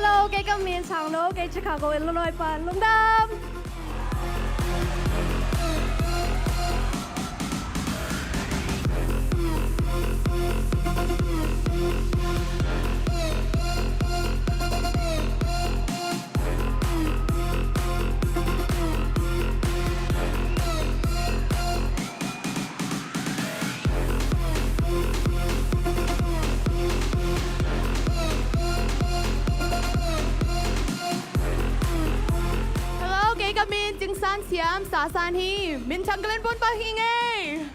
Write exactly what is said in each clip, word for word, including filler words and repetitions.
Hello, kei ka min Changno, kei Chicago, Illinois pan. Lungdam! Hello, kei ka min Cing San Siam, Sa San hi, minthang ka lian pon pah hi ing ei.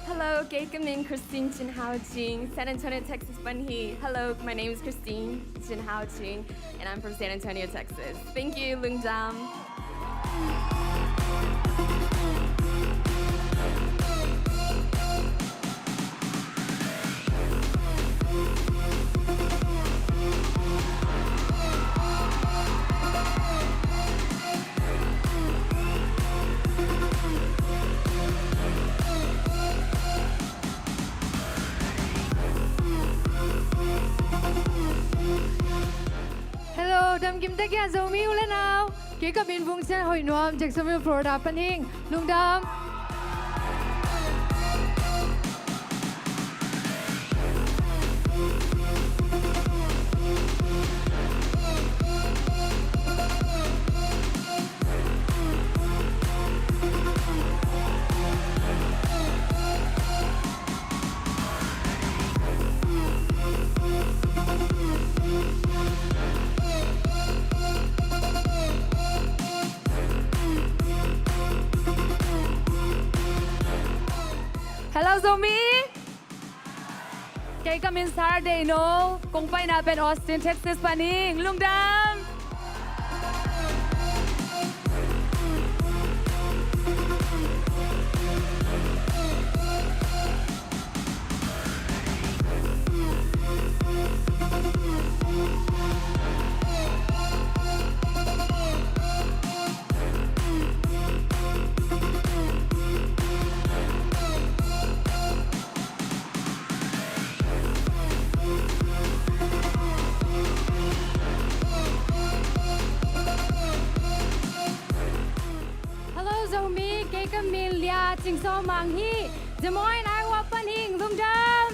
Hello, kei ka min Christine Chin Hau Ching, San Antonio, Texas pan hi. Hello, my name is Christine Chin Hau Ching, and I'm from San Antonio, Texas. Thank you, lungdam. Hello, damkim tek hia Zomi u le nau. Kei ka min Vung Sian Hoih Nuam, Jacksonville, Florida pan hi ing. Lungdam. Hello, Zomi. Kei ka min Sar Dei No, kong paina pen Austin, Texas pan hi ing. Lungdam. Hello, Zomi, kei ka min Lia Ching Saw Mang hi, Des Moines, Iowa pan hi ing. Lungdam.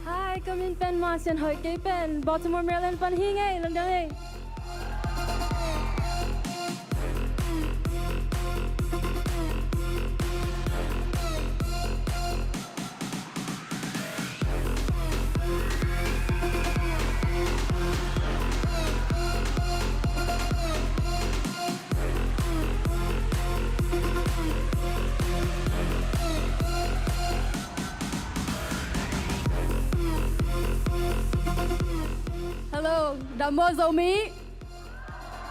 Hi, ka min pen Ma Sian Hoih, kei pen Baltimore, Maryland pan hi ing ei. Lungdam ei. Hello, dam maw Zomi.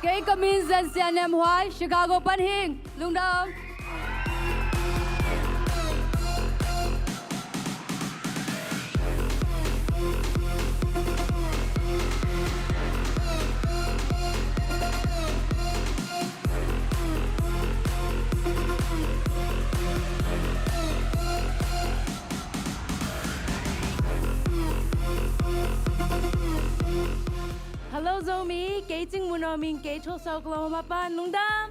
Kei ka min Zen Sian Nem Huai, Chicago pan hi ing. Lungdam. Hello Zomi, kei Cing Mun Aw Ming, kei Tulsa, Oklahoma pan. Lungdam.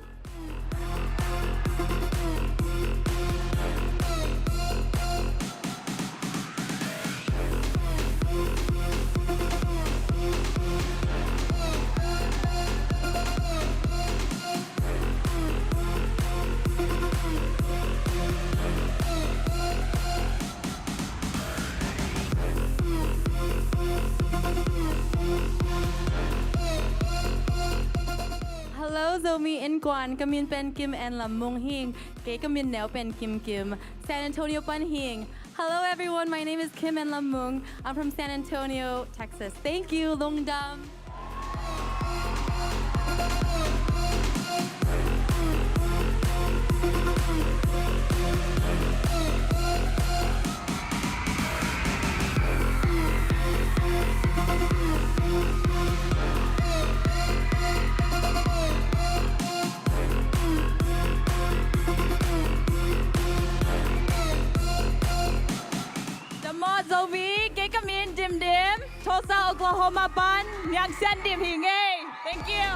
Hello, Zomi Innkuan. Ka min pen Kim Ann Lam Mung hi ing. Kei ka min neu pen Kim Kim. San Antonio pan hi ing. Hello, everyone. My name is Kim Ann Lam Mung. I'm from San Antonio, Texas. Thank you. Lungdam. Dam maw Zomi, kei ka min Dim Dim, Tulsa, Oklahoma pan Niang Sian Dim hi ing ei. Thank you.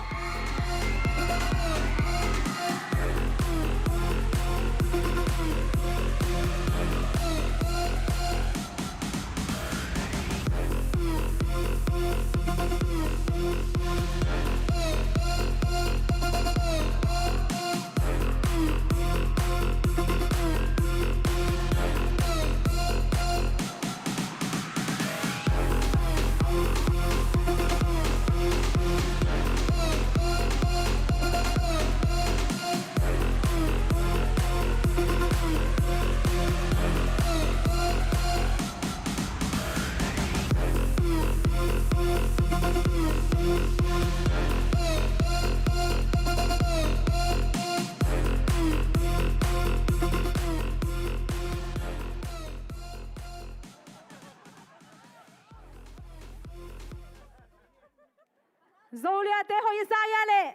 Zoliate hoih sa ia leh.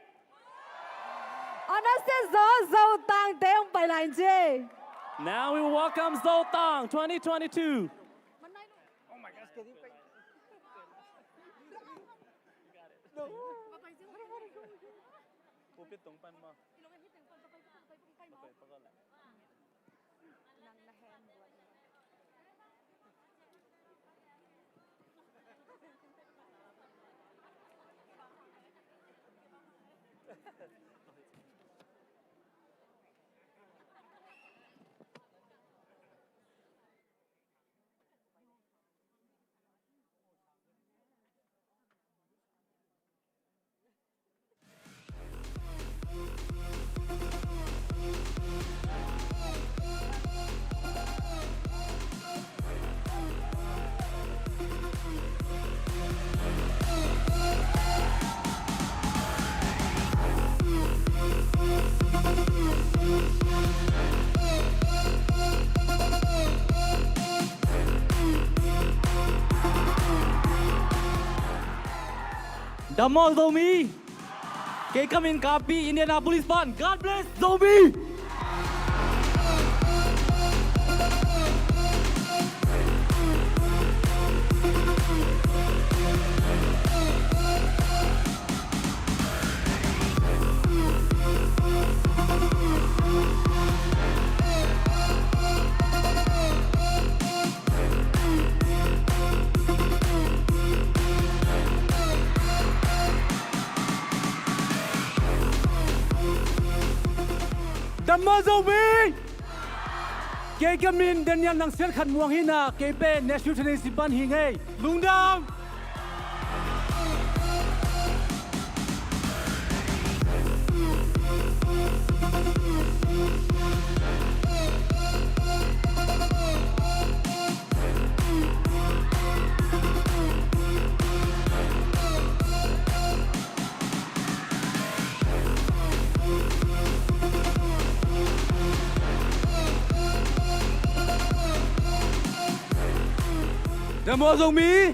A nasia zaw Zotangte hong pai lai in ci. Now we welcome Zotang twenty twenty-two. Pulpit tung pan maw? Dam maw Zomi. Kei ka min Kapi, Indianapolis pan. God bless Zomi. Dam maw Zomi. Kei ka min Daniel Nang Sian Khan Muang hi a, kei pen Nashville, Tennessee pan hi ing ei. Lungdam. Dam maw Zomi.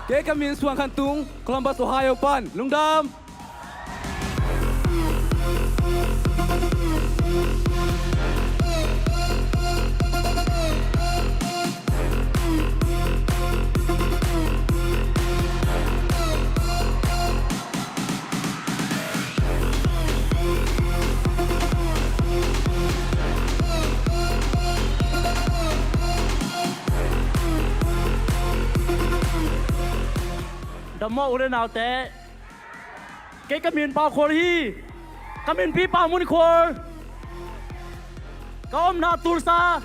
Kei ka min Suang Khan Tung, Columbus, Ohio pan. Lungdam. Dam maw u le naute. Kei ka min Pau Khual hi. Ka minpi Pau Mun Khual. Ka omna Tulsa.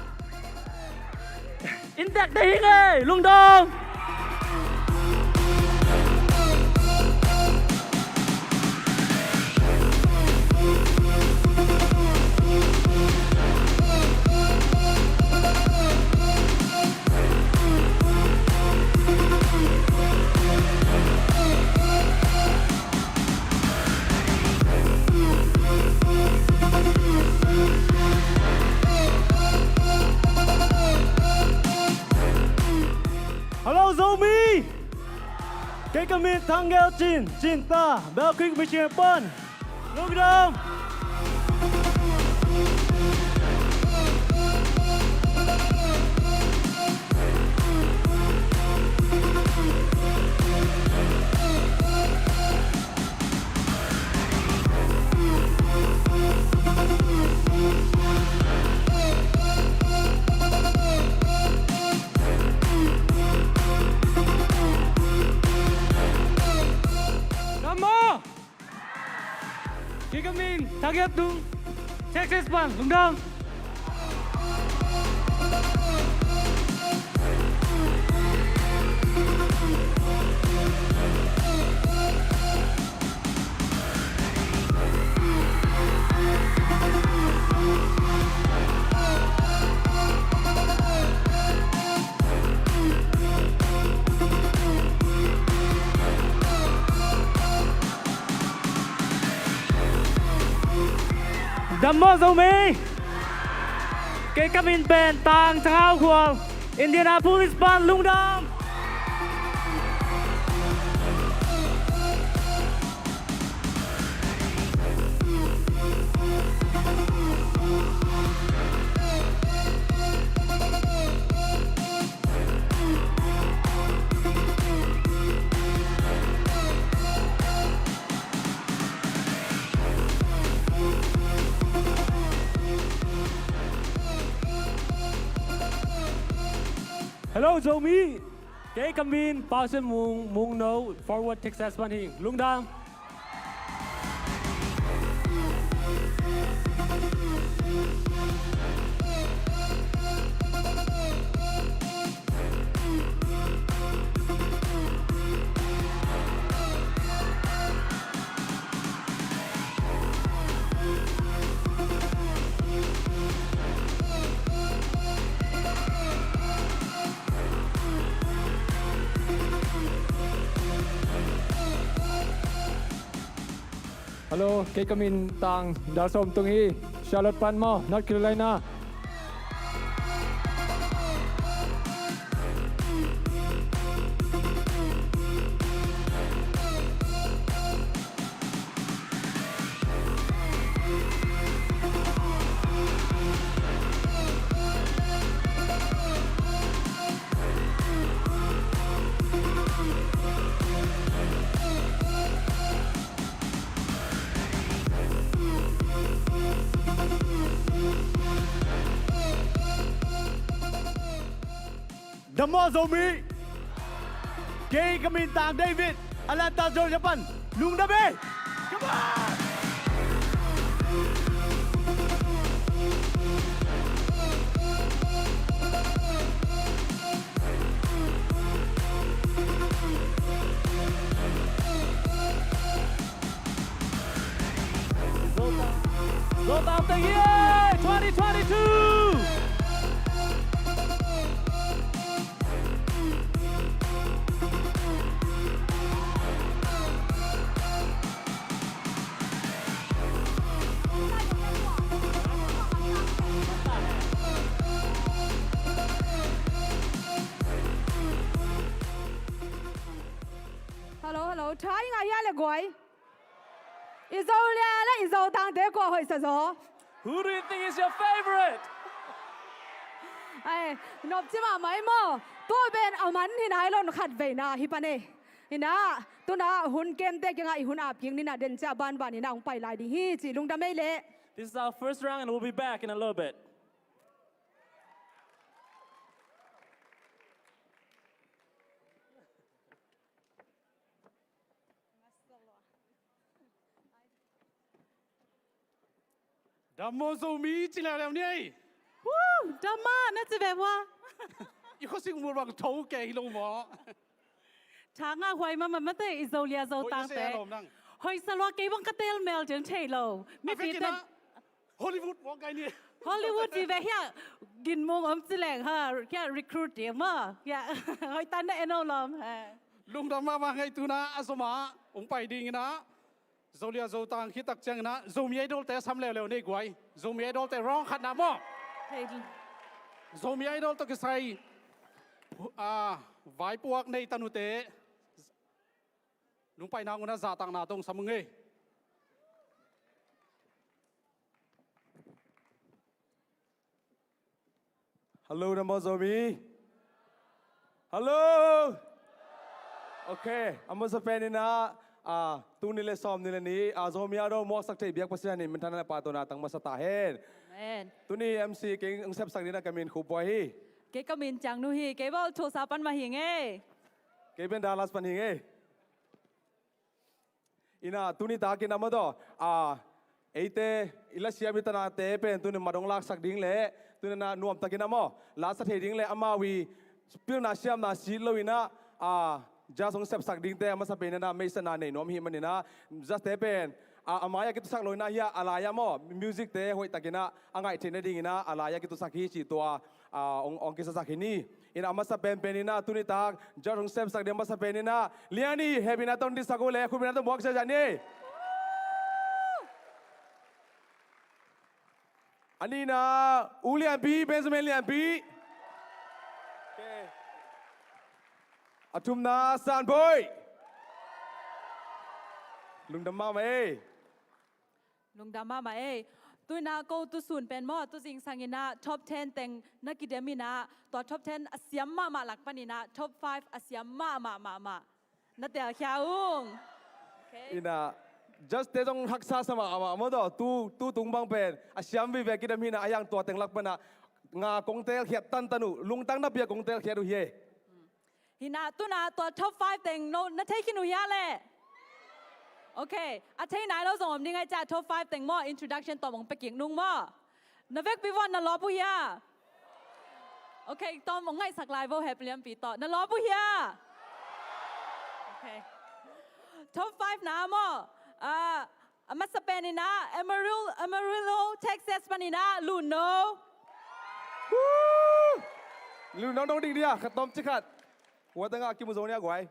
Inntekte hi ing ei, lungdam. Ka min Thang Gel Cin, Cinta, Bell Creek Mission pan lungdam. Dam maw? Kei ka min Thang Gel Tung, Texas pan lungdam. Dam maw Zomi? Kei ka min pen Tang Thang Hau Khual, Indianapolis pan lungdam. Hello Zomi. Kei ka min Pau Sen Mung, Mung No, Fort Worth, Texas pan hi. Lungdam. Hello, kei ka min Tang Dal Sawm Tung hi, Charlotte pan maw, North Carolina. Dam maw Zomi. Kei ka min Tang David, Atlanta Georgia pan lungdam hi. Come on. Zotang, Zotang teng hi, twenty twenty-two. Hello, hello. Tha i ngah hia le guai? I Zolia le i Zotangte kua hoihsa zaw? Who do you think is your favorite? Ai, nopci mahmah i maw. Tua pen a man hi nai lo, khat veina hi pan e. Hi na, tu na hun kemte kiangah i hun ap kik ni na, den cia banban hi na, hong pai lai ding hi ci, lungdam ei leh. This is our first round and we'll be back in a little bit. Dam maw Zomi, ci leuleu ni ei. Woo! Dam maw, na ci ve ua. I khuasik mur bang tho kei hi lo maw? Tha ngah huai mahmah mate, i Zolia Zotangte. Hoihsa lua, kei bang ka tel mel den thei lo. Mipi ten Hollywood mawk ngai ni. Hollywood ci ve hia, ginmum om ci leng ha, hia recruit ding maw. Hia, hoih tan na en o lawm. Lungdam mahmah ngei, tu na a zom a hong pai ding hi na. Zolia Zotang khit tak ciangin ah Zomi Idol-te sam leuleu ni ei guai. Zomi Idol-te round khat na maw. Zomi Idol tawh kisai, ah, vaipuak nei tanute. Nung paina ngun a zahtakna tawh hong sam ung ei. Hello, na maw Zomi? Hello. Ok, a masa pen in ah, ah, tul nih le sawmnih le nih, ah, Zomi Idol muaksak thei biak Pasian in minthanna le pahtawina tang masa ta hen. Amen. Tuni M C kei hong sepsak dingin ah ka min Khup Buai hi. Kei ka min Ciang Nu hi, kei bel Tulsa pan mah hi ing ei. Kei pen Dallas pan hi ing ei. In ah tuni takin ah maw, ah, eite i lasiam i tanate pen tuni mat hong laksak ding le, tuni in ah nuamtakin ah maw, la sa thei ding le amau i pilna siamna sit lo in ah, ah, judge hong sepsak dingte a masa pen in ah meisana nei nuam hi man in ah, judge te pen, ah, a mai-ah kitusak lo in ah, hi a, a lai-ah maw, music te hoihtakin ah a ngaih theih nadingin ah a lai-ah kitusak hi cih tua, ah, hong, hong kisasak hi ni. In ah a masa penpen in ah tuni tak judge hong sepsak ding a masa pen in ah Liani, hehpihna tawh hong dingsak uh leh khutbetna tawh muak ziahziah ni. A nihna U Lianpi, Benjamin Lianpi. Ok. A thumna San Bawi. Lungdam mahmah ei. Lungdam mahmah ei. Tu in ah ko tu sun pen maw, tu zingsang in ah top ten teng na kidem in ah, tua top ten a siam mahmah lak pan in ah top five a siam mahmah mahmah na telkhia ung. Ok. In ah judge te zong haksa sa mahmah maw, tua tu, tu tung bang pen a siam vive kidem hi in ah, a hiang tua teng lak pan ah nga kong telkhiat tantan uh, lungtang napi-a kong telkhiat uh hi ei. Hi in ah tu in ah tua top five teng no na thei khin uh hia leh? Ok, a thei nai lo zong om ding ahih ciang top five teng maw, introduction tawm hong pia kik nung maw. Na vekpi vua na lawp uh hia? Ok, tawm hong ngaihsak lai vo, hehpih lianpi tawh. Na lawp uh hia? Ok. Top five na maw. Ah, a masa pen in ah Amarillo, Amarillo, Texas pan in ah Lunno. Woo! Lunno nong ding dia, khat tawm ci khat. Kua teng ah kimu zo nia guai.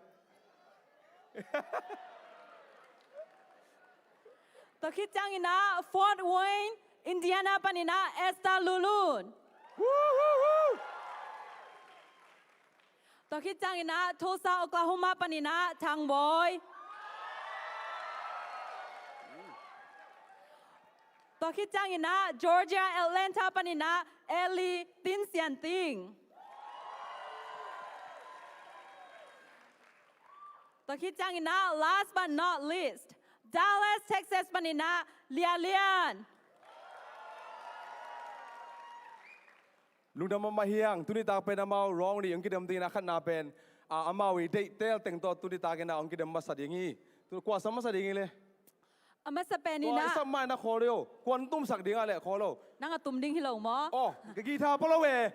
Tua khit ciangin ah Fort Wayne, Indiana pan in ah Esther Lulun. Woo, woo, woo! Tua khit ciangin ah Tulsa, Oklahoma pan in ah Thang Bawi. Tua khit ciangin ah Georgia, Atlanta pan in ah Ellie Tin Sian Ting. Tua khit ciangin ah last but not least, Dallas, Texas pan in ah Lia Lian. Lungdam mahmah hi hang, tuni tak pen amau round nih hong kidem ding in ah khatna pen, ah, amau i deihtel teng tawh tuni takin ah hong kidem masa ding hi. Tu kua sam masa ding hi le? A masa pen in ah. Kua i sam mai na khawl lo. Kua hong tumsak ding a leh khawl lo. Nang a tum ding hi lo maw? Oh, ka guitar pua lo e.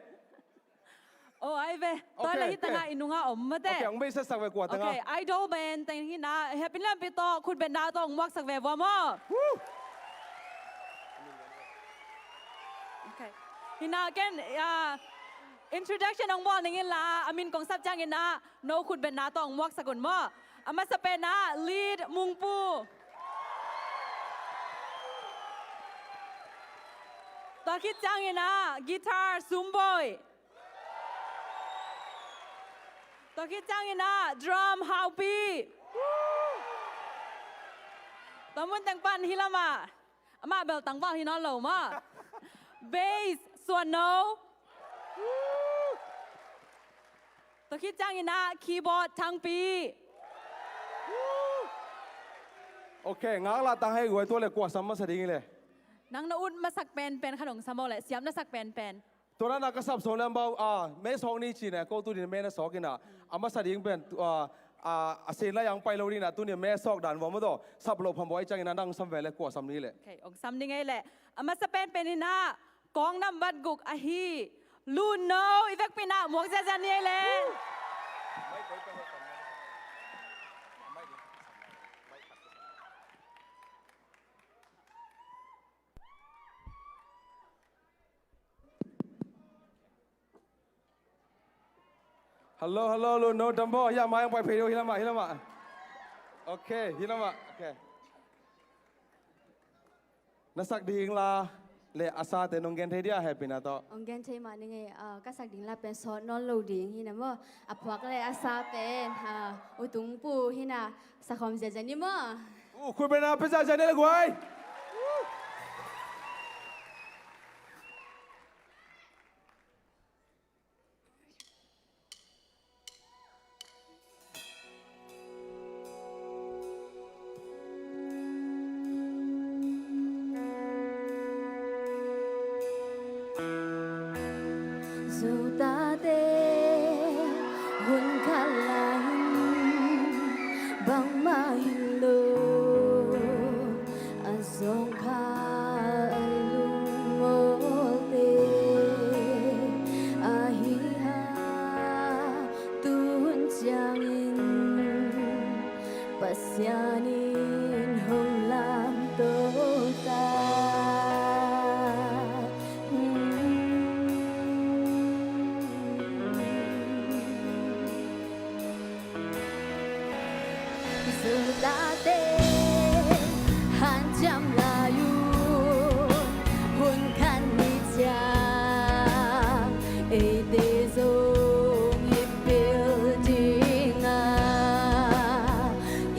Oh, ai ve. Ok, tua le hi tangah i nungah om mate. Ok, hong beisetsak ve kua tangah. Ok, Idol band teng hi in ah, hehpih lianpi tawh khutbetna tawh hong muaksak ve vua maw. Woo! Ok. Hi in ah ken, ah, introduction hong bawl ning in la, a min kong sap ciangin ah no khutbetna tawh hong muaksak un maw. A masa pen ah lead Mungpu. Tua khit ciangin ah guitar Sumbawi. Tua khit ciangin ah drum Haupi. Tua mun teng pan hi lamah. Amah bel tangval hi nawn lo maw. Bass Suanno. Tua khit ciangin ah keyboard Thangpi. Ok, ngaklah tang hei guai, tua le kua sam masa ding hi le? Nang na ut masak penpen khat hong sam aw le, siam na sak penpen. Tua na na ka sap sawng le ambau, ah, me sawk ni ci ne, ko tu din me na sawk in ah, a masa ding pen, ah, ah, a sen lai ang pai lo ni na, tu ni me sawk dan vua maw tua, sap lo pham buai ciangin ah nang sam ve le, kua sam ni le. Ok, hong sam ni ngei le. A masa penpen in ah, kawng nambat guk ahi Lunno, i vekpi in ah muak ziahziah ni ei le. Hello, hello, Lunno, dam baw, hi lamah, hi lamah, hi lamah. Ok, hi lamah, ok. Na sak ding la. le a sate nong gen thei dia, hehpihna tawh? Hong gen thei mah ning ei. Ah, ka sak ding la pen sawt nawn lo ding hi na maw. A phuak le a sa pen, ah, U Tung Pu hi na, sakhawm ziazia ni maw. Uh, khut beng na pia ziazia ni le guai. Zotate hun khat lai-in bangmah hi lo, a zawngkhal a lungawlte ahi hang, tu hun ciangin Pasian in hong lamto ta. Zotate hanciam lai un, hun khat ni ciang eite zong i pil ding a,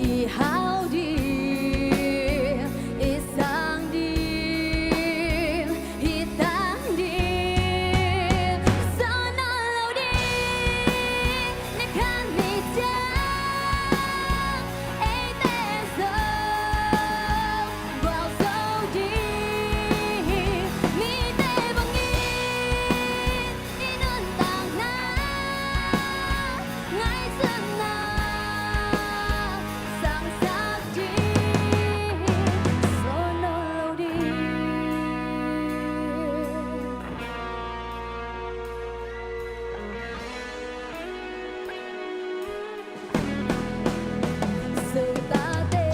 i hau ding, i sang ding, i tang ding, sawt nawn lo ding. Ni khat ni ciang eite zong gualzo ding, mite bangin i nuntakna ngaihsutna sangsak ding, sawt nawn lo ding. Zotate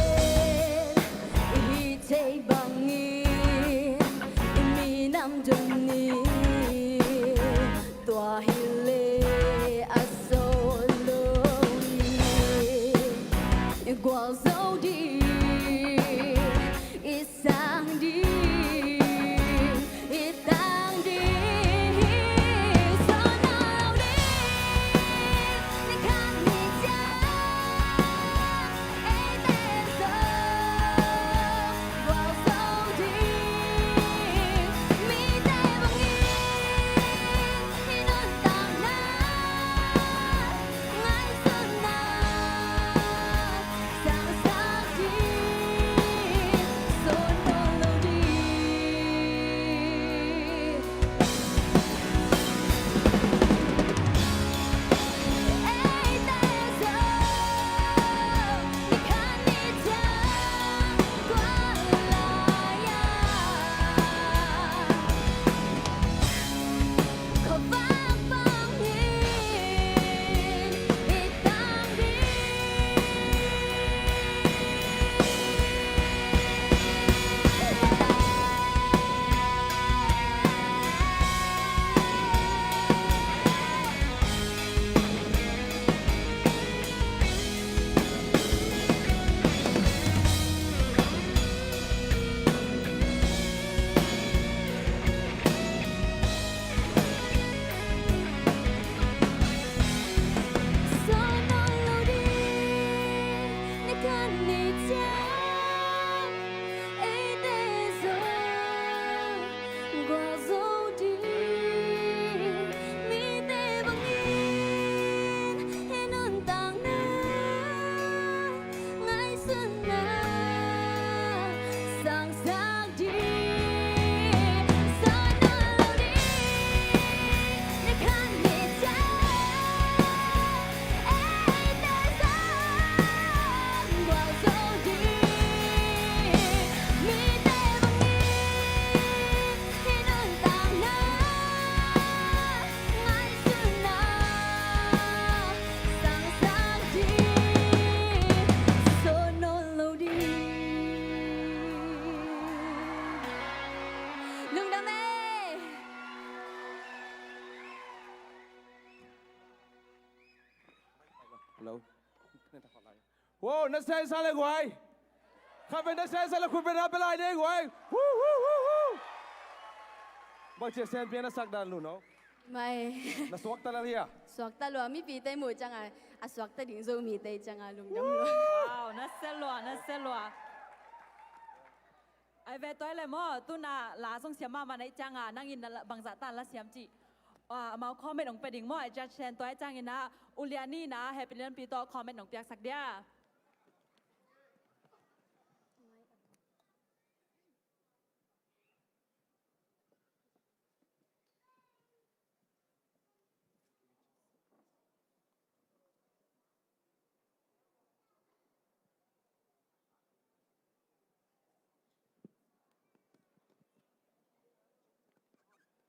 i hih theih bangin i minam dong ni, tua hi leh a sawt lo hi. Gualzo ding, i sang ding, i tang ding hi, sawt nawn lo ding. Ni khat ni ciang eite zong gualzo ding, mite bangin i nuntakna ngaihsutna sangsak ding, sawt nawn lo ding. Eite zong ni khat ni ciang gual lai-a, khuavak bang hi, i tang ding. Sawt nawn lo ding, ni khat ni ciang eite zong gualzo ding, mite bangin i nuntakna ngaihsutna sangsak ding, sawt nawn lo ding. Ni khat ni ciang eite zong gualzo ding, mite bangin i nuntakna ngaihsutna sangsak ding, sawt nawn lo ding. Lungdam ei. Hello. Wow, na sesa le guai. Khapen na sesa le khut beng na pia lai ding guai. Woo, woo, woo, woo. Bangci a Senpi a na sak dan, Luno? Mai. Na suakta lel hia? Suakta lua, mipite muh cianga a suakta ding Zomite cianga lungdam lua. Wow, na sia lua, na sia lua. Ai ve tuai le maw, tuna la zong siam mahmah na ih cianga nangin na la, bangzah ta la siam cih, ah, amau comment hong pia ding maw, ai judge ten tuai ciangin ah, Uliani na Happy Lianpi tawh comment hong piaksak dia.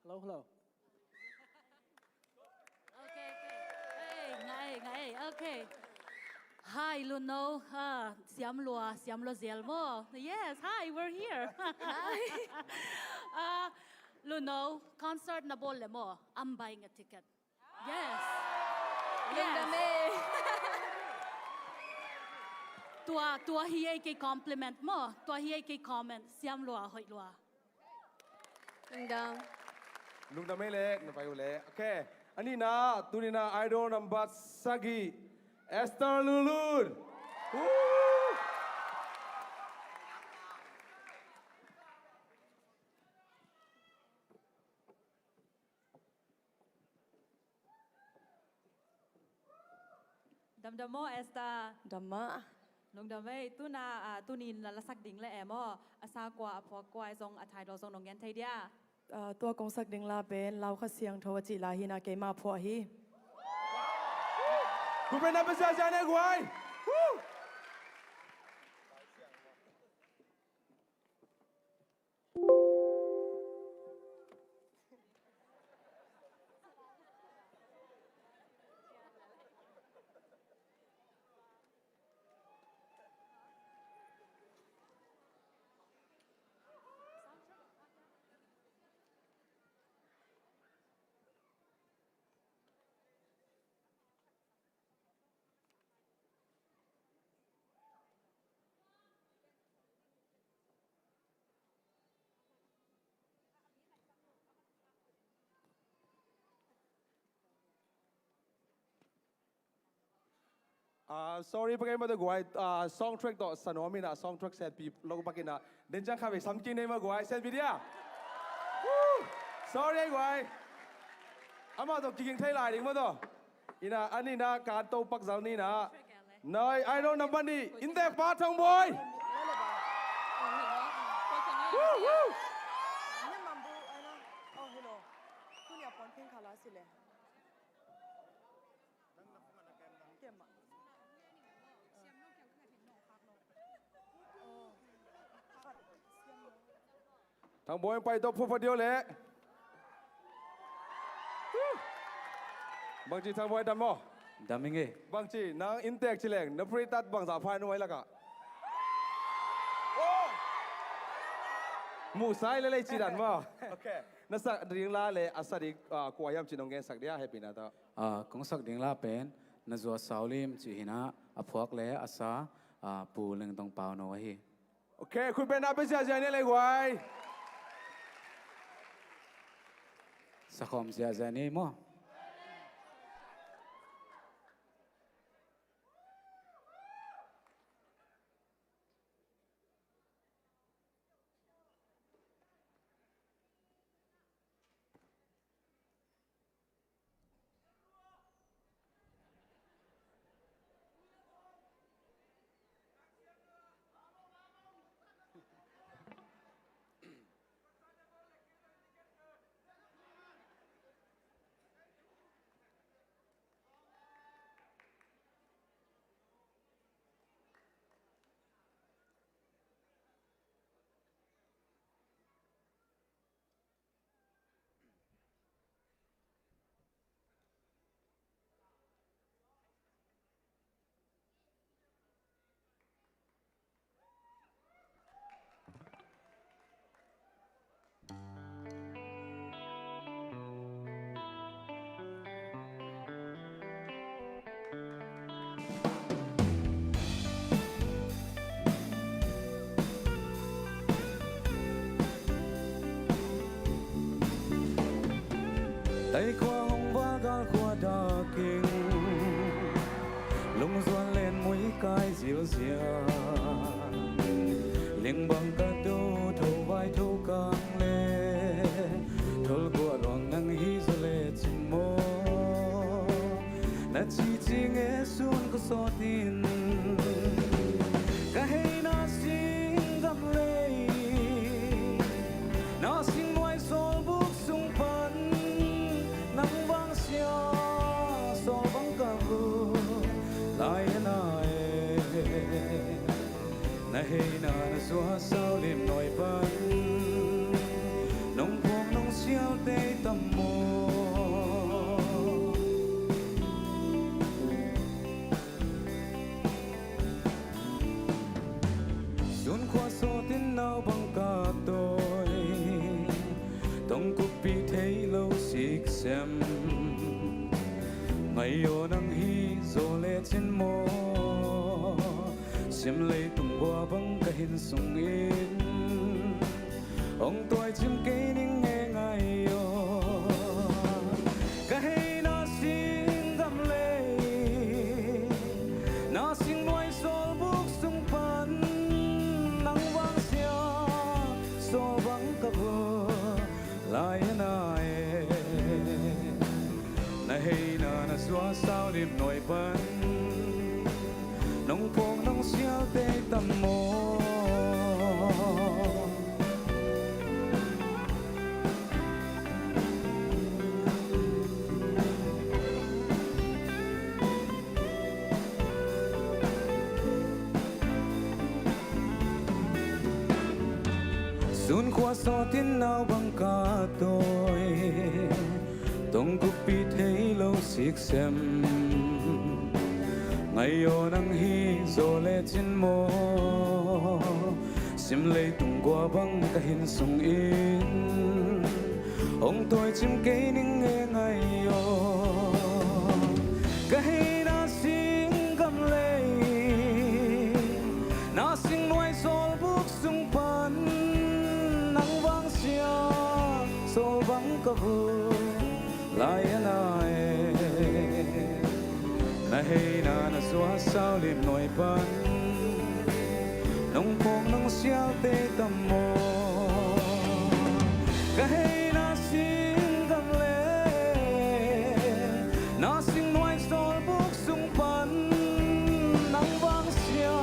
Hello, hello. Okay, okay. Hey, ngai, ngai. Okay. Hi, Luno. Ah, siam lua, siam lua zel maw. Yes, hi, we're here. Hi. Ah, Luno, concert na bawl le maw? I'm buying a ticket. Yes. Lungdam e. Tua, tua hi ei kei compliment maw. Tua hi ei kei comment. Siam lua, hoih lua. Lungdam. Lungdam ei leh, na pai uh leh. Okay. A nihna, tuni-in ah Idol number sagih, Esther Lulun. Woo! Damdam maw, Esther? Dam mah. Lungdam ei, tuna, ah, tuni-in la, la sak ding la e maw, a sa kua, a phuak kua zong, a title zong nong gen thei dia? Ah, tua kong sak ding la pen Lau Kha Siangtho a cih la hi-in ah keima phuah hi. Khuapi na pia ziahziah ni guai. Woo! Ah, sorry, pakai mah tawh guai, ah, song track tawh sa nuam in ah, song track setpi lo bak in ah, den ciang kha vei sam kik ni mah guai, setpi dia. Woo! Sorry guai. Amah tawh kiging thei lai ding mah tawh. In ah, a nihna ka to pak zal ni in ah. Nai, Idol number nih, inntek pa Thang Bawi. Woo, woo. Thang Bawi pai tawh phuaphuat dih o leh. Bangci Thang Bawi dam maw? Dam ing e. Bangci nang inntek ci leng na free tat bangzah pha nuai lakah. Muhsai lelei ci dan maw? Okay. Na sak ding la le a sa ding, ah, kua hiam ci nong gensak dia hehpihna tawh. Ah, kong sak ding la pen Na Zuat Sau Lim ci hi in ah, a phuak le a sa, ah, Pu Leng Tong Pau No ahi. Okay, khut beng na pia ziahziah ni le guai. Sakhawm ziahziah ni maw. Ei khua hong val gal khua dakin, lungzuan len mui kai zilzial. Lingbang ka do tho vai tho kang le, tholguah luang nang hi zaw le cin maw? Na cici nge sun ka sawtin, ka hei na sing gam lei, na sing nuai sawl buk sung pan, nang vang sia sawl bang ka bu lai a na e. Na hei na na sua sau lim noi pan, nong phawk nong sial tei tam maw? Sun khua sawtin nau bang ka tawi, tong kupi thei lo siksem. Ngai aw nang hi zaw le cin maw? Sim leitung gua bang ka hin sungin, hong tawi cim kei ning e ngai aw. Ka hei na sing gam lei, na sing nuai sawl buk sung pan, nang vang sia sawl bang ka bu lai a na e. Na hei na na sua sau lim noi pan, nong phawk nong sial tei tam maw? Sun khua sawtin nau bang ka tawi, tong kupi thei lo siksem. Ngai aw nang hi zaw le cin maw? Sim leitung gua bang ka hin sungin, hong tawi cim kei ning e ngai aw. Ka hei na sing gam lei, na sing nuai sawl buk sung pan, nang vang sia sawl bang ka bu lai a na e. Na hei na na sua sau lim noi pan, nong phawk nong sial tei tam maw? Ka hei na sing gam le, na sing nuai sawl buk sung pan, nang vang sia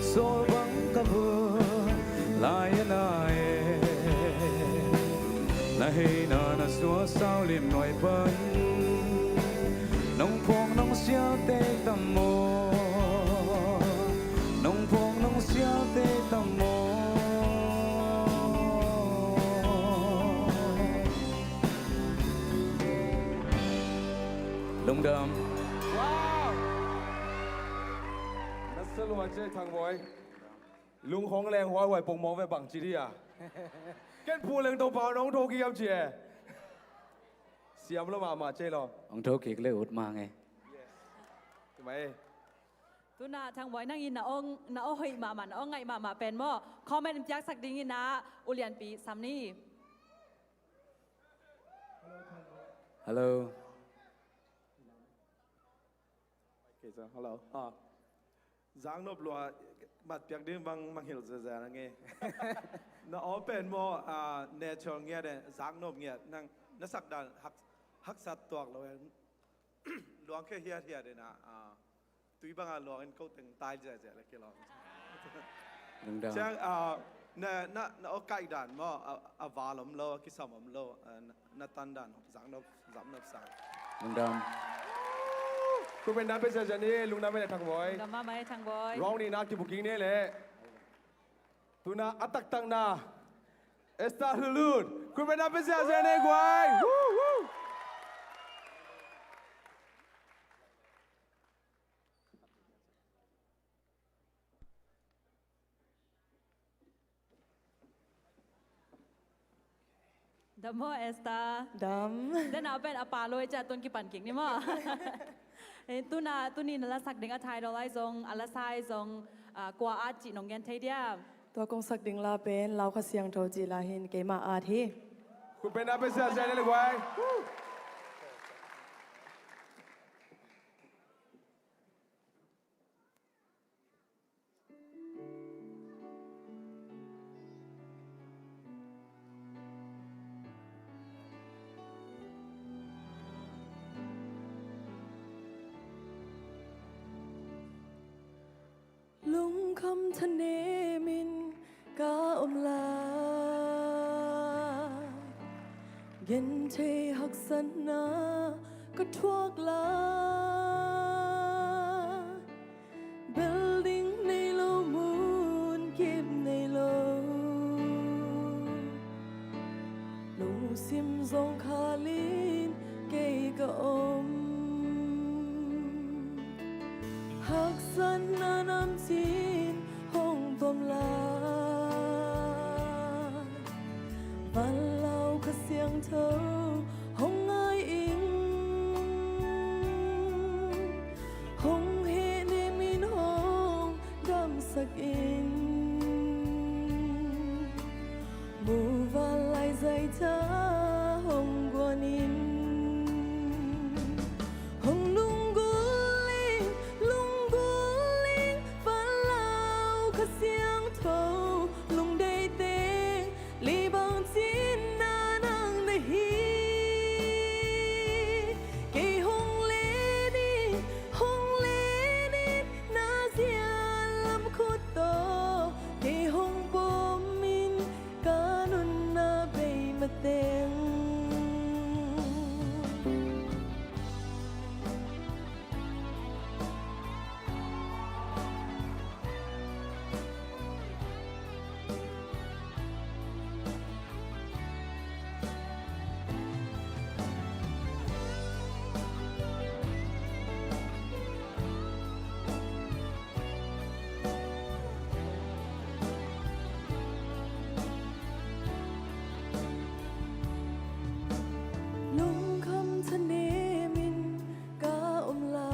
sawl bang ka bu lai a na e. Na hei na na sua sau lim noi pan, nong phawk nong sial tei tam maw? Nong phawk nong sial tei tam maw? Lungdam. Wow! Na sa lua ce Thang Bawi. Lung khong leng huaihuai pongmawk ve bang ci dia. Ken phu leng Topa nong tho kiam ci e. Siam lo mahmah cei lo. Hong tho kik le ut mah nge. Yes. Tumai. Tuna Thang Bawi nangin na ong, na ong hoih mahmah, na ong ngaih mahmah pen maw? Comment in piaksak dingin ah ulianpi sam ni. Hello. Okay, so, hello. Ah. Zaknop lua matpiak ding bang mangngilh zia zia na ngei. Na aw pen maw, ah, natural ngiat e, zaknop ngiat, nang na sak dan hak, haksat tuak lo e. Luang khe hiat hiat e na, ah, tui bang a luang in ko teng tai zia zia le kilawm. Lungdam. Ciang, ah, na, na, na aw kaih dan maw, a, a val om lo, a kisam om lo, ah, na, na tan dan, zaknop, zaknop sang. Lungdam. Khupen dan pe zia zia ni, lungdam e le Thang Bawi. Lungdam mahmah e Thang Bawi. Round nihna kibooking ni le. Tuna a taktakna Esther Hlulhut. Khupen dan pe zia zia ni guai. Woo, woo. Dam maw, Esther? Dam. Dena pen a pa loi cia tun kipan kik ni maw? Eh, tuna, tuni na lasak ding a title ai zong, a lasa ai zong, ah, kua at cih nong gen thei dia? Tua kong sak ding la pen Lau Kha Siangtho cih la hin keima at hi. Khupen dan pe zia zia ni le guai. thanemin ka om lai, genthei haksatna ka thuak lai, building nei lo, munkip nei lo, lungsim zong khalin kei ka om. Haksatna namcin hong tuam lai, Vanlau Kha Siangtho hong ngai in, hong hehnem in, hong damsak in, muvanlai zaitha hong guan in. Hong lunggulh ing, lunggulh ing, Vanlau Kha Siangtho, lungdeih teng li bang cin na nang na hi. Kei hong len in, hong len in, na zian lam khut tawh kei hong pom in, ka nunna bei mateng. Lungkham thanemin ka om lai,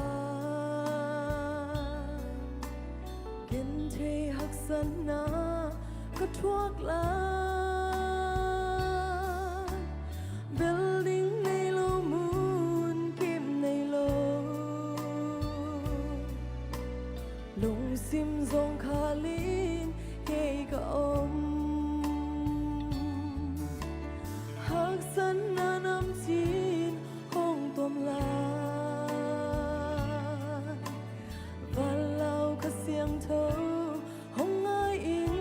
genthei haksatna ka thuak lai, building nei lo, munkip nei lo, lungsim zong khalin kei ka om. Haksatna namcin hong tuam lai, Vanlau Kha Siangtho hong ngai in,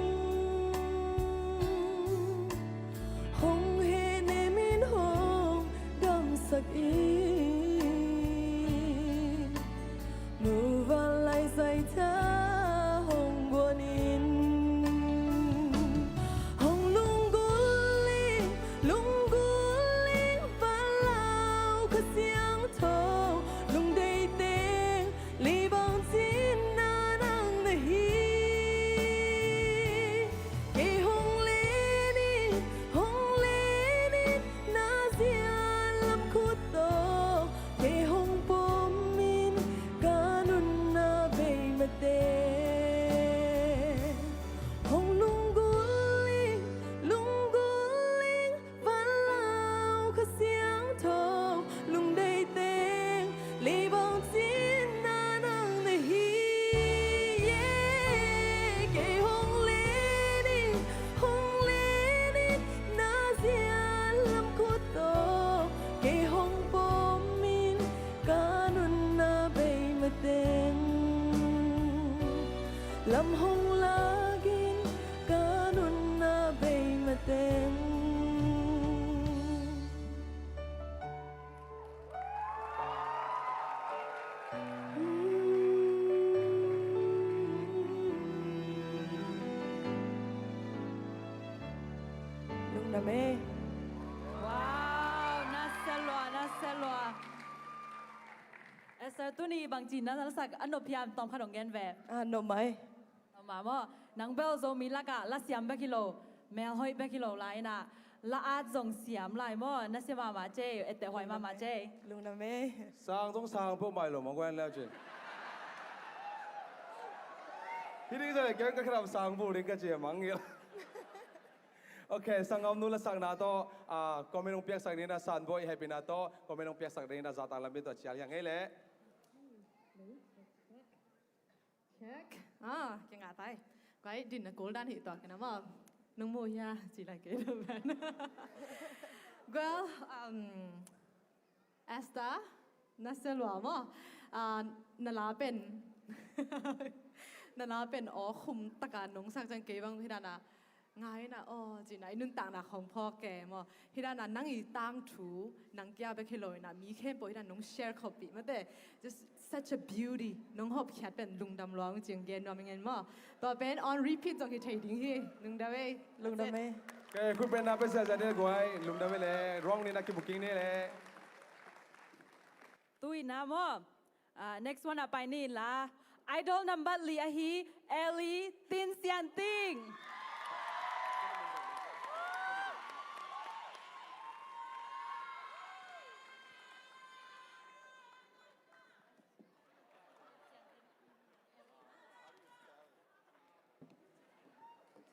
hong hehnem in, hong damsak in, muvanlai zaitha hong guan in. Hong lunggulh ing, lunggulh ing, Vanlau Kha Siangtho, lungdeih teng li bang cin na nang na hi. Kei hong len in, hong len in, na zian lam khut tawh kei hong pom in, ka nunna bei mateng. Hong lunggulh ing, lunggulh ing, Vanlau Kha Siangtho, lungdeih teng li bang cin na nang na hi. Yeah. Kei hong len in, hong len in, na zian lam khut tawh kei hong pom in, ka nunna bei mateng. Lam hong lak in, ka nunna bei mateng. Lungdam e. Wow, na sia lua, na sia lua. Esther, tuni bangci na la sak a nop hiam, tawm khat hong gen ve. A nop mai. Nop mah maw. Nang bel Zomi lakah lasiam bek hi lo, melhoih bek hi lo lai-in ah, la at zong siam lai maw. Na sia mahmah cei, etteh huai mahmah cei. Lungdam e. Sang zong sang peuhmah hi lo maw, guan leu cin. Hi ding zong le keng ka khenam sang bul ding ka ci a mang ngil. Ok, sanggamnu lasakna tawh, ah, comment hong piaksak dingin ah Sanboi hehpihna tawh comment hong piaksak dingin ah zahtak lam bia tawh cial hi a ngei leh. Check. Ah, kei ngah tai. Kei din na kul dan hi tua kei na maw. Nung mu hia ci lai kei na ban. Well, um, Esther, na sia lua maw. Ah, na la pen. Na la pen aw khum taka nong sak ciang kei bang hi dana ngai na aw cina i nuntakna khong phawk ke maw? Hi dana nang i tangthu nang kia bek hi lo ina mi khempeuh hi dana nong share khawpih mate. Just such a beauty. Nong hopkhiat pen lungdam lua ung ciang gen nuam ingen maw? Tua pen on repeat zong hi thei ding hi. Lungdam ei. Lungdam ei. Ke khut pen na pesa zade guai lungdam ei le ruang ni na kibuking ni le. Tuina maw? Ah, next one a pai ni la. Idol number li ahi Ellie Tin Sian Ting.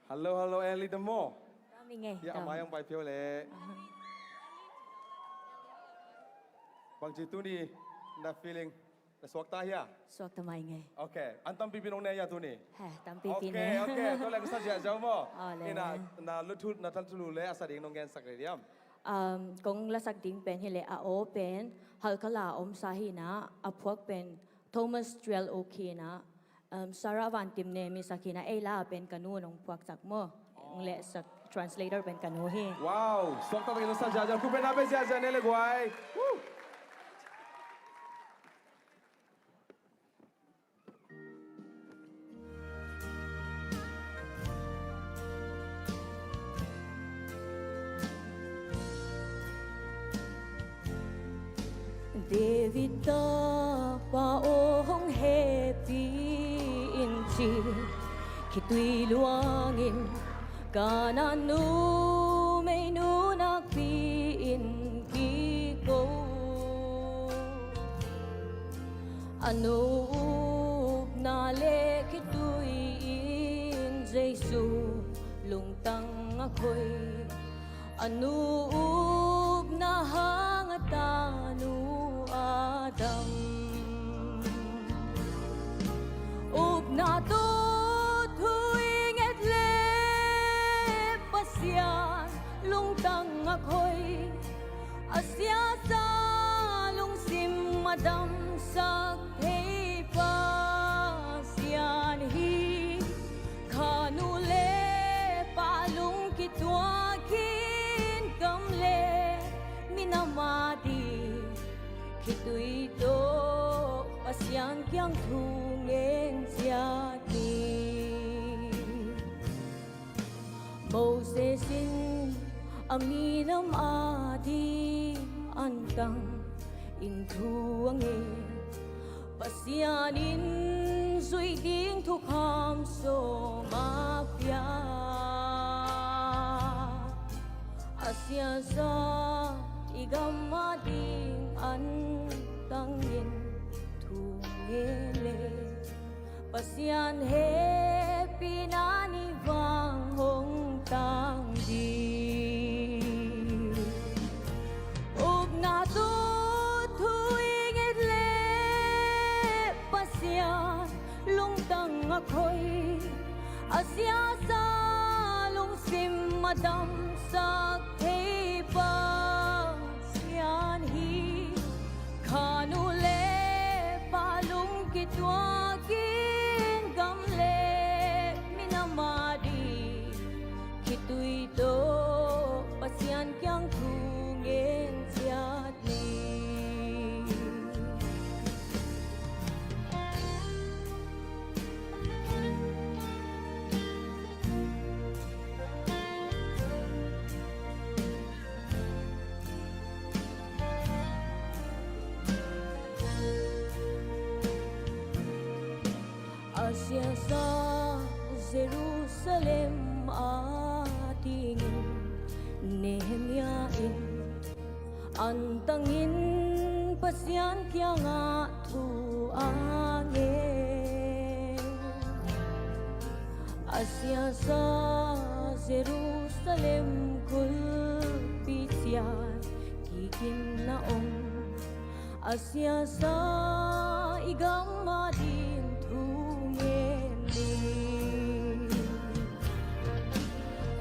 Hello, hello, Ellie, the mo. Kami ngai. Ya, amai ang pai piau le. Bang ci tuni na feeling na suak ta hia? Suak ta mai ngai. Okay, an tampi pi nong ne ya tuni. He, tampi pi ne. Okay, okay, to le sa zia zau mo. Ina na lu thu na tal thulu le asa ding nong gen sak le diam. Um, kong la sak ding pen hi le a aw pen Halkala om sa hi na a phuak pen Thomas Trial Oak hi na. Um, Sarah Van Tim ne mi sak hi na ei la pen ka nu nong phuak sak mo. Nong le sak translator pen ka nu hi. Wow, suak ta bangin sa zia zia ku pen a pen zia zia ne le guai. Woo. David tapa aw hong hehpih in ci khitui luangin Kanaan numeinu nakpi in kiko. A nu upna le khitui in Jesu lungtang a khoi. A nu upna hang a tanu a dam. Upna tawh thu i nget le Pasian lungtang a khoi. A siasa lungsim a damsak thei Pasian hi. Kha nu le pa lung kituak in gam le minam a ding khitui tawh Pasian kiang thu ngen ciat ni. Moses in a minam a ding antang in thu a ngen. Pasian in zuih ding thukham sawm a pia. A siasa i gam a ding antang in thu ngen le Pasian hehpihna ni vang hong tang ding. Upna tawh thu i nget le Pasian lungtang a khoi. A siasa lungsim a damsak thei Pasian hi. Kha nu le pa lung kituak in gam le minam a ding khitui tawh Pasian kiang thu ngen ciat ni. A siasa Jerusalem a dingin Nehemiah in antangin Pasian kiangah thu a ngen. A siasa Jerusalem kulhpi ciat kikin a om. A siasa i gam a ding thu ngen ni.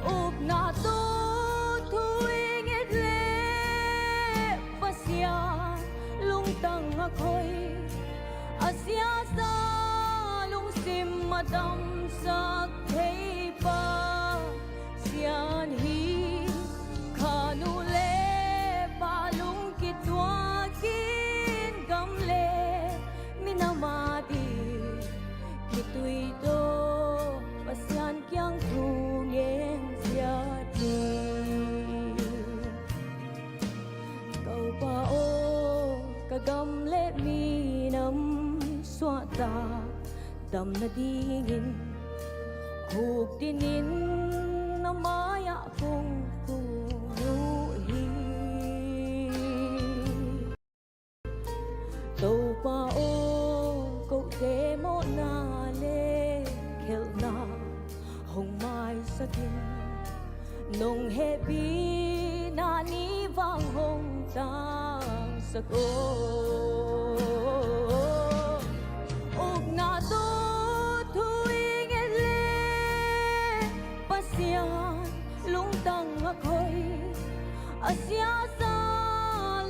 Upna tawh thu i nget le Pasian lungtang a khoi. A siasa lungsim a damsak thei Pasian hi. Khan uh le pah lung kituakin gam le minam ading khitui tawh Pasian kiang thu ngen ciat ni. Topa aw, ka gam le minam suahtak dam nadingin khukdin in na mai-ah kong kun uh hi. Topa aw, kote mawhna le khelhna hong maisak in, nong hehpihna ni vang hong tangsak aw. Ukna tawh thu i nget le Pasian lungtang a khoi, a siasa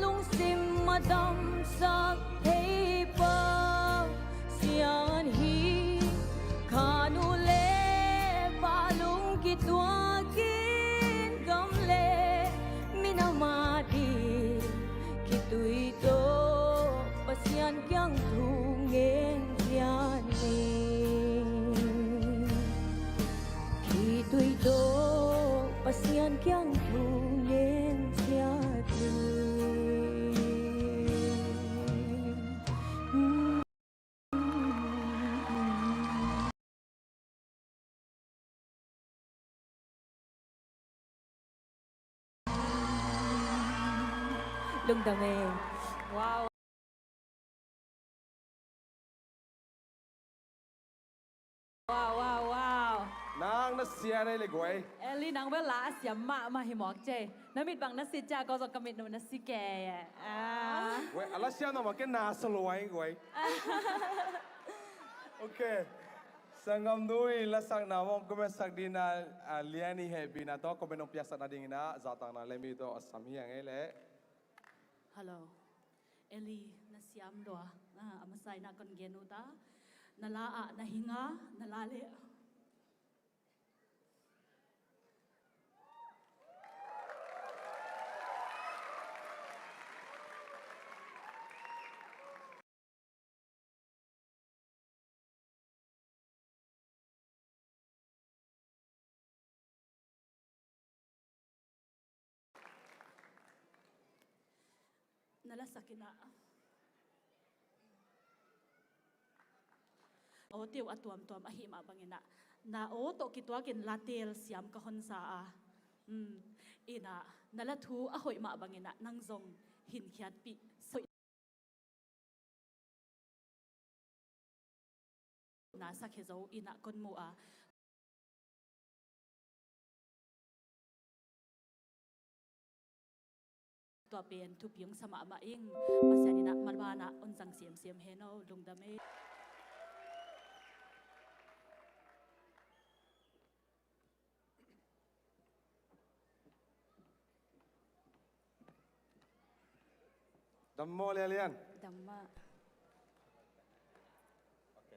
lungsim a damsak thei Pasian hi. Khan uh le pah lung kituakin gam le minam ading khitui tawh Pasian kiang thu ngen ciat ni. Khitui tawh Pasian kiang thu ngen ciat ni. Lungdam e. Wow. Wow, wow, wow. Nang na sia nei le guai. Eli, nang bel la a siam mahmah hi mawk cei. Na mit bang na si cia, ko zong ka mit nu na si ke. Ah. Guai, a la siam na mawk ke na sa luai guai. Ok. Sanggam nu i lasakna mawng kume sak dina, ah, Lian i hehpihna tawh kume nong piaksak nadingin ah, zahtakna le mi tawh a sam hi a ngei le. Hello. Eli, na siam lua. Ah, a masa in ah kon gen uh ta. Na la ah na hing a, na la le. Na lasak in ah. Aw teuh a tuamtuam ahih mah bangin ah, na aw tawh kituakin la teel siam ka hon sa a. Hmm. In ah, na la thu a hoih mah bangin ah, nang zong hinkhiatpih. Na sa khe zo in ah kon mu a. Tua pen thupi hong sa mahmah ing. Pasian in ah maban ah hong zang semsem hen aw, lungdam e. Dam maw, Lian Lian? Dam mah. Ok.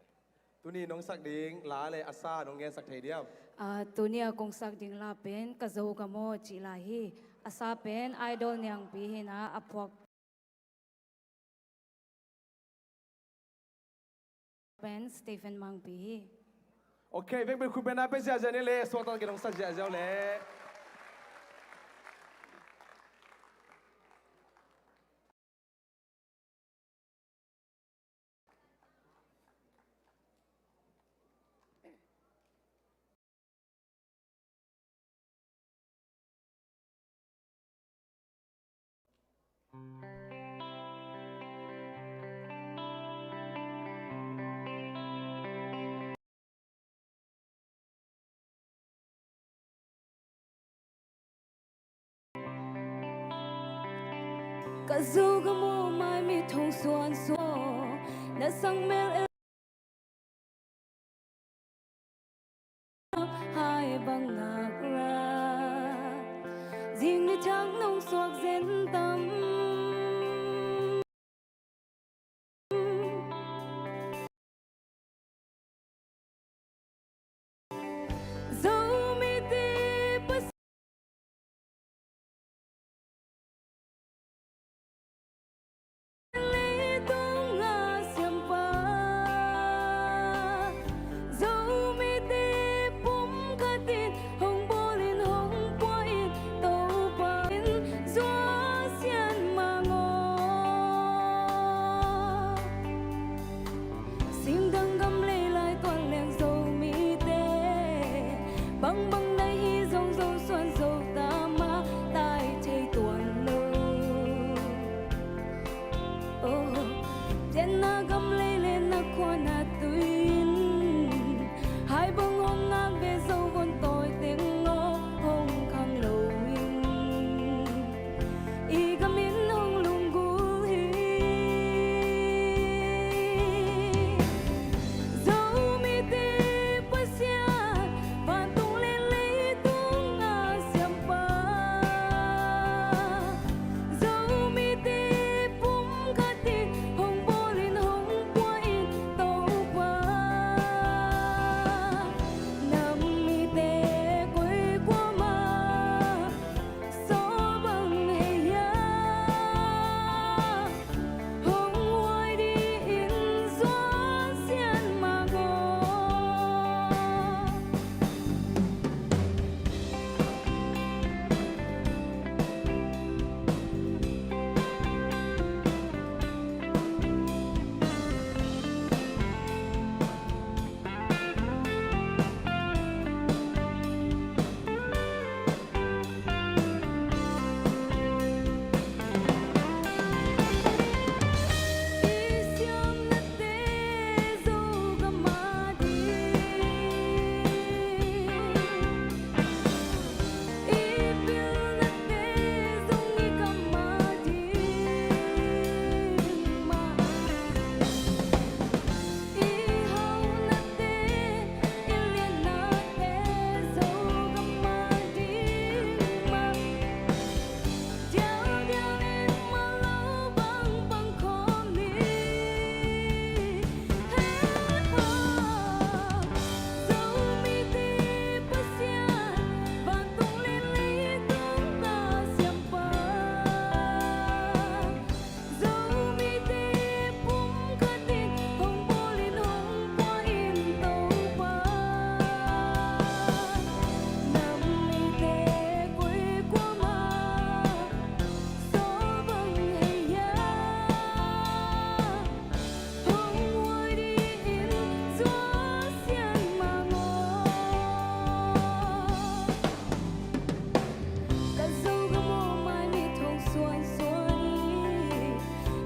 Tuni nong sak ding la le a sa nong gensak thei diam? Ah, tuni a kong sak ding la pen Ka Zo Gam Aw cih la hi. A sa pen Idol Niangpi hi in ah, a phuak pen Stephen Mangpi hi. Ok, vekpi khut beng na pia ziahziah ni le, suakta kei nong sa ziahziah uh le. Ka Zogam aw, maimit hong suansuah, na sang mel e. Hai bang nak ra, zing ni thak nong suak zen tam. Na gam lei le na khua na tui in, hai bang hong ngak ve zo vun tawi teng aw hong khang lo in, i gam in hong lunggulh hi. Zomite Pasian, vantung le leitung a siampa, Zomite pumkhat in hong bawl in hong pua in Topa, na mite koi kuamah sawl bang hei hiam? Hong huai dih in zuan sian mang aw. Zomite pumkhat in hong bawl in hong pua in Topa, na mite koi kuamah sawl bang hei hiam? Hong huai dih in zuan sian mang aw. Ka Zogam aw, mai mit hong suansuan hi.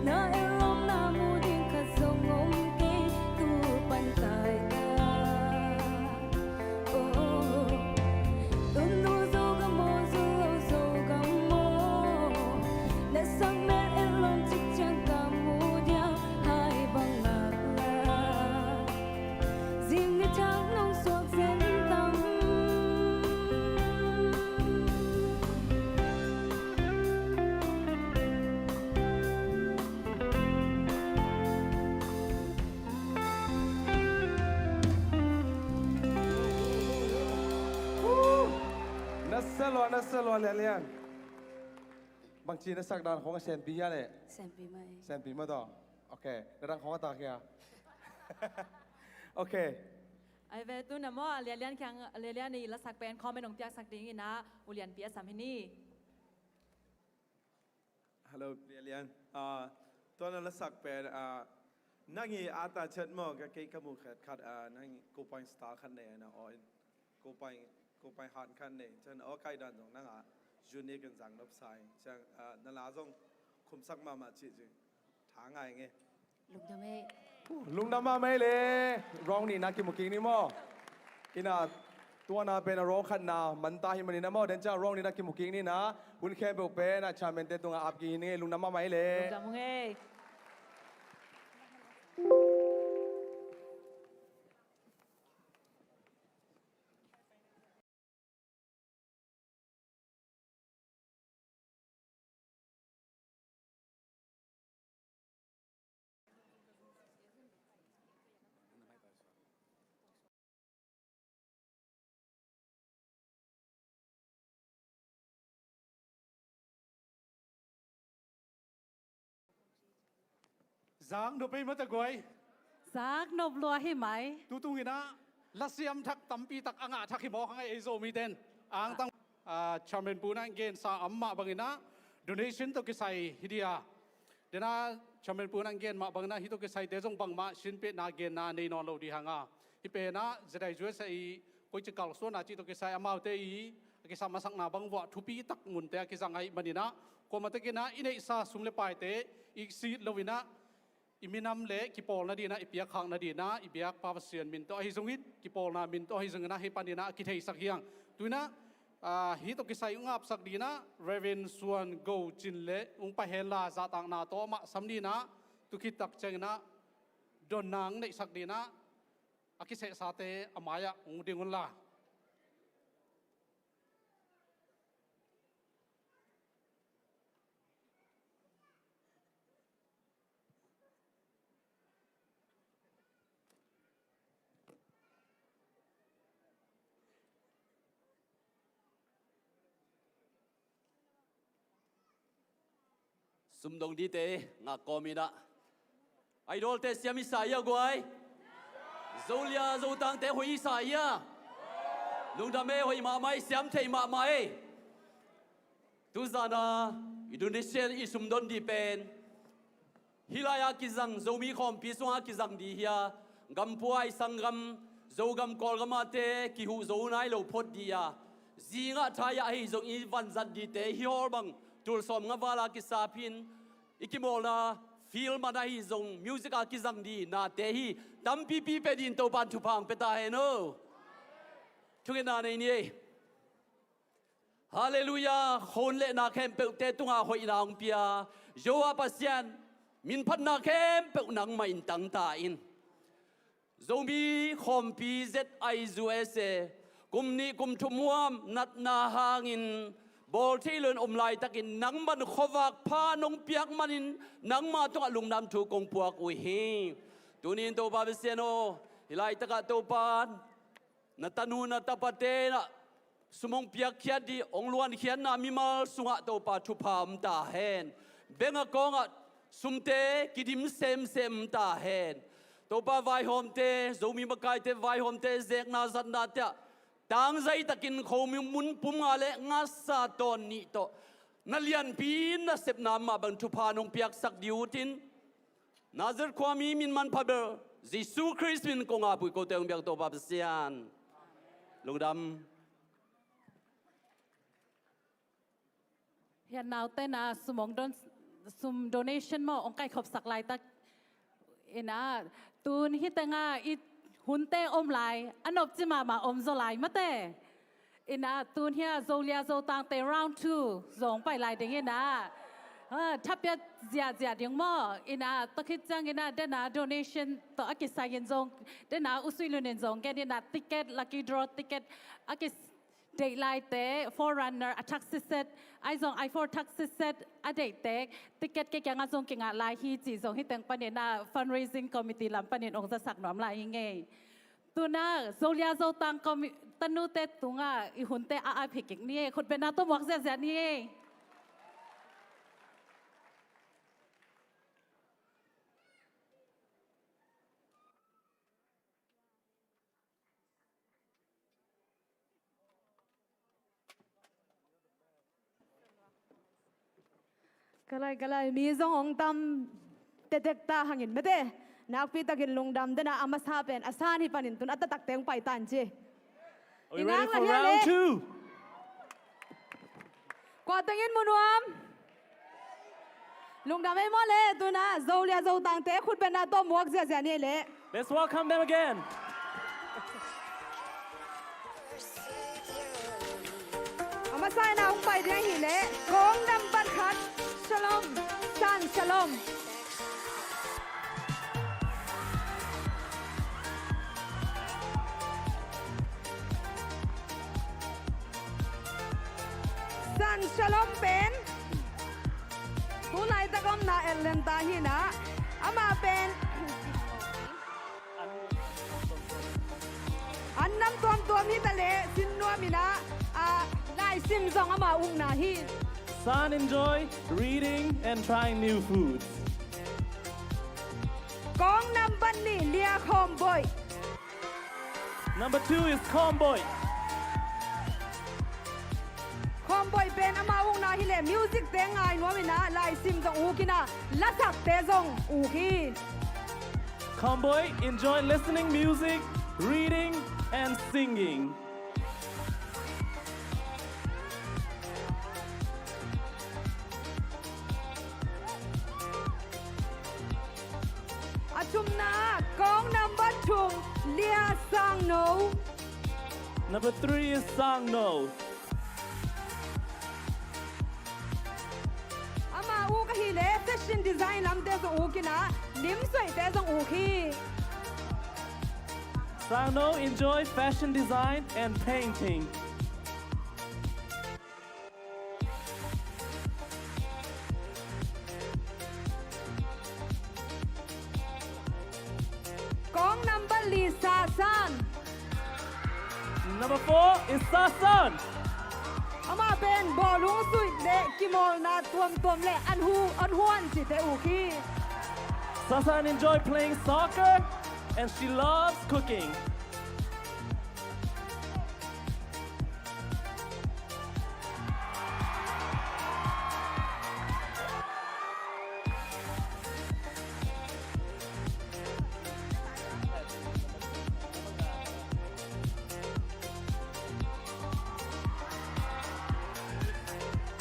Na etlawmna mu ding khat zong om kei, tu pan taitak. Oh, tunu Zogam aw, zu lo Zogam aw, na sak mel etlawm cik ciang ka mu diam, hai bang ngak la. Zing ni thak nong suak zen tam. Na sa lua, na sa lua, Lianlian. Bangci na sak dan khong a senpi hia le? Senpi mai. Senpi mai tawh. Ok. Na dang khong a tak hia? Ok. Ai ve, tu na maw, Lianlian kiang, Lianlian i lasak pen comment hong piaksak ding ina, U Lianpi a sam hi ni. Hello, Lianlian. Ah, tua na lasak pen, ah, nang i ata chet maw, ka kei ka mu khat khat, ah, nang i ko point star khat nei na aw in. Ko point, ko point han khat nei. Chan aw kai dan zong nang a unique in zang nop sai. Chan, ah, na la zong khumsak mahmah cih cih. Tha ngai nge. Lungdam e. Lungdam mahmah e le. Round nihna kimu kik ni maw? Ina, tua na pen a round khatna man ta hi manin a maw, den ciang round nihna kimu kik ni na. Hun khempeuh pen a chairman te tungah ap kik hi ni nge. Lungdam mahmah e le. Lungdam nge. Zak nop ei mataguai. Zak nop lua hi mai. Tutung inah lasiam thak tampi tak a ngah thak hi mawk hang ei Zomiten. Angtang, ah, chairman pu inah gensa amah bang inah donation tawh kisai hi dia. Dena chairman pu inah gen mah bang inah hih tawh kisaite zong bangmah sinpetna genna nei nawn lo di hanga. Hih penah Zedai Zuesa i koici kalsuanna cih tawh kisai amaute i a kisam masakna bang vuah thupi tak ngunte a kizang ahih maninah kuamah takinah i neihsa sum le paite i sit loinah i minam le kipawlna dinah, i piakkhakna dinah, i biak Pa Pasian min tawh ahi zongin, kipawlna min tawh ahi zonginah hih paninah a kitheisak hi hang. Tuinah, ah, hih tawh kisai hong apsak dinah Reverend Suan Go Cin le hong pai henla zahtakna tawh amah sam dinah, tu khit tak cianginah donna hong neihsak dinah a kisehsate a mai-ah hong ding unla. Sumdong dite ngak kawm inah, Idol-te siam i sa hi a guai. Zolia Zotangte hoih i sa hi a. Lungdam e, hoih mahmah e, siam thei mahmah e. Tuzana i donation, i sumdon dih pen hih lai-a kizang, Zomi khawmpi sungah kizang dih hi a, gampuai sanggam, Zogam Kawlgam ahte kihuh zo nai lo phot dih a, zingah thai-ah ahi zong i vanzat dihte hih hawl bang tul sawmnga val-a kisap hi-in, i kimawlna field man ahi zong music-a kizang dih nate hi. Tampipi pia dih in Topa'n thupha hong pia ta hen aw. Thungetna nei ni ei. Halleluiah. Khua hun le na khempeuhte tungah hoihna hong pia Jehovah Pasian, minphatna khempeuh nangmah in tang ta in. Zomi khawmpi Z I U S A kum nih kum thum huam natna hangin bawl thei lo in om laitakin nangman khuavak pha nong piak manin nangma tungah lungdam thu kong puak uh hi. Tuni-in Topa Pasian aw, hih laitakah Topa na tanu na tapate na sum hong piakkhiat dih, hong luankhiatna mimal sungah Topa thupha om ta hen. Bank account-ah sumte kidim semsem ta hen. Topa vaihawmte, Zomi makaite vaihawmte, zekna zatnate ah tangzai takin khomun pum nga le ngasa tawn nih tawh na lianpi nasepna mah bang thupha nong piaksak dih uh hitin, Nazareth khuami min manpha bel Jesu Khrist min kong ap uh hi, kote hong biak Topa Pasian. Lungdam. Hih a naute na sum hong don, sum donation maw hong kaikhopsak laitak inah, tun hih tengah i hunte om lai, a nopci mahmah om zaw lai mate. Inah tun hih a Zolia Zotangte round two zong pai lai ding inah, ah, thapiat ziahziah ding maw. Inah tua khit ciang inah dena donation tawh a kisai-in zong, dena U Sui Lun in zong gen inah ticket, lucky draw ticket a ki deih laite, Forerunner a thak siset, ahi zong i four thak siset a deihte, ticket kei kiangah zong kingah lai hi cih zong hih teng panin ah fundraising committee lam panin hong zasak nuam lai hi ngei. Tuna Zolia Zotang commi-, tanute tungah i hunte a ap hi kik ni ei, khutbetna tawh muak ziahziah ni ei. Ka lai, ka lai, mi zong hong tam tektek ta hangin mate. Nakpi takin lungdam dena a masa pen a san hi panin tun a taktakte hong pai tan ci. Are we ready for round two? Kua tengin mu nuam? Lungdam ei maw le, tuna Zolia Zotangte khutbetna tawh muak ziahziah ni le. Let's welcome them again. A masa in a hong pai ding ahih leh kawng nambat khat, Shalom, San Shalom. San Shalom pen tu laitak omna Atlanta hi-in ah, amah pen an nam tuamtuam hi ta leh sin nuam in ah, a laisim zong amah ukna hi. San enjoy reading and trying new foods. Kawng nambat nih, Lia Khawmboih. Number two is Khawmboih. Khawmboih pen amah ukna hi leh music te ngai nuam in ah, laisim zong uk in ah, lasakte zong uk hi. Khawmboih enjoy listening music, reading and singing. Thumna, kong number thum, Lia Sangno. Number three is Sangno. Ama uk ahih leh fashion design lamte zong uk in ah, lim suaihte zong uk hi. Sangno enjoy fashion design and painting. Kong number li, Sasan. Number four is Sasan. Amah pen bawlung suih le kimawlna tuamtuam le an hu, an huan cihte uk hi. Sasan enjoy playing soccer and she loves cooking.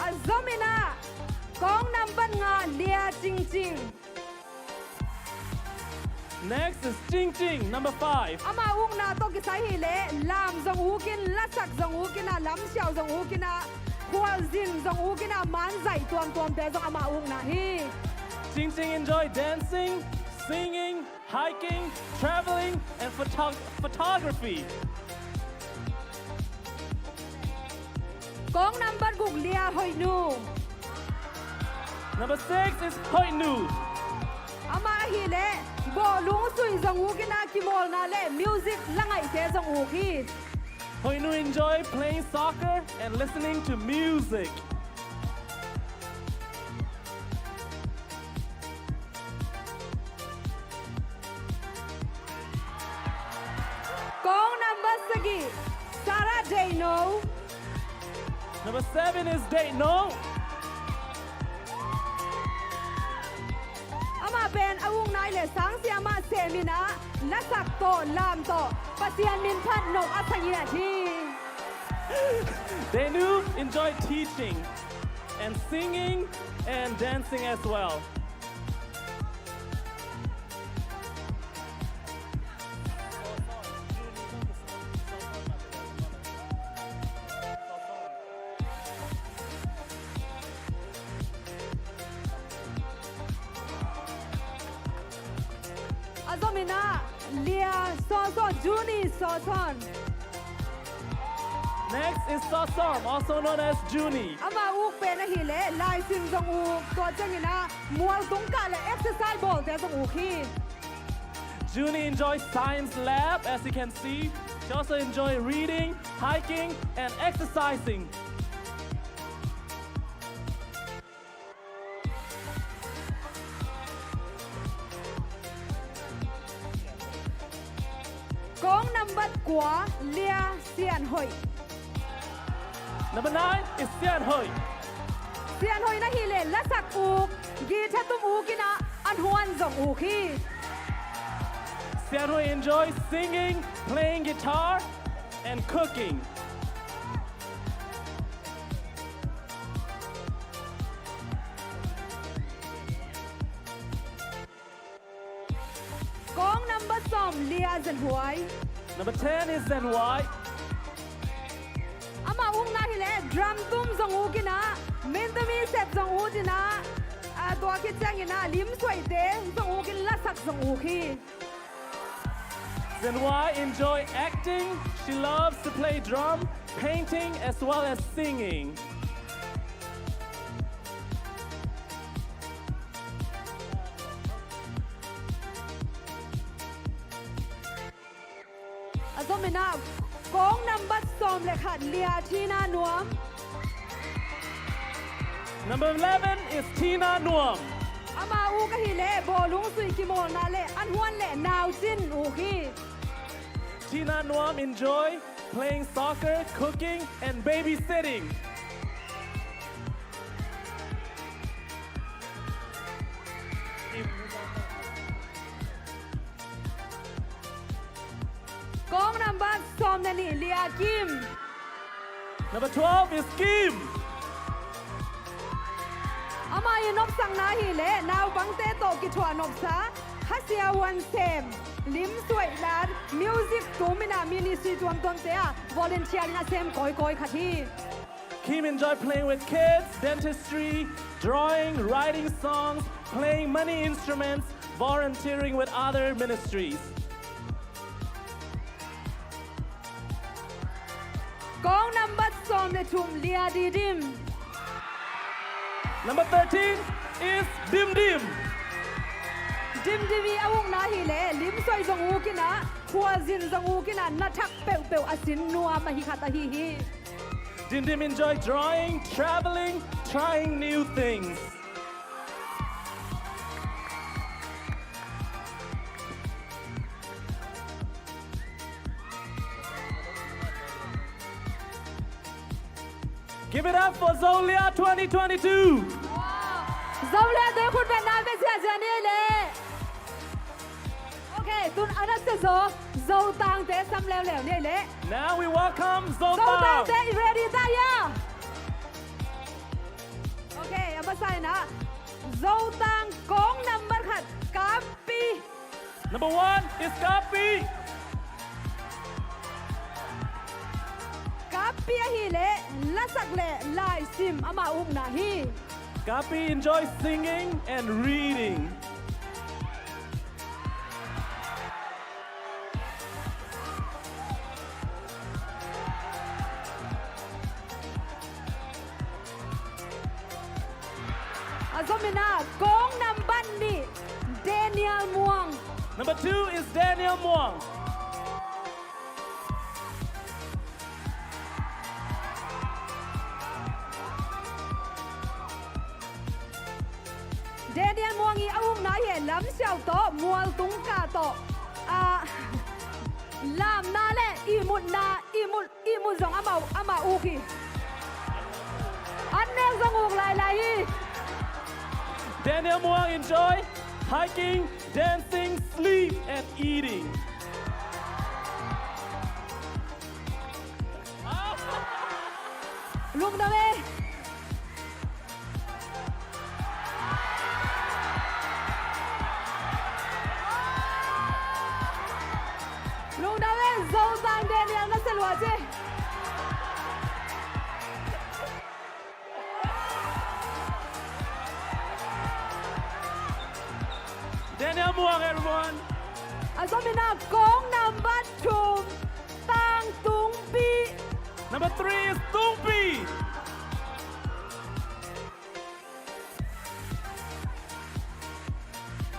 A zom in ah, kong number nga, Lia Cingcing. Next is Cingcing, number five. Ama ukna tawh kisai hi leh lam zong uk in, lasak zong uk in ah, lamsiau zong uk in ah, khualzin zong uk in ah, manzaih tuamtuamte zong ama ukna hi. Cingcing enjoy dancing, singing, hiking, traveling, and photo-, photography. Kong number guk, Lia Hoihnu. Number six is Hoihnu. Amah ahih leh bawlung suih zong uk in ah, kimawlna le music la ngaihte zong uk hi. Hoihnu enjoy playing soccer and listening to music. Kong number sagih, Sarah Deino. Number seven is Deino. Amah pen a ukna leh sang siamah sem in ah, lasak tawh, lam tawh Pasian min phat nop a sangiat hi. Deino enjoy teaching and singing and dancing as well. A zom in ah, Lia Sawsawn, Junie Sawsawn. Next is Sawsawn, also known as Junie. Ama uk pen ahih leh laisim zong uk, tua ciangin ah mualtung kah le exercise bawlte zong uk hi. Junie enjoys science lab, as you can see. She also enjoys reading, hiking, and exercising. Kong number kua, Lia Sian Hoih. Number nine is Sian Hoih. Sian Hoih na hih leh lasak uk, guitar tum uk in ah, an huan zong uk hi. Sian Hoih enjoys singing, playing guitar, and cooking. Kong number sawm, Lia Zen Huai. Number ten is Zen Huai. Ama ukna hih leh drum tum zong uk in ah, min tumi sep zong uk in ah, a, tua khit ciangin ah lim suaihte zong uk in, lasak zong uk hi. Zen Huai enjoy acting. She loves to play drum, painting, as well as singing. A zom in ah, kong number sawm le khat, Lia Tina Nuam. Number eleven is Tina Nuam. Ama uk ahih leh bawlung suih kimawlna le an huan le naucin uk hi. Tina Nuam enjoy playing soccer, cooking, and babysitting. Kong number sawm le nih, Lia Kim. Number twelve is Kim. Ama i nopsakna hih leh naupangte tawh kithuah nopsa, Khasia Wan Sem, lim suaih lat, music tum in a ministry tuamtuamte ah volunteer in a sem kawikawi khat hi. Kim enjoy playing with kids, dentistry, drawing, writing songs, playing many instruments, volunteering with other ministries. Kong nambat sawm le thum, Lia Di Dim. Number thirteen is Dim Dim. Dim Dim i a ukna hi leh lim suaih zong uk in a, khualzin zong uk in a, na thak peuhpeuh a sin nuam ahi khat ahi hi. Dim Dim enjoy drawing, traveling, trying new things. Give it up for Zolia twenty twenty-two. Zolia te khut beng na ve ziazia ni le. Okay, tun a na se zo, Zotang te sam leuleu ni le. Now we welcome Zotang. Zotang te, ready ta ya? Okay, a masa in a, Zotang kong nambat khat, Kapi. Number one is Kapi. Kapi ahi leh lasak le laisim ama ukna hi. Kapi enjoys singing and reading. A zom in a, kong nambat nih, Daniel Muang. Number two is Daniel Muang. Daniel Muang i a ukna hi, lamsiau tawh, mualtung kah tawh, ah, lamna le ihmutna, ihmut, ihmut zong ama, ama uk hi. An nek zong uk lailai hi. Daniel Muang enjoy hiking, dancing, sleep and eating. Lungdam e. Lungdam e, Zotang Daniel na se lua ci. Daniel Muang, everyone. A zom in a, kong nambat thum, Tang Tung Pi. Number three is Tung Pi.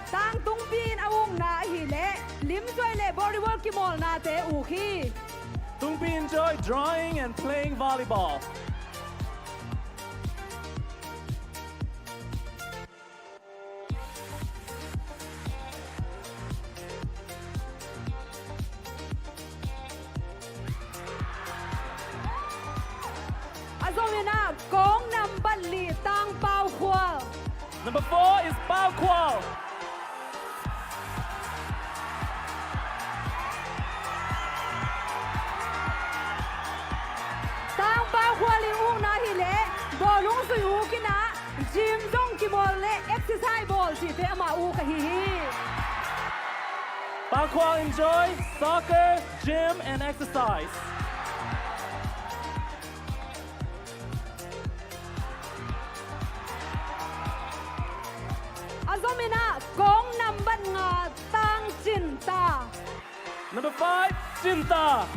Tang Tung Pi in a ukna ahi leh lim suaih le volleyball kimawlnate uk hi. Tung Pi enjoy drawing and playing volleyball. A zom in a, kong nambat li, Tang Pau Khual. Number four is Pau Khual. Tang Pau Khual i ukna hi leh bawlung zui uk in a, gym zong kimawl le exercise bawl cihte ama uk ahi hi. Pau Khual enjoy soccer, gym and exercise. A zom in a, kong nambat nga, Tang Cin Ta. Number five, Cin Ta.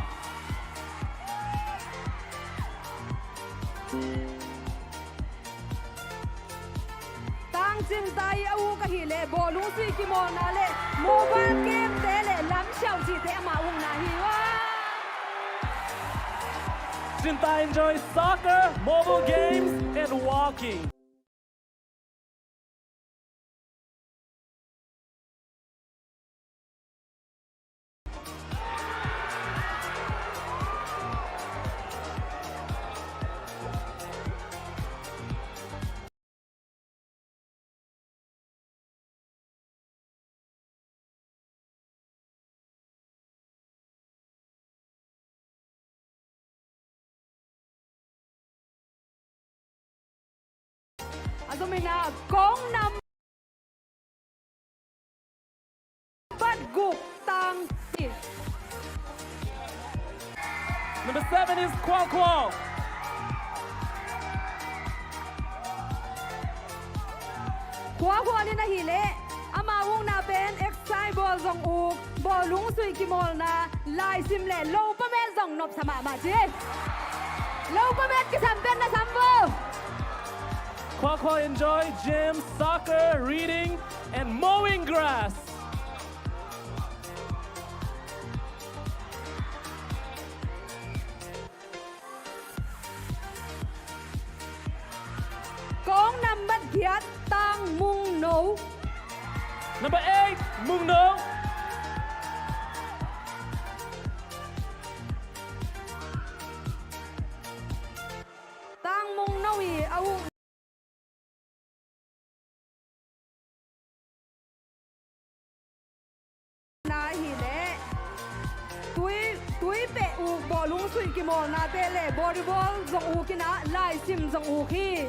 Tang Cin Ta i a uk ahi leh bawlung zui kimawlna le mobile game te le lamsiau cihte ama ukna hi ua. Cin Ta enjoy soccer, mobile games and walking. A zom in a, kong nam- Is Khual Khual. Khual Khual in ahih leh ama ukna pen exercise bawl zong uk, bawlung suih kimawlna, laisim le lopa met zong nopsa mahmah ci. Lopa met kisam pen na sam vo. Khual Khual enjoy gym, soccer, reading, and mowing grass. Kong nambat giat, Tang Mung No. Number eight, Mung No. Tang Mung No i a uk na hi leh tui, tui peh uk, bawlung suih kimawlna te le volleyball zong uk in ah, laisim zong uk hi.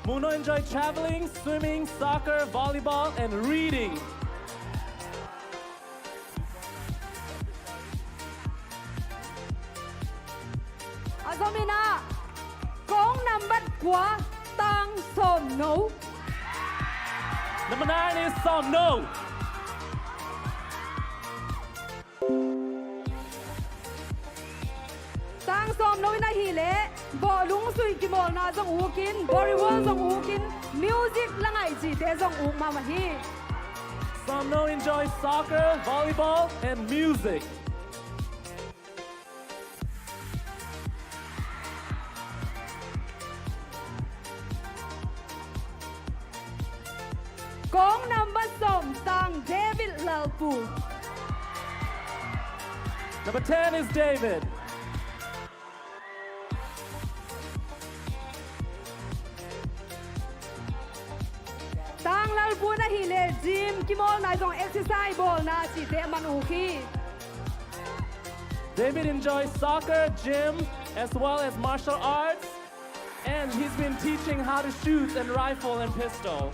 Mung No enjoy traveling, swimming, soccer, volleyball, and reading. A zom in ah, kong nambat kua, Tang Sawm No. Number nine is Sawm No. Tang Sawm No in ahih leh bawlung suih kimawlna zong uk in, volleyball zong uk in, music la ngaih cihte zong uk mahmah hi. Sawm No enjoy soccer, volleyball, and music. Kong nambat sawm, Tang David Lalpu. Number ten is David. Tang Lalpu in ahih leh gym kimawlna zong, exercise bawlna cihte a man uk hi. David enjoys soccer, gym, as well as martial arts, and he's been teaching how to shoot and rifle and pistol.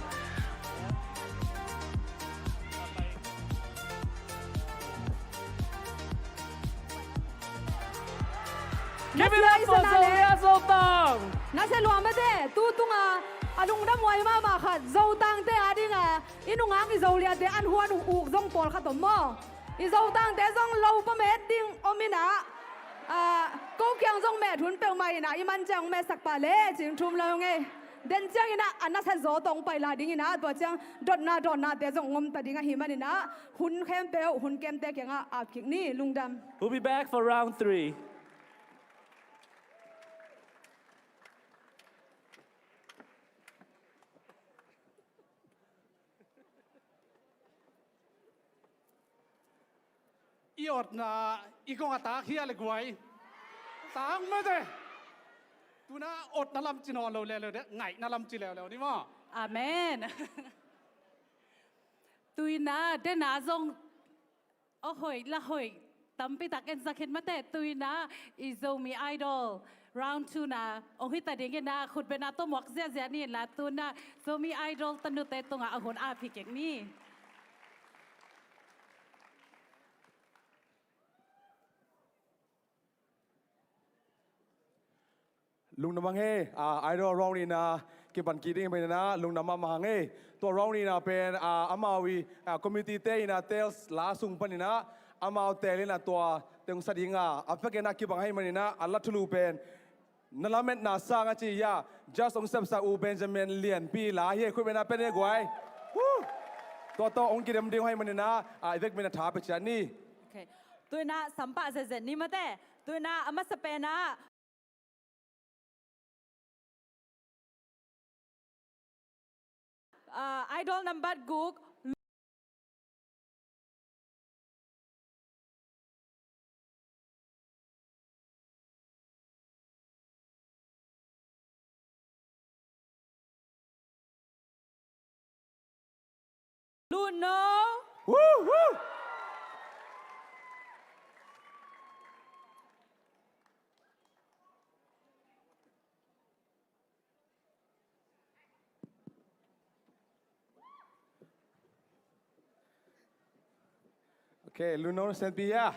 Give it up for Zolia Zotang. Nasia lua mate, tu tunga a lungdam huai mahmah khat, Zotangte a dinga i nungak i Zoliate an huan uh uk zong pawlkhat om maw? I Zotangte zong lopa met ding om in ah, ah, ko kiang zong met hun peuhmah in ah, i man ciang hong metsak pah le cih thum lo ngei. Den ciangin ah a nasia zaw tawh hong pai lai ding in ah, tua ciang dotna dawnate zong hong om ta ding ahih manin ah, hun khempeuh hun kemte kiangah ap kik ni. Lungdam. We'll be back for round three. I otna i kong a tak hi a le guai. Tak mete. Tuna otna lam ci nawn lo leuleu de, ngaihna lam ci leuleu ni maw. Amen. Tuina dena zong a hoih la hoih tampi tak en sak hen mate. Tuina i Zomi Idol round two na hong hi ta ding in ah, khutbetna tawh muak ziahziah ni in la, tuna Zomi Idol tanute tungah a hun ap hi kik ni. Lungdam hang e, ah, Idol round nihna kipan kik ding ahih manin ah lungdam mahmah hang e. Tua round nihna pen, ah, amau i, ah, committee te in ah tels la sung panin ah amau tel in ah tua teng sa ding a, a pek in ah kibang ahih manin ah a la thulu pen na lametna sang a ci a, just hong sepsak U Benjamin Lianpi la hi e, khutbetna pia ni e guai. Woo! Tua tawh hong kidem ding ahih manin ah, ah, i vekpi in ah tha pia ciat ni. Okay. Tuina sampah zenzen ni mate. Tuina a masa pen ah Ah, Idol nambat guk. Luno. Woo, woo. Okay, Luno Senpia.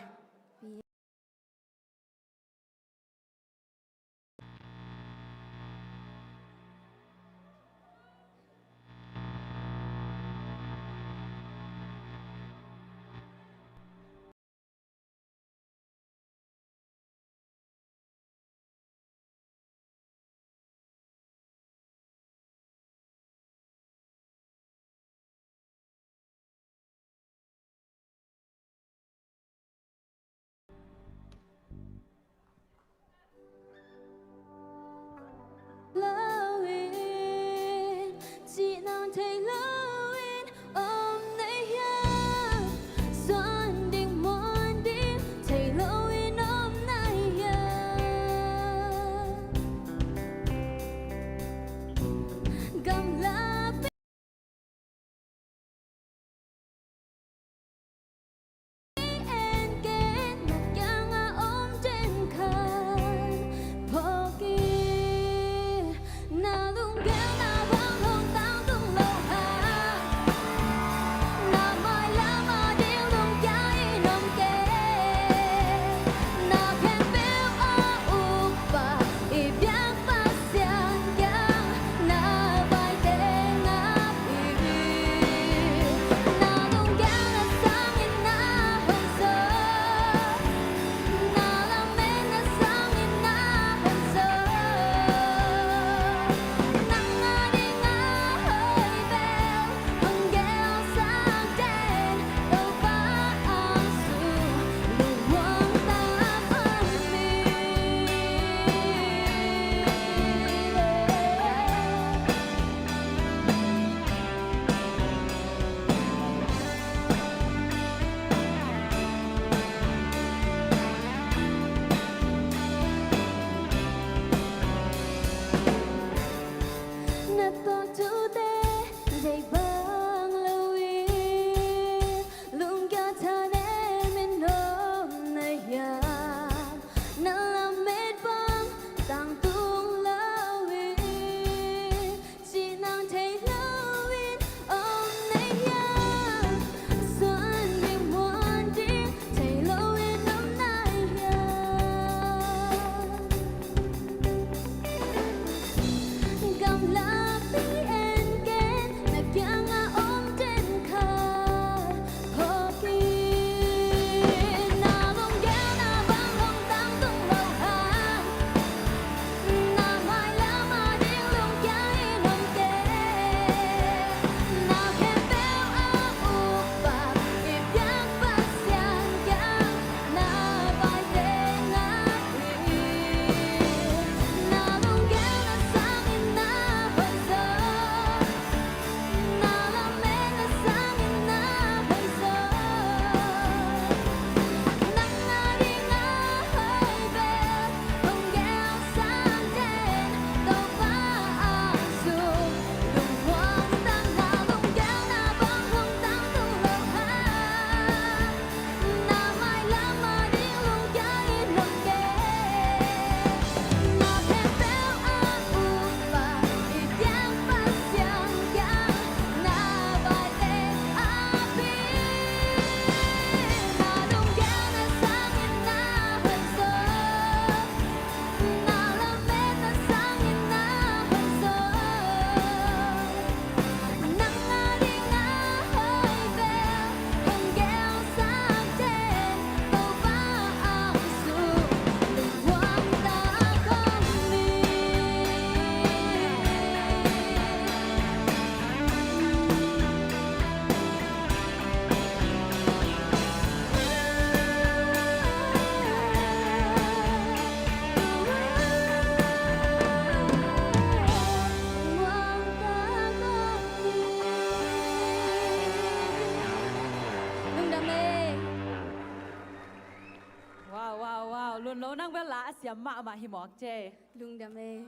Nang bel la a siam mahmah hi mawk ce. Lungdam e.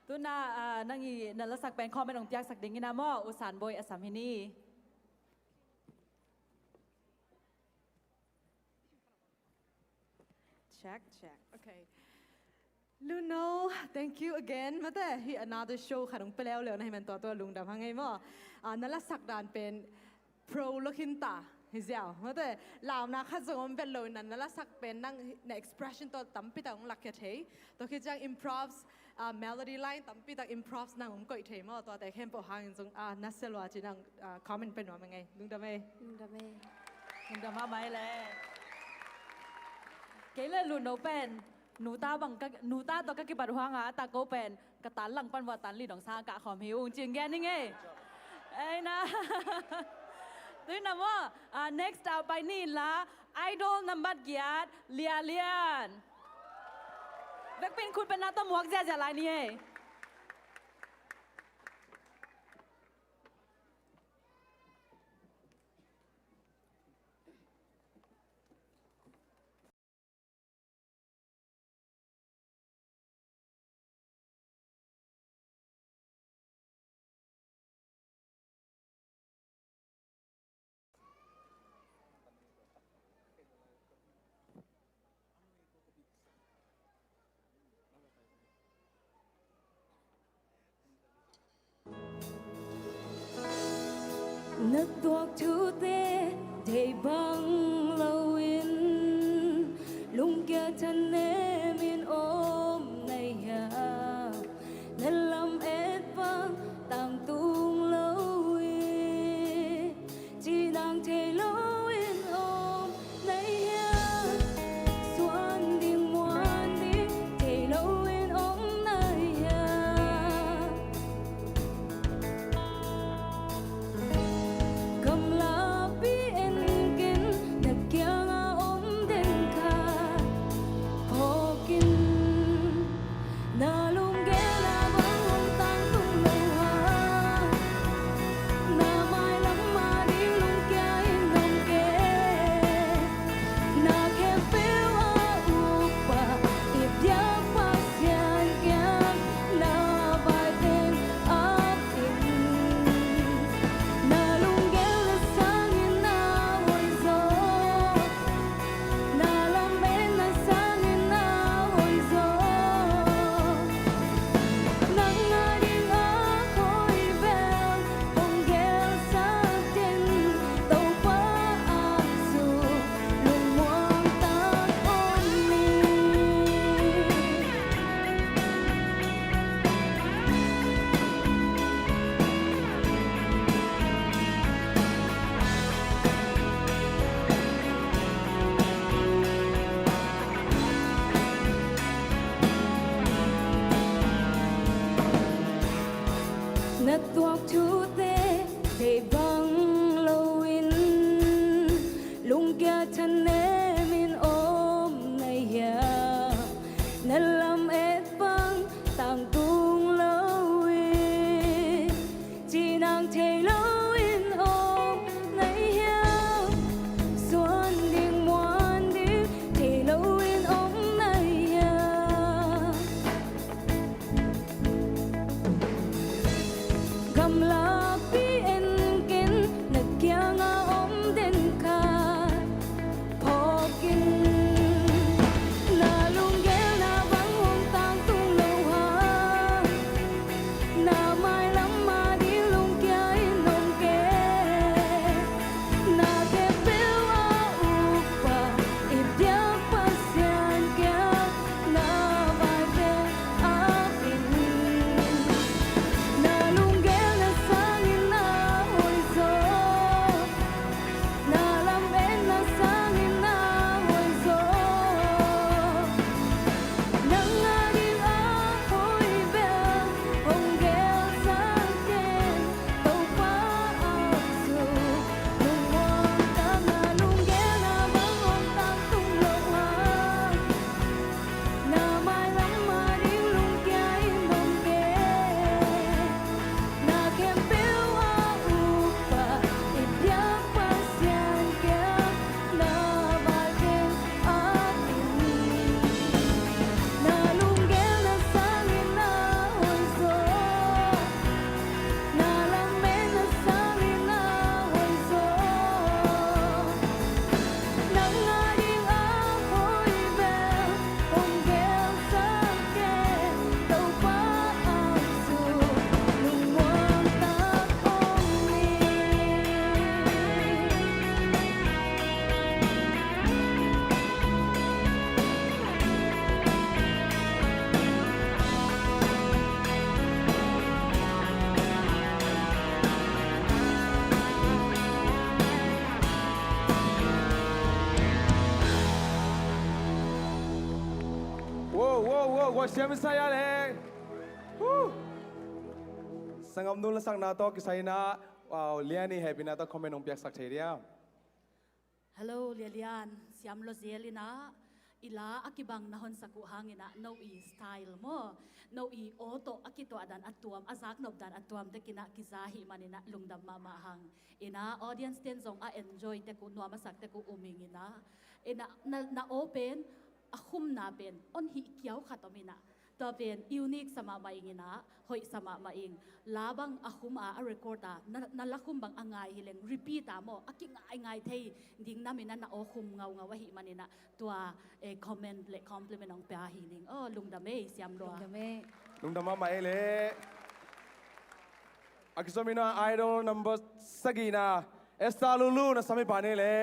Tuna, ah, nang i na lasak pen comment hong piaksak ding ina maw, U Sanboi a sam hi ni. Check, check. Okay. Luno, thank you again. Mate, hi another show khat hong pia leuleu na hi man tua tua lungdam hang ei maw. Ah, na lasak dan pen pro lo khin ta hi ziau. Mate, launa khat zong om vet lo in na lasak pen nang na expression tua tampi tak hong lakkhia thei. Tua khit ciang improvs, ah, melody line tampi tak improvs nang hong koih thei maw. Tuate khempeuh hangin zong, ah, na sia lua ci nang, ah, comment pe nuam ing ei. Lungdam ei. Lungdam ei. Lungdam mahmah ei le. Kei le Luno pen nuta bang ka, nuta tawh ka kibat uh hanga a tak ko pen ka tan lang pan vua tan li dong sa kah khawm hi ung cing gen ing ei. Ei na. Tui na maw, ah, next up pai ni la Idol nambat giat Lia Lian. Vekpin khut pen na tawh muak ziazia lai ni ei. Na tuak thute thei bang loin lungkia thanem in om na hia? Na lamet bang tangtung lo in cihnang thei loin om na hia? Suan ding muan ding thei loin om na hia? Gamlapi en ken na kianga om den khat phawk in. Na lunggel a bang hong tangtung lo hang, na mailam a ding lungkia in om kei. Na khempeuh a ukpa i biak Pasian kiang na vai teng ap in. Na lunggel na sangin na hoih zaw, na lametna sangin na hoih zaw. Nang a ding a khawi bel hong gelsak den, Topa a sung lungmuang tak om ni. Na tuak thute thei bang loin lungkia thanem in om na hia? Na lamet bang tangtung lo in cihnang thei loin om na hia? Suan ding muan ding thei loin om na hia? Gamlapi en ken na kianga om den khat phawk Siam Isaiah le. Huh. Sangam nu lasakna tawh kisai in ah, wow, Liani hehpihna tawh comment hong piaksak thei diam? Hello, Lialian, siam lua zel in ah, i la a kibang na honsak uh hangin ah, no i style maw, no i aw tawh a kituah dan a tuam, a zaknop dan a tuam tek in ah kiza ahih manin ah lungdam mahmah hang. In ah audience ten zong a enjoy tek uh, nuam a sak tek uh um ing in ah, in ah na, na aw pen, a khumna pen, on hih kiau khat om in ah, tua pen unique sa mahmah ing in ah, hoih sa mahmah ing. La bang a khum a, a record a, na, na la khum bang a ngai hi leng repeat a maw, a kingaingai thei ding nam in ah na aw khum ngaungau ahih manin ah, tua, eh, comment le compliment hong pia hi ning. Oh, lungdam ei, siam lua. Lungdam ei. Lungdam mahmah ei le. A kizom in ah idol number sagihna, Esther Lulu, na sam i pan ei le.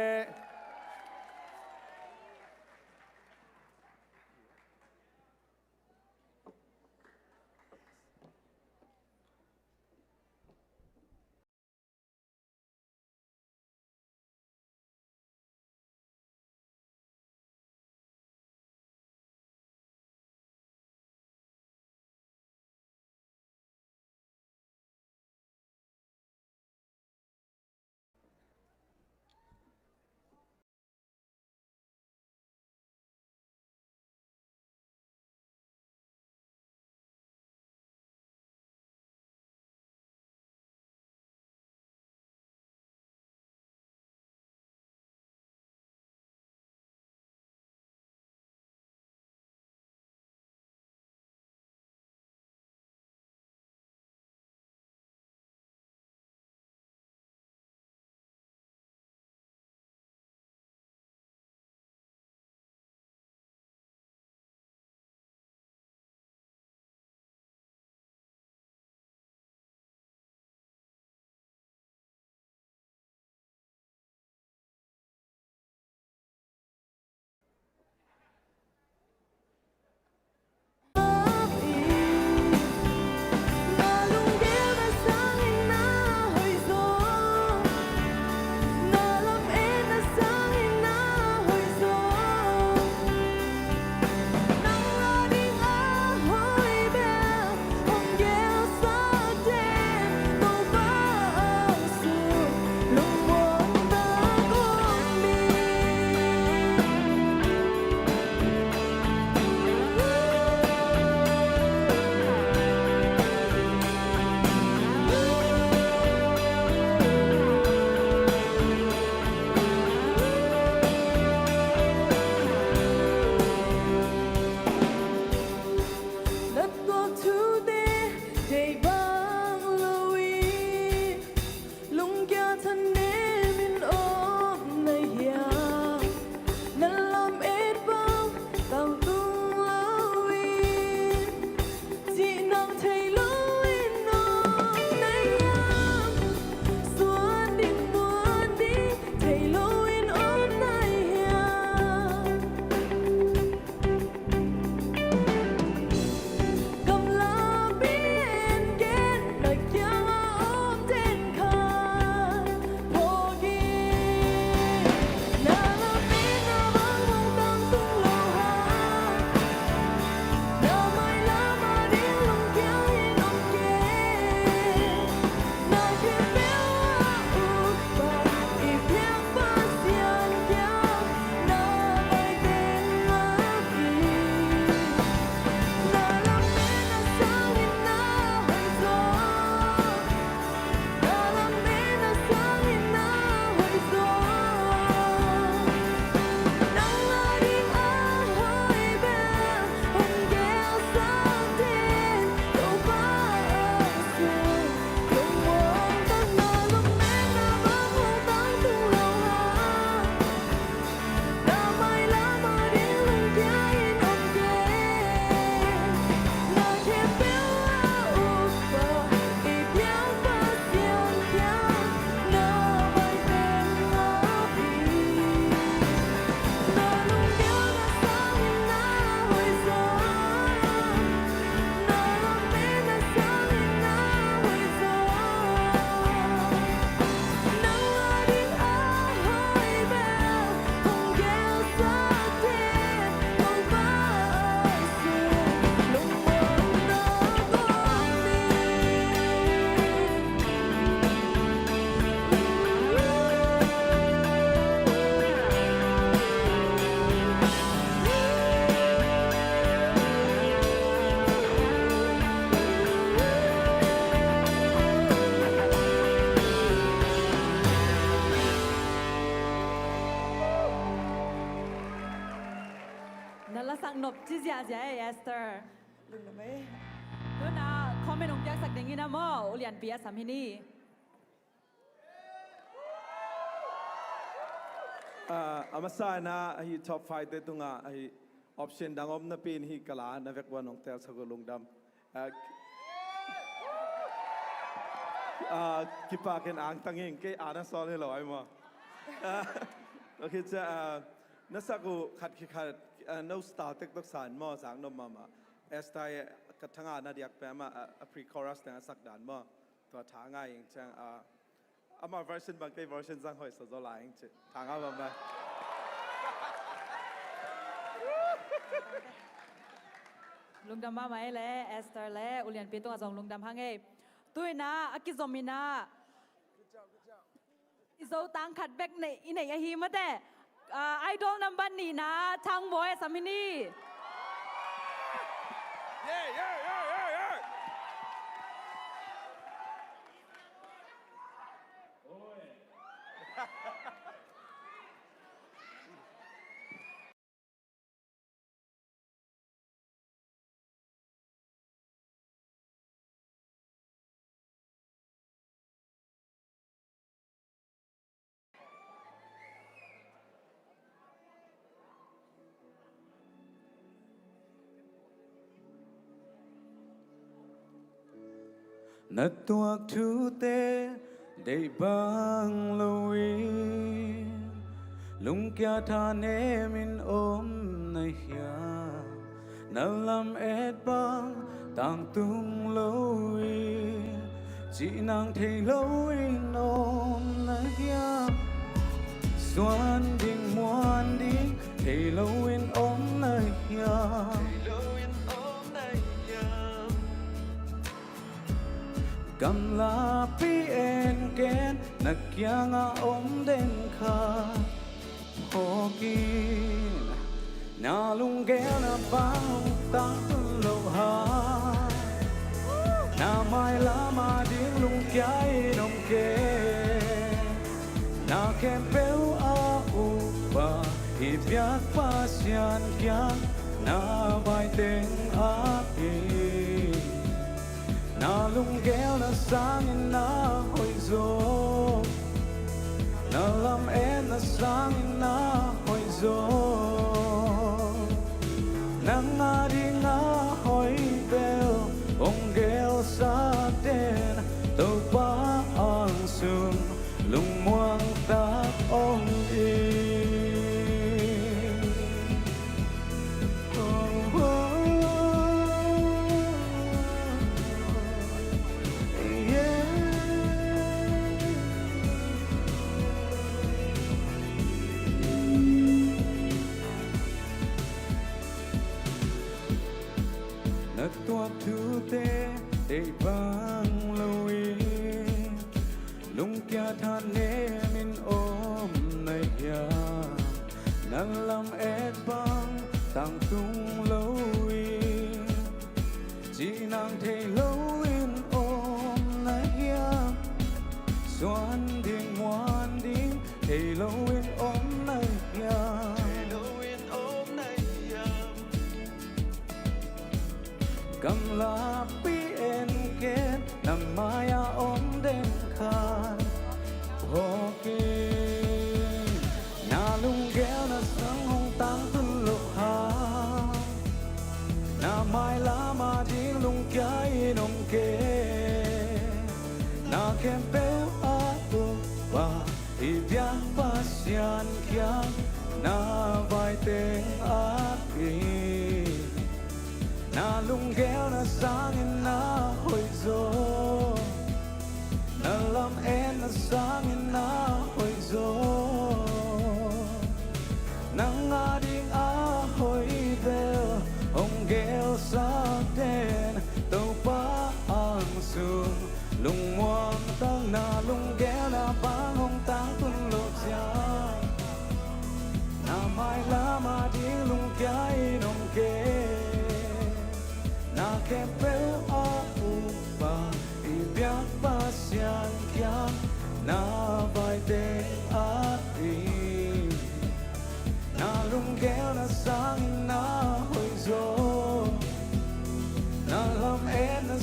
Esther. Lungdam ei. Tuna comment hong piaksak ding hi na maw, U Lianpi a sam hi ni. Ah, a masa in ah, ahi top five te tungah ahi option dang om napi in hih ka la na vek ua nong telsak uh lungdam. Ah, ah, kipak in angtang ing, kei a na sawl hi lo ai maw. Ah, okay, cia, ah, na sak uh khat khi khat, ah, no style tektok san maw, zak nop mahmah. Esther, ka thanga na diak pia mah, ah, a pre-chorus teng a sak dan maw. Tua tha ngai ing ciang, ah, amah version bang kei version zang hoih sa zaw lai ing ci. Thangah bang bang. Lungdam mahmah ei le, Esther le U Lianpi tungah zong lungdam hang ei. Tu in ah, a kizom in ah, i Zotang khat bek nei, i nei ahi mate. Ah, Idol number nihna, Thang Bawi a sam hi ni. Yeah, yeah, yeah, yeah, yeah. Na tuak thute deih bang loin lungkia thanem in om na hiam? Na lam et bang tangtung loin cihnang thei loin om na hiam? Suan ding muan ding thei loin om na hiam? Gamlapi en ken na kiangah om den kha phawk in. Na lunggel na bang hong tangtun lo hang? Na mailam a ding lungkia in om kei. Na khempeuh a upa i biak Pasian kiang na vai teng ap in. Na lunggel na sangin na hoih zaw, na lam et na sangin na hoih zaw. Nang a ding a hoih bel hong gelsak den, Topa angsung lungmuang tak om in. Oh, oh, oh, yeah. Na tuak thute deih bang loin lungkia thanem in om na hiam? Na lam et bang tangtung loin cihnang thei loin om na hiam? Suan ding muan ding thei loin om na hiam? Gamlapi en ken na mai-ah om den kha phawk in. Na lunggel na sang hong tangtun lo hang? Na mailam a ding lungkia in om kei. Na khempeuh a upa i biak Pasian kiang na vai teng ap in. Na lunggel na sangin na hoih zaw, na lam et na sangin na hoih zaw. Nang a ding a hoih bel hong gelsak den, Topa angsung lungmuang tak. Na lunggel na bang hong tangtun lo ciang, na mailam a ding lungkia in om kei. Na khempeuh a upa i biak Pasian kiang na vai teng ap in. Na lunggel na sangin na hoih zaw,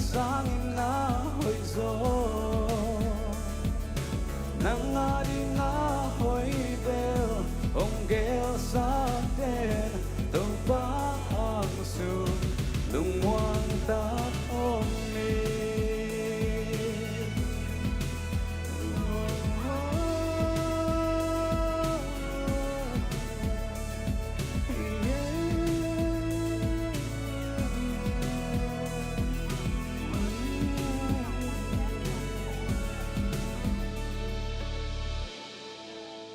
Sangin na hoih zaw, nang a ding a hoih bel hong gelsak den, Topa angsung lungmuang tak om ni.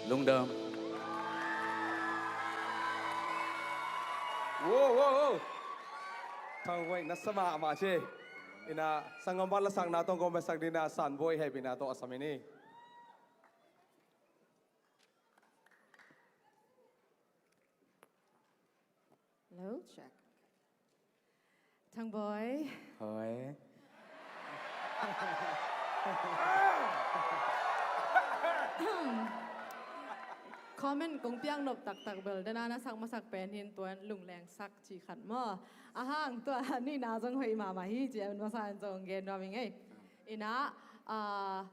Lungdam. Wow, wow, wow. Thang Voi, na sa mahmah ci. Ina, sanggam bang lasakna tawh kong besak ding na, San Voi, hehpihna tawh a sam in hi. Hello, check. Thang Voi. Hoi. Comment kong piak nop taktak bel, dena na sak masak pen hi in, tua in lungleng sak ci khat maw. A hang tua nihna zong hoih mahmah hi ci a, masa in zong gen nuam ing ei. Ina, ah,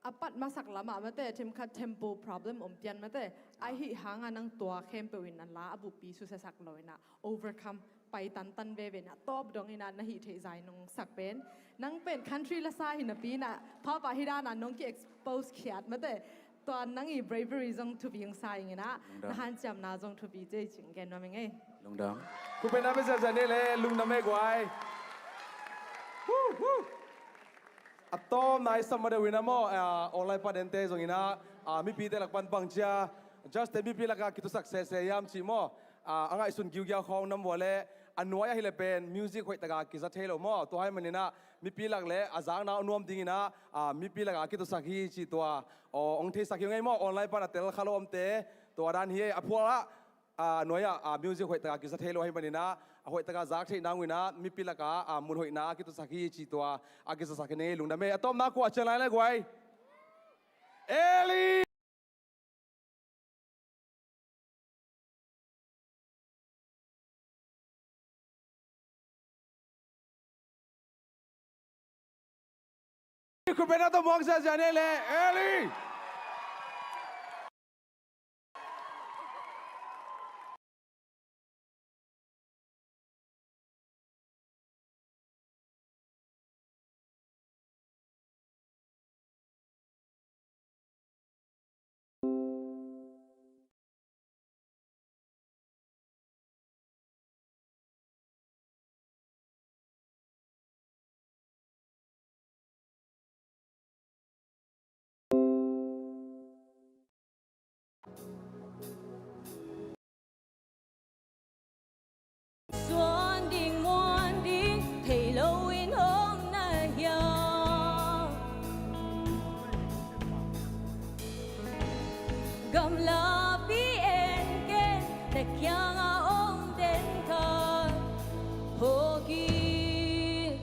a pat masak lamah mate, themkhat tempo problem om pian mate. Ahi hanga nang tua khempeuh in a la a buppi susia sak lo ina, overcome, pai tantan veve ina, tawp dong ina, na hih theih zai nong sak pen. Nang pen country lasa hi napi ina, papa hi dana nong ki-expose khiat mate. Tua nang i bravery zong thupi hong sa ing ina, na hanciamna zong thupi ci ei ci gen nuam ing ei. Lungdam. Khup pen na pe zia zia ni le, lungdam ei guai. Woo, woo. A tawmna i sam ma deuh ina maw, ah, online pan ente zong ina, ah, mipite lak pan bang cia, judge te mipi laka kitusak sese hiam cih maw, ah, a ngaihsun giugiau khawng nam vua le, a nuai ahih leh pen music hoih taka kiza thei lo maw, tua hih manin ah mipi lak le a zakna a nuam ding ina, ah, mipi laka kitusak hi cih tua, aw, hong theisak hi ung ei maw, online pan a tel kha lo omte, tua dan hi ei, a phualah, a nuai ah, a music hoih taka kiza thei lo ahih manin ah, a hoih taka zak theih nang un ah, mipi laka, a mun hoihna a kitusak hi cih tua a kizasak hi ning ei, lungdam ei. A tawpna kua cian lai le guai? Eli! Khup pen na tawh muang zia zia ni le, Eli! Suan ding muan ding thei loin hong na hiam? Gamlapi en ken na kiangah hong den kha. Hawk in,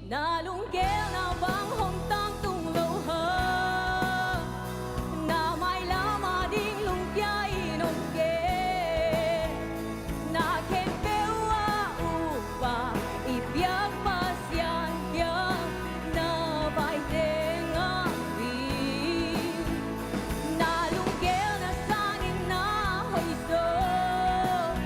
na lunggelna bang hong tangtung lo hang, na mailam a ding lungkia in hong gen. Na khempeuh a upa i biak Pasian kiang na vaite ngah in, na lunggelna sangin na hoih zaw.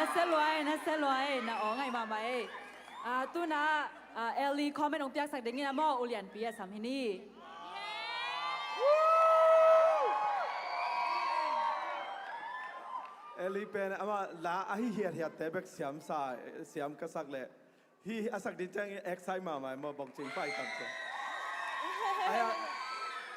Na sia lua e, na sia lua e, na aw ngai mahmah e. Ah, tu-in ah, ah, Ellie comment hong piaksak dingin ah maw, U Lianpi a sam hi ni. Ellie pen amah la ahi hiathiatte bek siam sa, siam ka sak leh. Hi a sak ding ciangin excite mahmah maw, bawngcing pai tam ciang. Ai a,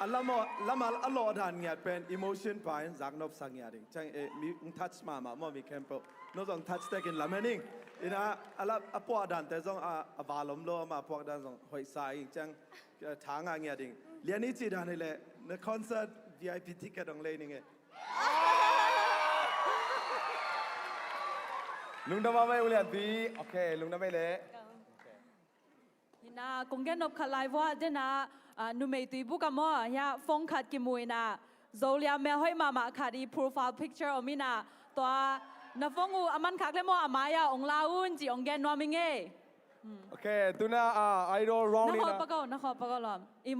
a lam aw, lam a, a lawh dan ngiat pen emotion pai in zaknop sak ngiat ding. Ciang, eh, mi hong touch mahmah maw, mi khempeuh. No zong touch tekin lamen ing. Ina, a la, a puak dante zong a, a val om lo, ama puak dan zong hoih sa ing. Ciang, eh, tha ngah ngiat ding. Lian i cih dan hi leh, na concert V I P ticket hong lei ning e. Lungdam mahmah e U Lianpi. Ok, lungdam e leh. Hi-in ah, kong gen nop khat lai vua, den ah, ah, numei tuibuk ah maw, hiah phone khat kimu in ah, Zolia melhoih mahmah khat i profile picture om in ah, tua na phone uh a man khak leh maw, a mai-ah hong la un ci hong gen nuam ing e. Hmm. Ok, tu-in ah, ah, idol round na in khawh ah. Pak aw, na khawh pak aw lawm. I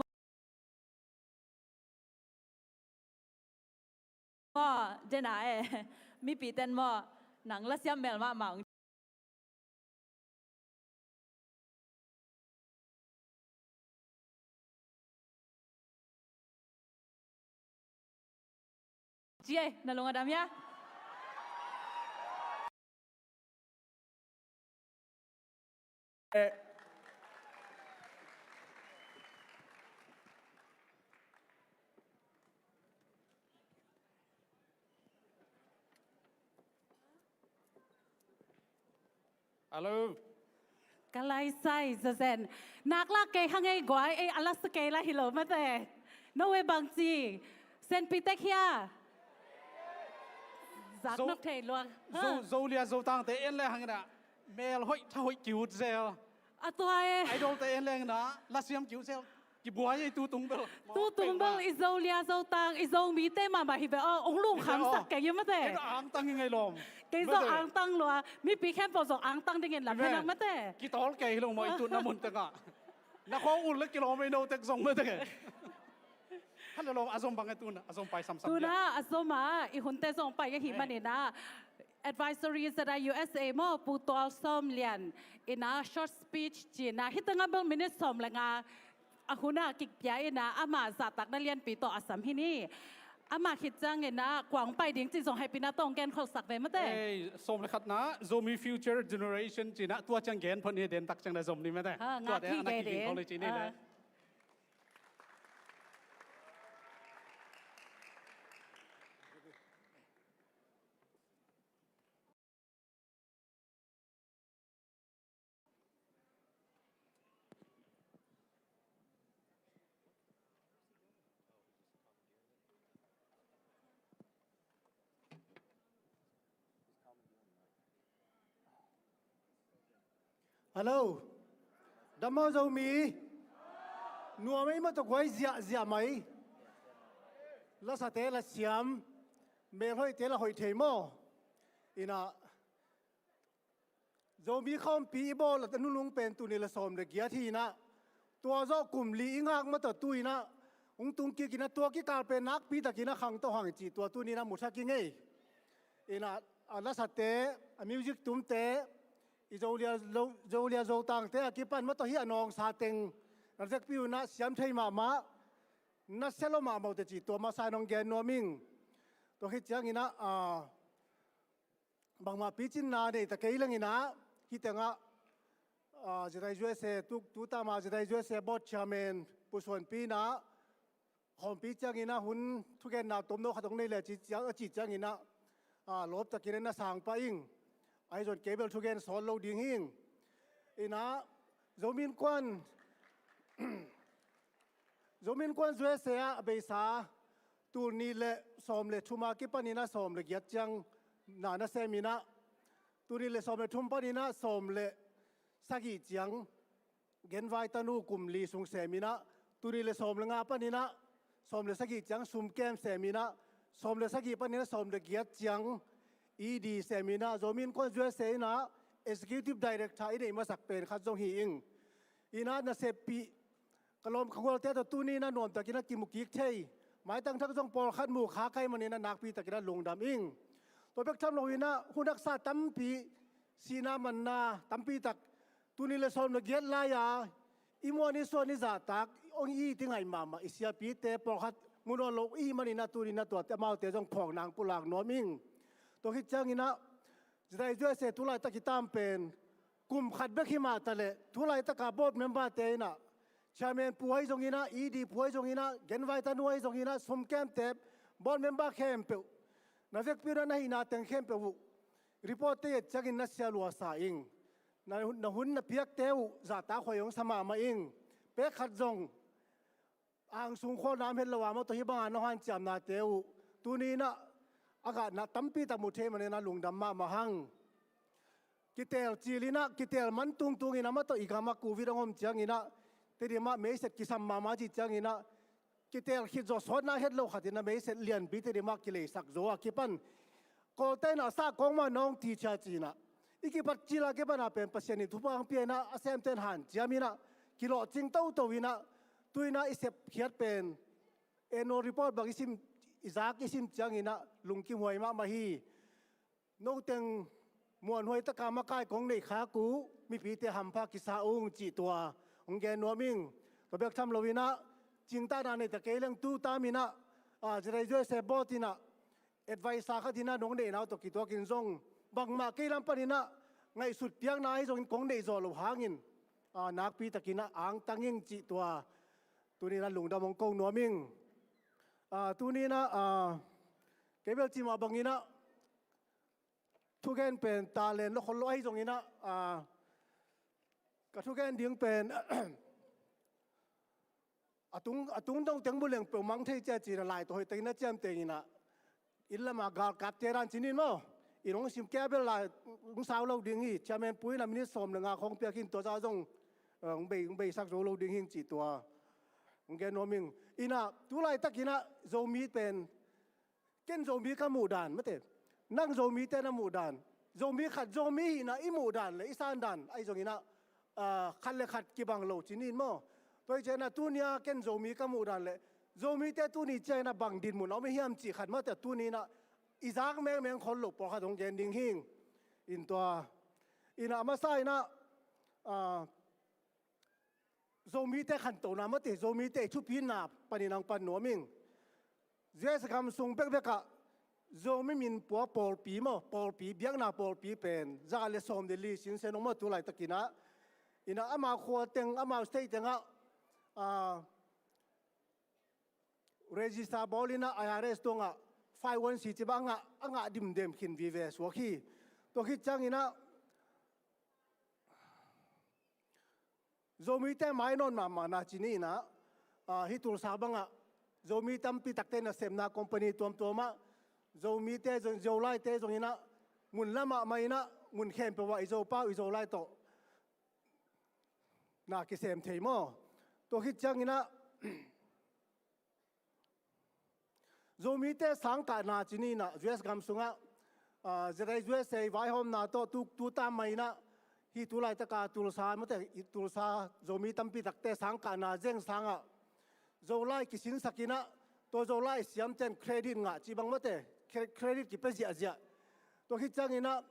maw, den ah e, mipite'n maw, nang lasiam mel mahmah ung. Ci e, na lung a dam hia? Eh. Hello. Ka lai sai zazen. Nak lak kei hang ei guai, ei a la sa kei la hi lo mate. No way bang ci. Senpi tek hia. Zak Zo-, nok thei luang. Zo-, ha. Zolia Zotangte en le hang in ah. Mel hoih, tha hoih ki ut zel. A tua e. Idol te en le hang in ah, lasiam ki ut zel. Kibuai ei tu tung bel. Tu tung bel i Zolia Zotang, i Zomite mahmah hi ve aw, hong lungkham sak kei hi mate. Kei zong angtang hi ngei lawm. Kei zong angtang lua, mipi khempeuh zong angtang dingin lam hi nang mate. Kitawl kei hi lo maw, i tutna mun tengah. Na khawng ul le kilawm ei no tek zong mate. Hale lawm, a zom bang e tu-in ah, a zom pai samsam. Tu-in ah, a zom ah, i hunte zong pai ka hi manin ah. Advisory Z I U S A maw, Pu Tual Sawm Lian in ah short speech ci-in ah, hih tengah bel minute sawm le nga a hun ah kikpia in ah, amah zahtakna lianpi tawh a sam hi ni. Amah khit ciangin ah kua hong pai ding cih zong hehpihna tawh hong genkholhsak ve mate. Ei, sawm le khatna, Zomi Future Generation ci-in ah, tua ciang gen phot ni, den tak ciang na zom ni mate. Ha, tuate a na kiging khol hi ci ni le. Hello. Dam maw Zomi. Nuam ei maw, tawh guai ziahziah mai. Lasate la siam. Melhoihte la hoih thei maw. Ina, Zomi khawmpi i bawl a nunung pen tul nih le sawm le giat hi-in ah, tua zawh kum li i ngak maw tawh tu-in ah, hong tung kik in ah, tua kikal pen nakpi takin a khang tawh hang cih tua tuni-in ah musak i ngei. Ina, a lasate, a music tumte, i Zolia, Zo-, Zolia Zotangte a kipan maw tawh hih a nawngsa teng na zekpih un ah siam thei mahmah, na sia lo mahmah uh teh cih tua masa in hong gen nuam ing. Tua khit ciangin ah, a, bangmah picinna nei ta kei leng in ah, hih tengah, ah, Z I U S A, tu, tu tama Z I U S A board chairman Pu Suanpi in ah, khawmpi ciangin ah hun thugenna tomno khat hong nei le a ci ciang, a cih ciangin ah, ah, lawp takin ah na sang pah ing. Ahi zong kei bel thugen sawt lo ding hi ing. In ah, Zomi Innkuan, Zomi Innkuan U S A ah a beisa tul nih le sawm le thum a kipanin ah sawm le giat ciang na na sem in ah, tul nih le sawm le thum panin ah sawm le sagih ciang genvai tanu kum li sung sem in ah, tul nih le sawm le nga panin ah sawm le sagih ciang sumkem sem in ah, sawm le sagih panin ah sawm le giat ciang E D sem in ah, Zomi Innkuan U S A in ah Executive Director i neih masak pen khat zong hi ing. In ah, naseppih ka lawm ka gualte tawh tuni-in ah nuamtakin ah kimu kik thei, maitang thak zong pawlkhat mu kha ka hih manin ah nakpi takin ah lungdam ing. Tua bek tham loin ah hun haksa tampi, sihna manna tampi tak, tul nih le sawm le giat lai-a i muan i suan i zahtak, hong it i ngaih mahmah i siapite pawlkhat mu nawn lo i hih manin ah tuni-in ah tuate amaute zong phawkna hong pulak nuam ing. Tua khit ciangin ah ZIUSA tu laitak i tam pen kum khat bek hi mah taleh tu laitaka board member-te in ah, chairman pu ahi zongin ah, ED pu ahi zongin ah, genvaite nu ahi zongin ah, sumkemte, board member khempeuh na vekpi un ah na hihna teng khempeuh uh report-te i et ciangin na sialua sa ing. Na, na hun na piakte uh zahtakhuai hong sa mahmah ing. Pek khat zong angsung khualna om het lo a maw, tua hih banga na hanciamnate uh tuni-in ah a gahna tampi tak mu thei manin ah lungdam mahmah hang. Kiteel cil in ah, kiteel man tungtungin ah, amah tawh i gamah Covid hong om ciangin ah Tedim ah meiset kisam mahmah cih ciangin ah, kiteel khit zawh suak na het lo khatin ah meiset lianpi Tedim ah kileisak zo a kipan Kawlte in ah sahkawng mah na hong tichia ci-in ah, i kipat cil a kipan a pen Pasian in thupha hong pia in ah, a semten hanciam in ah, kilawhcing toto in ah, tu-in ah i sepkhiat pen annual report bang i sim, i zak i sim ciangin ah lungkimhuai mahmah hi. Noteng muanhuai taka makai kong neih khak uh mipite hampha kisa ung cih tua hong gen nuam ing. Tua bek tham loin ah cingtahna nei ta kei leng tu tamin ah, ah, ZIUSA board in ah advisor khat in ah nong neihna uh tawh kituakin zong bangmah kei lam panin ah ngaihsut piakna ahi zongin kong neih zawh loh hangin, ah, nakpi takin ah angtang ing cih tua tuni-in ah lungdam hong ko nuam ing. Ah, tuni-in ah, ah, kei bel cimah bangin ah thugen pen talent lo khol lo ahi zongin ah, ah, ka thugen ding pen a tung, a tung dong teng mu leng peuh mang thei cia ci-in ah lai tawh hoih takin a ciamtengin ah inn lama galkapte dan ci-in maw, i nong sim kei a bel lai hong sau lo ding hi. Chairman pu in ah minute sawm le nga khawng piak hi in, tua zah zong, eh, hong bei, hong beisak zo lo ding hi cih tua hong gen nuam ing. In ah tu laitakin ah Zomi pen, ken Zomi ka muh dan mate, nang Zomite na muh dan, Zomi khat Zomi hihna i muh dan le i san dan ahi zongin ah, ah, khat le khat kibang lo ci-in maw. Tua hi ciangin ah tuni-a ken Zomi ka muh dan le Zomite tuni ciangin ah bang dinmun a om i hiam cih khat mate tuni-in ah i zak mengmeng khol lo pawlkhat hong gen ding hi ing. In tua, in ah a masa in ah, ah, Zomite khantohna mate, Zomite i thupina panin hong pan nuam ing. U S gam sung bekbek ah Zomi min pua pawlpi maw, pawlpi, biakna pawlpi pen za le sawm le li sinsen hong maw tu laitakin ah. In ah amau khua teng, amau state teng ah, ah, register bawl in ah I R S tungah five one C ci bang a ngah, a ngah dimdem khin vive suak hi. Tua khit ciangin ah Zomite mai nawn mahmahna ci-in ah, ah, hih Tulsa bangah Zomi tampi takte nasepna company tuamtuam ah Zomite zong, Zolaite zongin ah mun la mahmah in ah mun khempeuh ah i Zopa uh i Zolai tawh na kisem thei maw. Tua khit ciangin ah Zomite sangkahna ci-in ah U S gam sungah, ah, ZIUSA vaihawmna tawh tu, tu tam mah in ah hih tu laitaka Tulsa mate, hih Tulsa Zomi tampi takte sangkahna zeng sangah Zolai kisinsak in ah tua Zolai siamten credit ngah ci bang mate, cre-, credit kipia ziahziah. Tua khit ciangin ah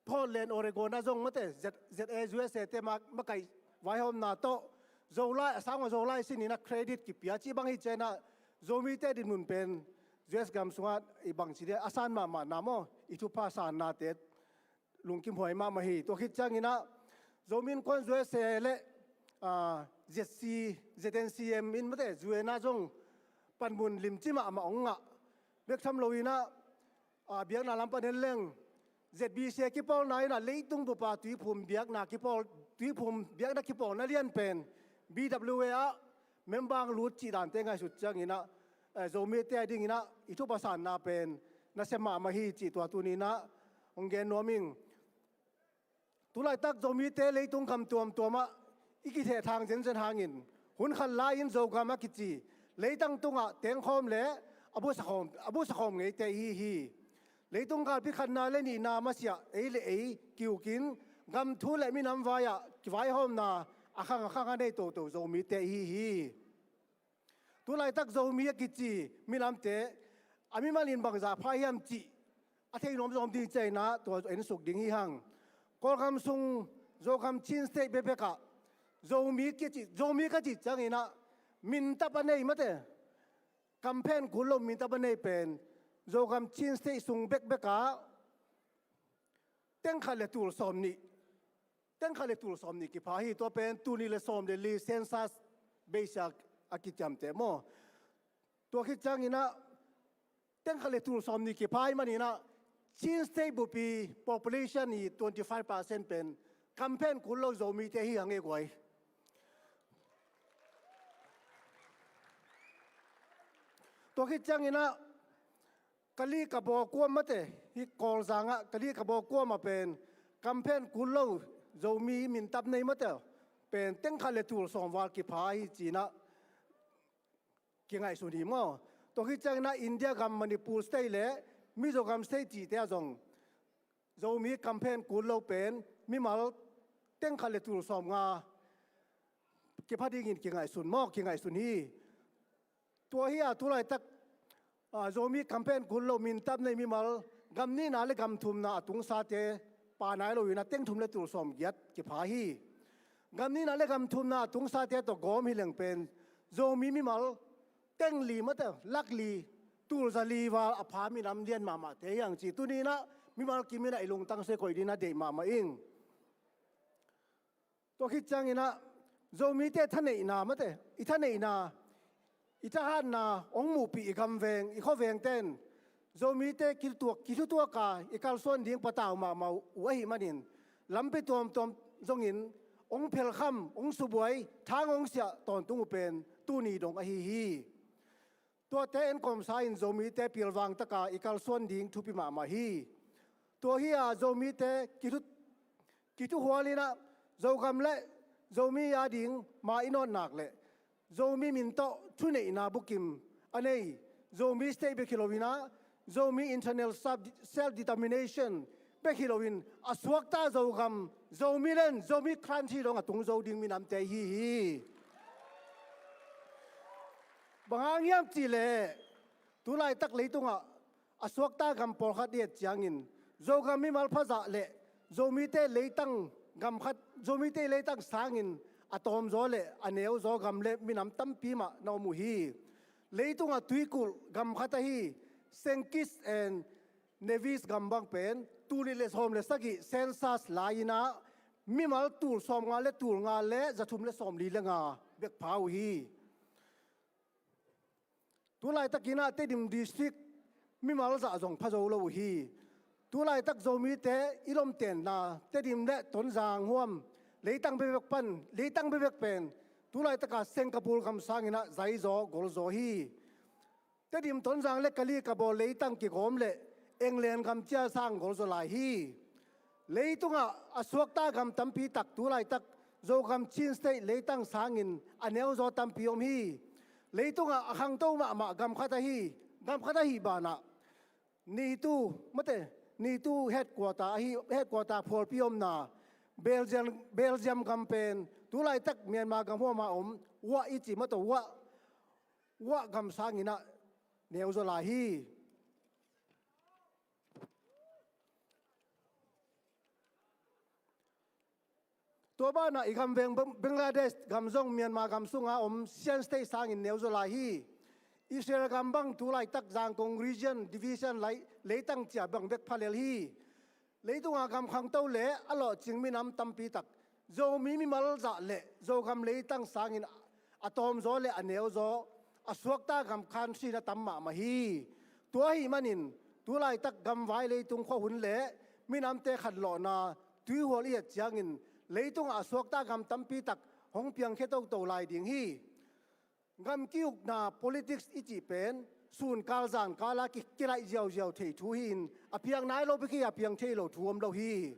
Portland, Oregon ah zong mate, Z-, ZIUSA te ma-, makaih vaihawmna tawh Zolai, a sang a Zolai sin in ah credit kipia ci bang hi ciangin ah Zomite dinmun pen U S gam sungah i bangci dia a san mahmahna maw, i thupha sannate lungkimhuai mahmah hi. Tua khit ciangin ah Zomi Innkuan U S A le, ah, Z C, Z N C M in mate, U N ah zong panmun limci mahmah hong ngah. Bek tham loin ah, ah, biakna lam pan en leng Z B C a kipawlna in ah leitung bupa tuiphum biakna kipawl, tuiphum biakna kipawlna lian pen B W A ah member hong lut cih dante ngaihsut ciangin ah, eh, Zomite a dingin ah i thupha sanna pen nasia mahmah hi cih tua tuni-in ah hong gen nuam ing. Tu laitak Zomite leitung gam tuamtuam ah i kithehthang zenzen hangin hun khat lai-in Zogam a kici leitang tungah tengkhawm le a busakhawm, a busakhawm ngeite i hi hi. Leitung galpi khatna le nihna masiah ei le ei kiukin gam thu le minam vai-ah kivaihawmna a khang a khang a nei toto Zomite i hi hi. Tu laitak Zomi a kici minamte a mimal in bangzah pha hiam cih a thei nuam zawm ding ciangin ah tua en suk ding hi hang. Kawlgam sung Zogam Chin State bekbek ah Zomi ka cih, Zomi ka cih ciangin ah mintap a nei mate, kam phen kul lo mintap a nei pen Zogam Chin State sung bekbek ah teng khat le tul sawm nih, teng khat le tul sawm nih kipha hi. Tua pen tul nih le sawm le li census base a kiciamteh maw. Tua khit ciangin ah teng khat le tul sawm nih kipha ahih manin ah Chin State bupi population i twenty five percent pen kam phen kul lo Zomite hi hang e guai. Tua khit ciangin ah Kali Kabaw kuam mate, hih Kawlzang ah Kali Kabaw kuam ah pen kam phen kul lo Zomi mintap nei mate pen teng khat le tul sawm val kipha hi ci-in ah kingaihsun hi maw. Tua khit ciangin ah India gam Manipur State le Mizoram State cihte ah zong Zomi kam phen kul lo pen mimal teng khat le tul sawm nga kipha dingin kingaihsun maw, kingaihsun hi. Tua hi a tulaitak, ah, Zomi kam phen kul lo mintap nei mimal gam nihna le gam thumna a tungsate pha nai loin ah teng thum le tul sawm giat kipha hi. Gam nihna le gam thumna a tungsate tawh gawm hi leng pen Zomi mimal teng li mate, lak li, tul za li val a pha minam lian mahmahte hi hang ci. Tuni-in ah mimal kimin ah i lungtang se koih dingin ah deih mahmah ing. Tua khit ciangin ah Zomite thaneihna mate, i thaneihna, i thahatna hong muhpih i gamveng, i khuavengte in Zomite kithutuak, kithutuak a i kalsuan ding patau mahmah uh ahih manin lampi tuamtuam zongin hong phelkham, hong subuai, thang hong siah tawntung uh pen tuni dong ahi hi. Tuate enkawmsa in Zomite pilvang taka i kalsuan ding thupi mahmah hi. Tua hi a Zomite kithu, kithuhual in ah Zogam le Zomi a ding ma i nawtnak le Zomi min tawh thuneihna bukim a nei Zomi State bek hi loin ah Zomi internal self, self determination bek hi loin a suakta Zogam, Zomi land, Zomi country dong a tung zo ding minamte hi hi. Bang hang hiam cih leh tulaitak leitungah a suakta gam pawlkhat i et ciangin Zogam mimal phazah le Zomite leitang gam khat, Zomite leitang sangin a tawmzaw le a neuzaw gam le minam tampi mah na om uh hi. Leitungah tuikulh gam khat ahi Sengkis and Nevis gam bang pen tul nih le sawm le sagih census lai-in ah mimal tul sawm nga le tul nga le za thum le sawm li le nga bek pha uh hi. Tulaitak in ah Tedim District mimal zah zong pha zo lo uh hi. Tulaitak Zomite i lomtenna Tedim le Tonzang huam leitang bekbek pan, leitang bekbek pen tulaitak a Singapore gam sangin ah zaizaw golzaw hi. Tedim, Tonzang le Kali Kabaw leitang kigawm le England gam cia sang golzaw lai hi. Leitungah a suakta gam tampi tak tulaitak Zogam Chin State leitang sangin a neuzaw tampi om hi. Leitungah a khangto mahmah gam khat ahi, gam khat ahi banah NATO, mate, NATO headquarter ahi, headquarter phualpi omna Belgium, Belgium gam pen tulaitak Myanmar gam huama om Wah i ci mataw, Wah, Wah gam sangin ah neuzaw lai hi. Tua banah i gamveng Bang-, Bangladesh gam zong Myanmar gam sunga om Shan State sangin neuzaw lai hi. Israel gam bang tulaitak Zangkong region division lai leitang cia bang bek pha lel hi. Leitunga gam khangto le a lawhcing minam tampi tak Zomi mimal zah le Zogam leitang sangin a tawmzaw le a neuzaw a suakta gam country na tam mahmah hi. Tua ahih manin tulaitak gamvai leitung khuahun le minamte khanlawhna tuihual i et ciangin leitungah a suakta gam tampi tak hong piangkhia toto lai ding hi. Gam ki-ukna politics i cih pen sunkal zankala ki, kilaih ziauziau thei thu hi-in a piang nai lo bek hi, a piang thei lo thu om lo hi.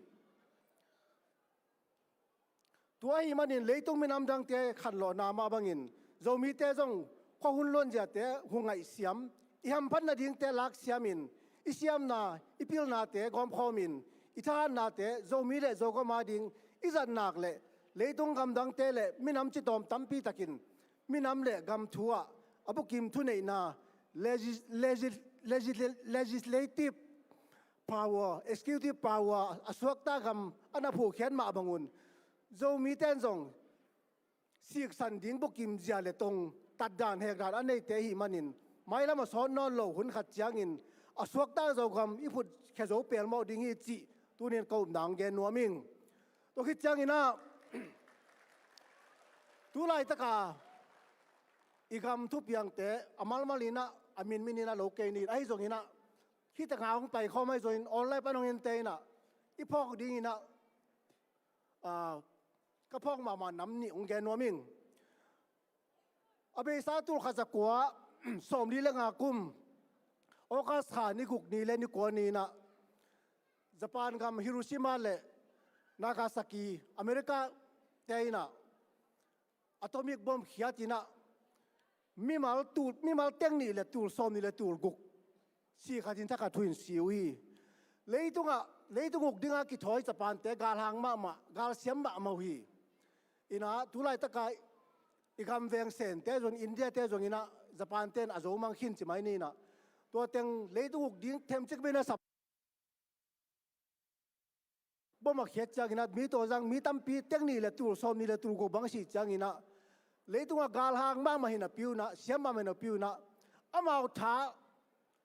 Tua ahih manin leitung minam dangte khanlawhna mah bangin Zomite zong khuahun luanziate hu ngaihsiam, i hamphat nadingte laksiamin, i siamna i pilnate gawmkhawmin, i thahatnate Zomi le Zogam ading i zatnak le leitung gamdangte le minam citawm tampi takin minam le gam thu-ah a bukim thuneihna legis-, legis-, legis-, legislative power, executive power a suakta gam a na phuhkhiat mah bangun Zomite in zong siksan ding bukim zia le tong tatdan hekdan a neite ahih manin mailam a sawt nawn lo hun khat ciangin a suakta Zogam i phutkhia zo pelmawh ding hi cih tunin ka upna hong gen nuam ing. Tua khit ciangin ah tu laitaka i gam thupiangte a malmal in ah a minmin in ah lo kei ni ahi zongin ah hih tak a hong paikhawm ahi zongin online pan hong ente in ah i phawk dingin ah, ah, ka phawk mahmah nam nih hong gen nuam ing. A beisa tul khat za kua sawmli le nga kum August kha ni guk ni le ni kua ni in ah Japan gam Hiroshima le Nagasaki America te in ah atomic bomb khiat in ah mimal tul, mimal teng nih le tul sawm nih le tul guk si khat in thakhat thu in si uh hi. Leitungah, leitung uk dinga kithawi Japan te galhang mahmah, galsiam mahmah uh hi. In ah tu laitaka i gam veng Sente zong, India te zong in ah Japan ten a zo mang khin ci mai ni in ah tua teng leitung uk ding themcik bena sap bom a khiat ciangin ah mi tawh zang mi tampi teng nih le tul sawm nih le tul guk bang si ciangin ah leitungah galhang mahmah hi napi un ah, siam mahmah hi napi un ah amau tha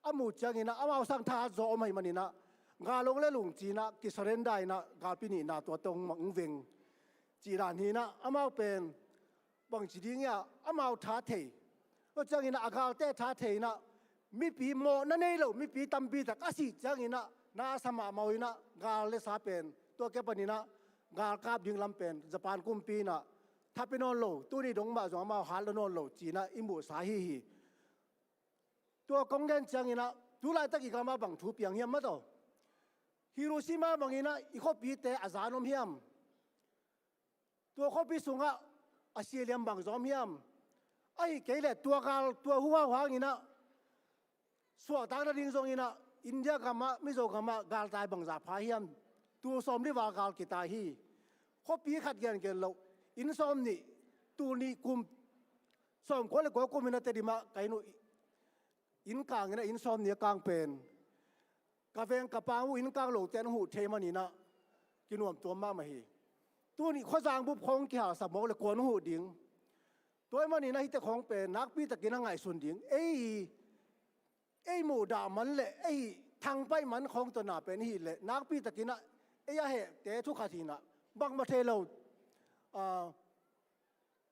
a muh ciangin ah amau sang thahat zaw om ahih manin ah gal hong le lung ci in ah kisurrender in ah galpi nihna tua tawh hong veng cih dan hi in ah amau pen bangci ding hiam, amau tha thei. Tua ciangin ah a galte tha thei in ah mipi mawhna nei lo mipi tampi tak a sih ciangin ah na sa mahmah uh in ah gal le sa pen tua ke panin ah galkap ding lam pen Japan kumpi in ah tha pia nawn lo, tuni dong mah zong amau hat lo nawn lo ci in ah i muhsa ahi hi. Tua kong gen ciangin ah tu laitak i gam ah bang thu piang hiam mah tawh? Hiroshima bangin ah i khuapite a zan om hiam? Tua khuapi sungah a sia liam bang zong om hiam? Ahi kei leh tua gal, tua hu hau hangin ah suahtak nading zongin ah India gam ah, Mizo gam ah galtai bangzah pha hiam? Tul sawmli val gal kitai hi. Khuapi khat gengen loh, inn sawm nih, tul nih kum, sawmkua le kua kum in ah Tedim ah ka inn uh, inn kang in ah inn sawm nih a kang pen ka veng ka pang uh inn kang lote an huh thei manin ah kinuam tuam mahmah hi. Tuni khuazang bup khawng kihalsak mawk le kuan huh ding? Tua ahih manin ah hihte khawng pen nakpi takin a ngaihsun ding. Ei, ei muhdah man le ei thangpaih man khawng tawh na pen i hih leh nakpi takin ah ei a hehte thu khat hi in ah bangmah thei lo, ah,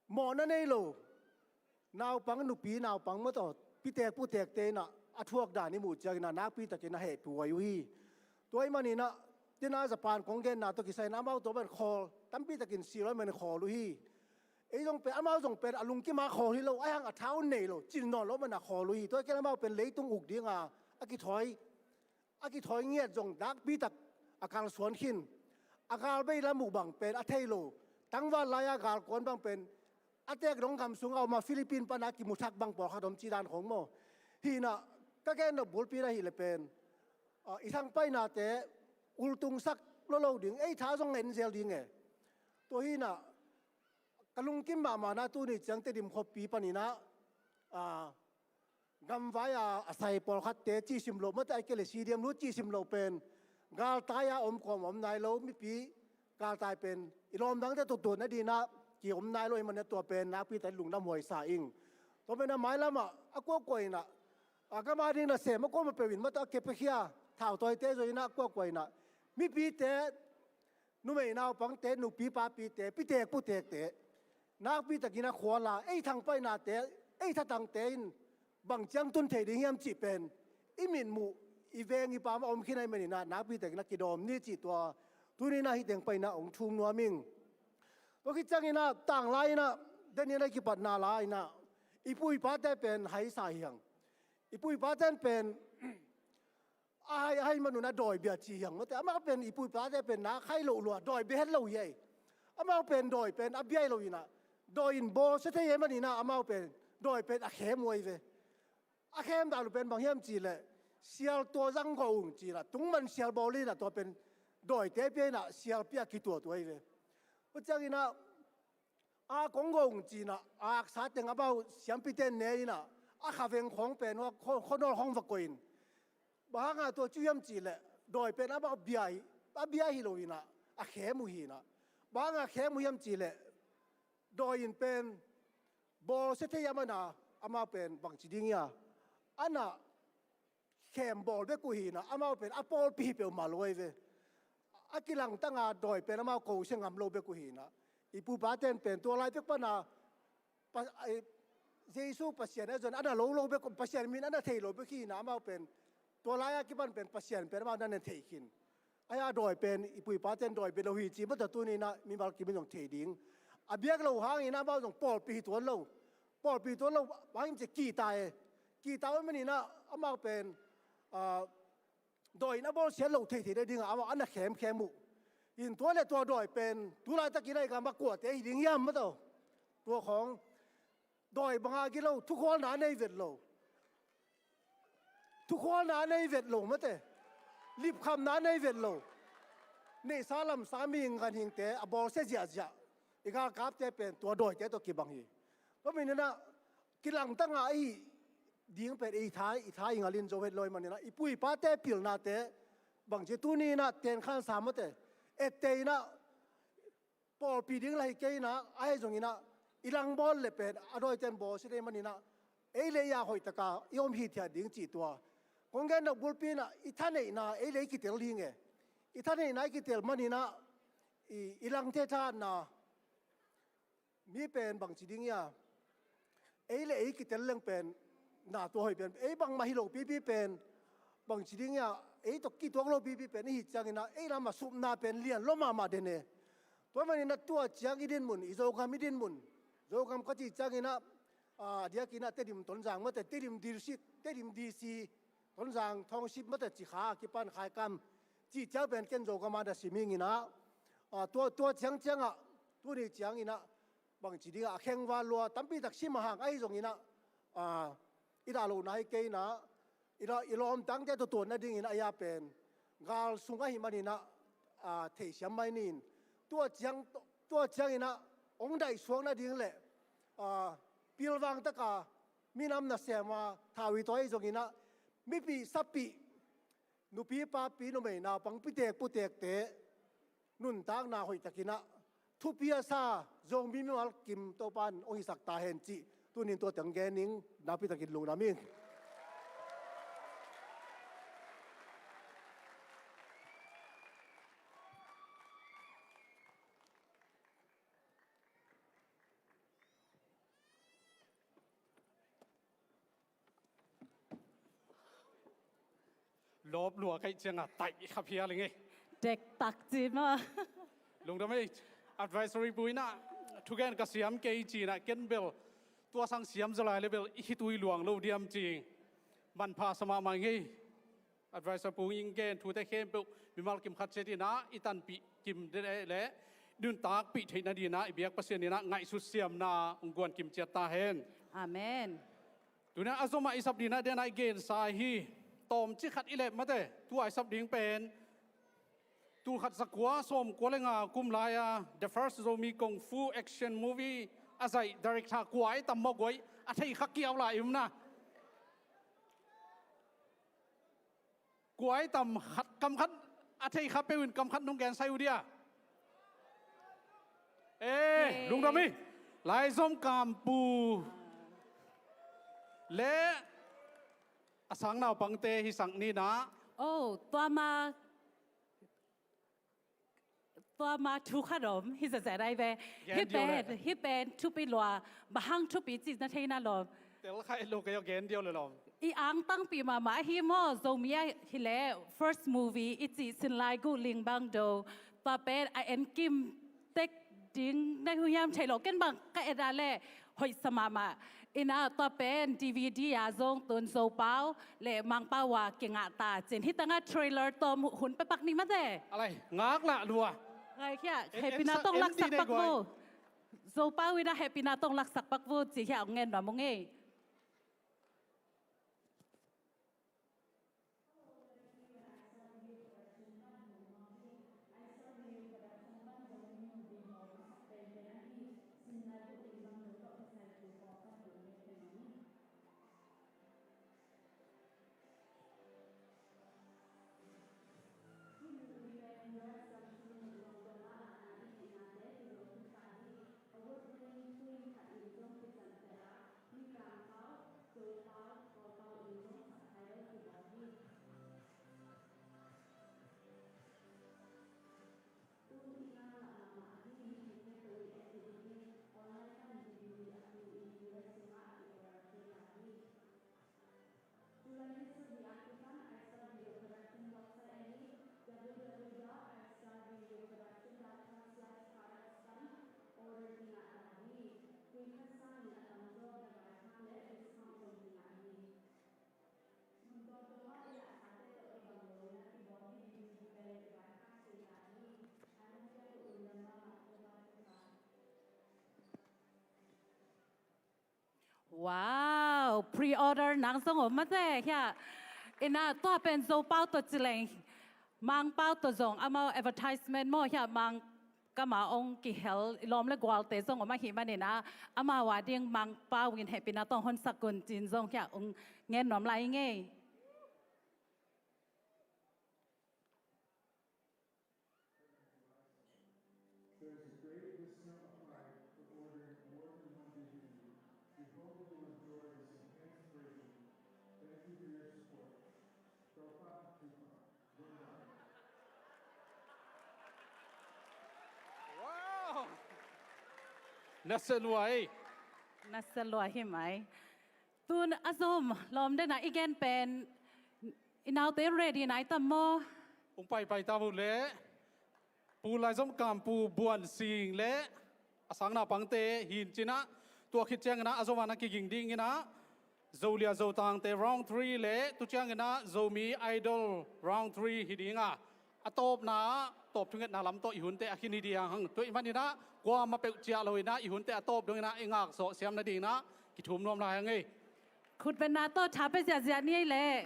mawhna nei lo naupang, nupi naupang mah tawh pitek putekte in ah a thuak dan i muh ciangin ah nakpi takin a hehpih huai uh hi. Tua ahih manin ah tina Japan kong genna tawh kisai in ah amau tua bang khawl tampi takin si lo ahih manin khawl uh hi. Ei zong pen, amau zong pen a lungkim a khawl hi lo, ahi hang a tha uh nei lo, cin nawn lo ahih manin a khawl uh hi. Tua kei leh amau pen leitung uk dinga a kithawi a kithawi ngiat zong nakpi tak a kalsuan khin. A gal bei lam uh bang pen a thei lo. Tangval lai-a galkuan bang pen a tek dong gam sungah om a Philippines pana kimu thak bang pawlkhat om cih dan khawng maw? Hi in ah ka gen nop bulpi in ah hi leh pen, ah, i thangpaihnate ultungsak lo lo ding, ei tha zong ngen zel ding e. Tua hi in ah ka lungkim mahmah in ah tuni ciang Tedim khuapi panin ah, ah, gamvai a, a sai pawlkhatte cihsim loh, mate a kei leh C D M lu cihsim loh pen galtai a om kawm a om nai lo, mipi galtai pen i lawm dangte tutuat nading in ah ki om nai lo ahih manin ah tua pen nakpi takin lungdam huai sa ing. Tua pen ah mailam ah a kuakua in ah a gam a ding nasem a kuamah peuh in, mate a kepekhia thautawite zong in ah a kuakua in ah mipite, numei naupangte, nupi papite, pitek putekte, nakpi takin a khual a ei thangpaihnate, ei thatangte in bang ciang tun thei ding hiam cih pen i mitmuh, i veng i pam a om khin ahih manin ah nakpi takin a kidawm ni cih tua tuni in ah hih teng pai in ah hong thum nuam ing. Tua khit ciangin ah tanglai in ah, Daniel a kipatna lai in ah i pu i pate pen haisa hi hang. I pu i pate pen a hai, a hai man un a dawi bia ci hi hang, mate. Amau pen i pu i pate pen na khai loh lua, dawi bia het lo hi ei. Amau pen dawi pen a bia hi lo in ah dawi in bawlsia thei ahih manin ah amau pen dawi pen a khem uh ahi ve. A khem dan uh pen bang hiam cih leh sial tua zang gawh ung ci in ah tungman sial bawl in ah tua pen dawite pia in ah sial pia kituat uh ahi ve. Tua ciangin ah a kong gawh ung ci in ah a aksa teng amau siampite ne in ah a kha veng khawng pen hua khaw, khuanawl khawng va koih in. Bang hang a tua ci hiam cih leh dawi pen amau bia hi, a bia hi lo hinah, a khem uh hinah. Bang a khem uh hiam cihleh, dawi in pen bawlsia thei a mana, amau pen bangci ding ia, ana khem bawl bek uh hinah, amau pen a pawlpi hi peuhmah lo ahi ve. A kilangtanga dawi pen amau kosia ngam lo bek uh hinah. I pu i paten pen tua lai pek pana Pa-, ai, Jesu Pasian a zon ana lo lo bek, Pasian min ana thei lo bek hinah amau pen. Tua lai-a kipan pen Pasian pen amau na na thei khin. Ai a dawi pen, i pu i paten dawi bia lo hi ci, mata tuninah mimal kimin zong thei ding. A biak lo hangin amau zong pawlpi hi tuan lo. Pawlpi tuan lo, hangin ci kita e. Kita uh maninah amau pen, ah, dawi in a bawlsia lo thei thei dingah amau ana khemkhem uh. In tua le tua dawi pen, tu laitakin a i gam a kuate hi ding hiam mata uh. Tua khawng, dawi banga gilo, thukhualna a nei vet lo. Thukhualna a nei vet lo mate. Lipkhamna a nei vet lo. Neihsa lamsa mihing ganhingte a bawlsia ziahziah. I galkapte pen tua dawite tawh kibang hi. Tua maninah kilangtanga i ding pen i tha, i tha i ngalin zo het lo i maninah. I pu i pate pilnate bangci tuninah tenkhansa mate. Etteinah pawlpi ding la hi keinah, ahi zonginah, i langbawl le pen, a dawiten bawlsia dei maninah, ei le ei a hoihtaka i om hithiat ding cih tua. Kong gen dok bulpi inah, i thaneihna, ei le ei kitel ding e. I thaneihna i kitel maninah, i, i langthe thahatna, mi pen bangci ding ia, ei le ei kitel leng pen, na tua hoih pen, ei bangmah hi lo pipi pen, bangci ding ia, ei tawh kituak lo pipi pen, i hi cianginah, ei lam a supna pen lian lo mahmah den e. Tua maninah tua ciang i dinmun, i Zogam i dinmun, Zogam ka ci cianginah, a, diakinah Tedim Tonzang mate, Tedim District, Tedim D C, Tonzang Township mate ci kha, kipan Khaikam, ci ciang pen ken Zogam a na sim inginah, a, tua, tua ciang ciangah, tuni cianginah, bangci dingah a khengval lua tampi tak sim a hang ahi zonginah, a, i dah lohna hi keinah, i la-, i lawmtangte tutuan nadingin a ia pen gal sung ahi maninah, a, theisiam mai nin. Tua ciang, tua cianginah hong daihsuak nading le, a, pilvang taka minam nasema thau i tawi zonginah mipih sapih, nupi papi numei naupang pitek putekte nuntakna hoihtakinah thupi a sa Zomi mimal kim Topan hong hisak ta hen cih tunin tua teng gen ning. Nakpitakin lungdam ing. Lawp lua kaih cianga taih kha phial ing ei. Dektak ci maw. Lungdam ei. Advisory pu inah thugen ka siam kei cinah ken bel tua sang siam zaw lai le bel i khitui luang lo diam ci. Manpha sa mahmah ing ei. Advisory pu in gen thute khempeuh mimal kim khat ciat inah i tanpih kim dede le nuntakpih theih nadinah i biak Pasian inah ngaihsut siamna hong guan kim ciat ta hen. Amen. Tuna a zomah i sap dingin ah dena i gensa hi. Tawmcik khat i lep mate, tua i sap ding pen tul khat za kua sawm kua le nga kum lai-a The First Zomi Kung Fu Action Movie a zaih director kua i tam maw guai, a thei kha kiau lai i um na. Kua i tam khat, kam khat a thei kha peuh in kam khat nong gen sai uh dia. Eh, lungdam hi. Laizom Kampu le a sang naupangte hi sang ni na. Oh, tua ma, tua ma thu khat om hi zazai dai ve. Hi pen, hi pen thupi lua, bang hang thupi ci na thei na lom. Tel kha et lo kei aw, gen diau le lom. I angtangpi mahmah hi maw, Zomi ah hi le first movie i cih Sinlai Guh Ling Bang Do. Tua pen a en kim tek ding na hu hiam thei lo, ken bang ka et a le hoih sa mahmah. Ina tua pen D V D a zong tun Zopau le Mangpau a kingah ta cin. Hi tanga trailer tawm hun pepak ni mate. Alai, ngak lah lua. Ngai khia, hehpihna tong laksak pak vo. Zopau ina hehpihna tong laksak pak vo, ci khia ong ngen nuam ung ei. Wow, pre-order nang zong om mate hia. Ina tua pen Zopau tawh ci leng Mangpau tawh zong amau advertisement maw hia, Mang kama ong kihel i lawm le gualte zong om ahih manin ah amau a ding Mangpau in hehpihna tawh hong honsak un ci-in zong hia ong ngen nuam lai ing ei. Wow! Nasia lua ei. Nasia lua hi mai. Tun a zom lawm dena i gen pen i naute ready nai tam maw? Ung paipai ta bu le. Pu Laizom Kam, Pu Buan Sing le a sang naupangte hi in cin ah, tua khit ciangin ah a zom a na kiging dingin ah Zolia Zotangte round three le tu ciangin ah Zomi Idol round three hi ding a, a tawpna ah tawp thungetna lam tawh i hunte a khin hi ding hang. Tua ahih manin ah kuamah peuh ciah lo in ah i hunte a tawp dongin ah i ngakzawh siam nadingin ah kithum nuam lai hang ei. Khutbetna tawh tha pia ziahziah ni ei leh.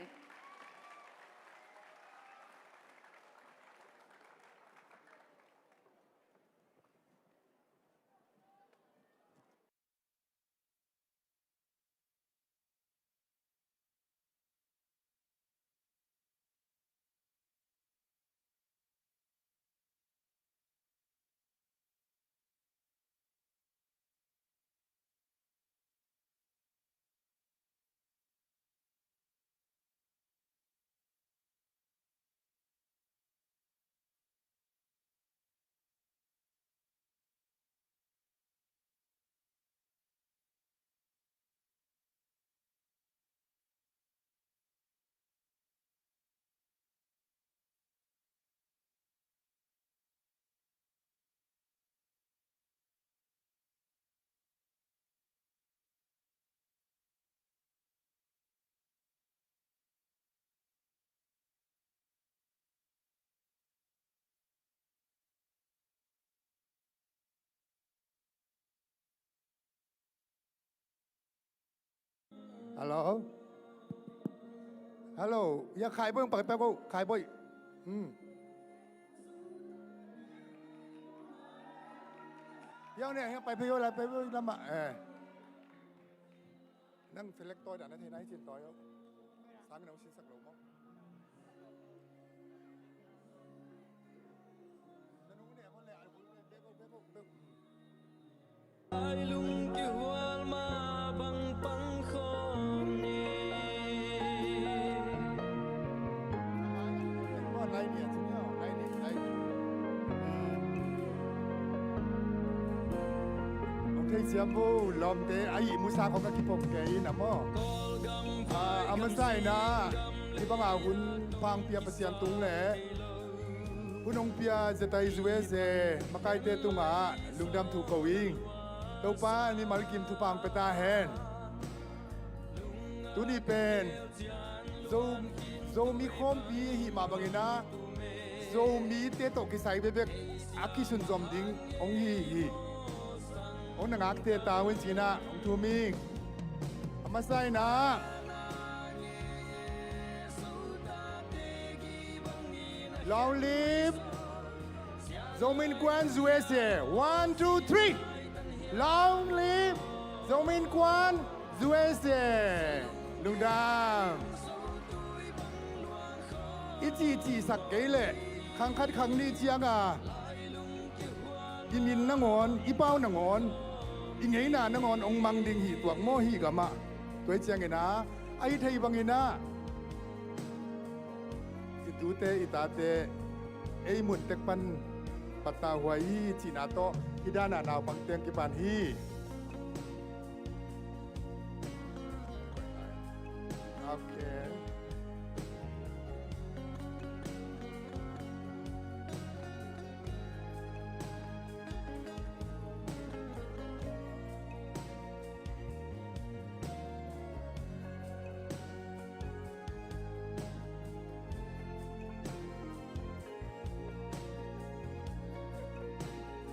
Hello. Hello. Ya khai boi, pai pai boi, khai boi. Hmm. Ya ne, ya pai pai boi la, pai boi lama. Eh. Nang felek tawi dan na thei nai cin tawi yo. Sang nang sin sak lo mo. Ai lung kihual ma bang pang khawm ni. Hong thei siam bu lawmte a ihmu sa khawng ka kipom kei in a maw. A masa in ah hih banga hun pangpia Pasian tung le hun hong pia Zetai U S A makaite tungah lungdam thu ko ing. Topa mimal kim thupha hong pia ta hen. Tuni pen Zo, Zomi khawmpi ahih mah bangin ah Zomite tawh kisai bekbek a kisunzom ding hong hi hi. Hong na ngakte ta un ci-in ah hong thum ing. A masa in ah Long live Zomi Innkuan U S A. One, two, three. Long live Zomi Innkuan U S A. Lungdam. I cihcihsak kei leh khang khat khang nih cianga i min nangawn, i pau nangawn, i ngeina nangawn hong mang ding hi tuak maw hih gamah. Tua hi ciangin ah a hi thei bangin ah i tute i tate ei mun tek pan pattah huai hi cihna tawh hih dana naupang teng kipan hi. Okay.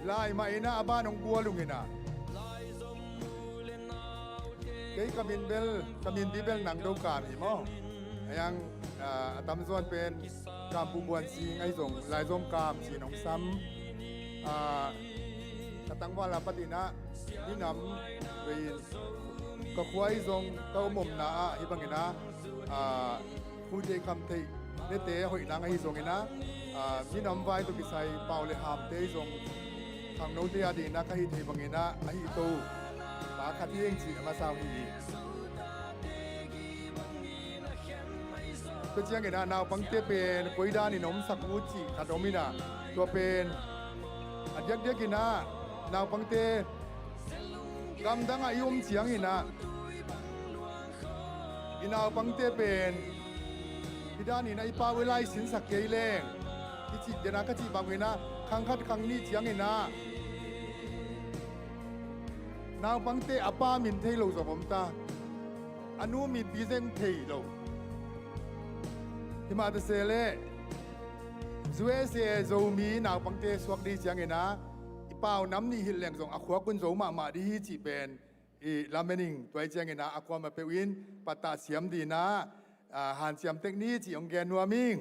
Lai mah in ah a ban hong gual ung in ah. Kei ka min bel, ka min bi bel Nang Do Kam hi maw. A yang, ah, a tamzaw in pen Kam Pu Buan Sing ahi zong Lai Zom Kam ci-in hong sam. Ah, ka tangval a patin ah minam vei-in ka khua ahi zong ka om omna ah hih bangin ah, ah, khuite kham theih nete a hoih nang ahi zongin ah, ah, minam vai tawh kisai pau le hamte ahi zong khangnote a dingin ah ka hih theih bangin ah a hih to pa khat hi ing cih a masa uh hi. Tua ciangin ah naupangte pen koi danin omsak uh cih khat om in ah, tua pen a diakdiakin ah naupangte gamdang ah i om ciangin ah i naupangte pen hih danin ah i pau i lai sinsak kei leng i cih den ah ka cih bangin ah khang khat khang nih ciangin ah naupangte a pa min thei lo zong om ta, a nu minpi zeng thei lo. Himah ta se leh U S A Zomi naupangte suak ding ciangin ah i pau nam nih hilh leng zong a khuak un zo mahmah ding hi cih pen i lamen ing. Tua hi ciangin ah a kuamah peuh in pattah siam dingin ah, ah, hanciam tek ni cih hong gen nuam ing.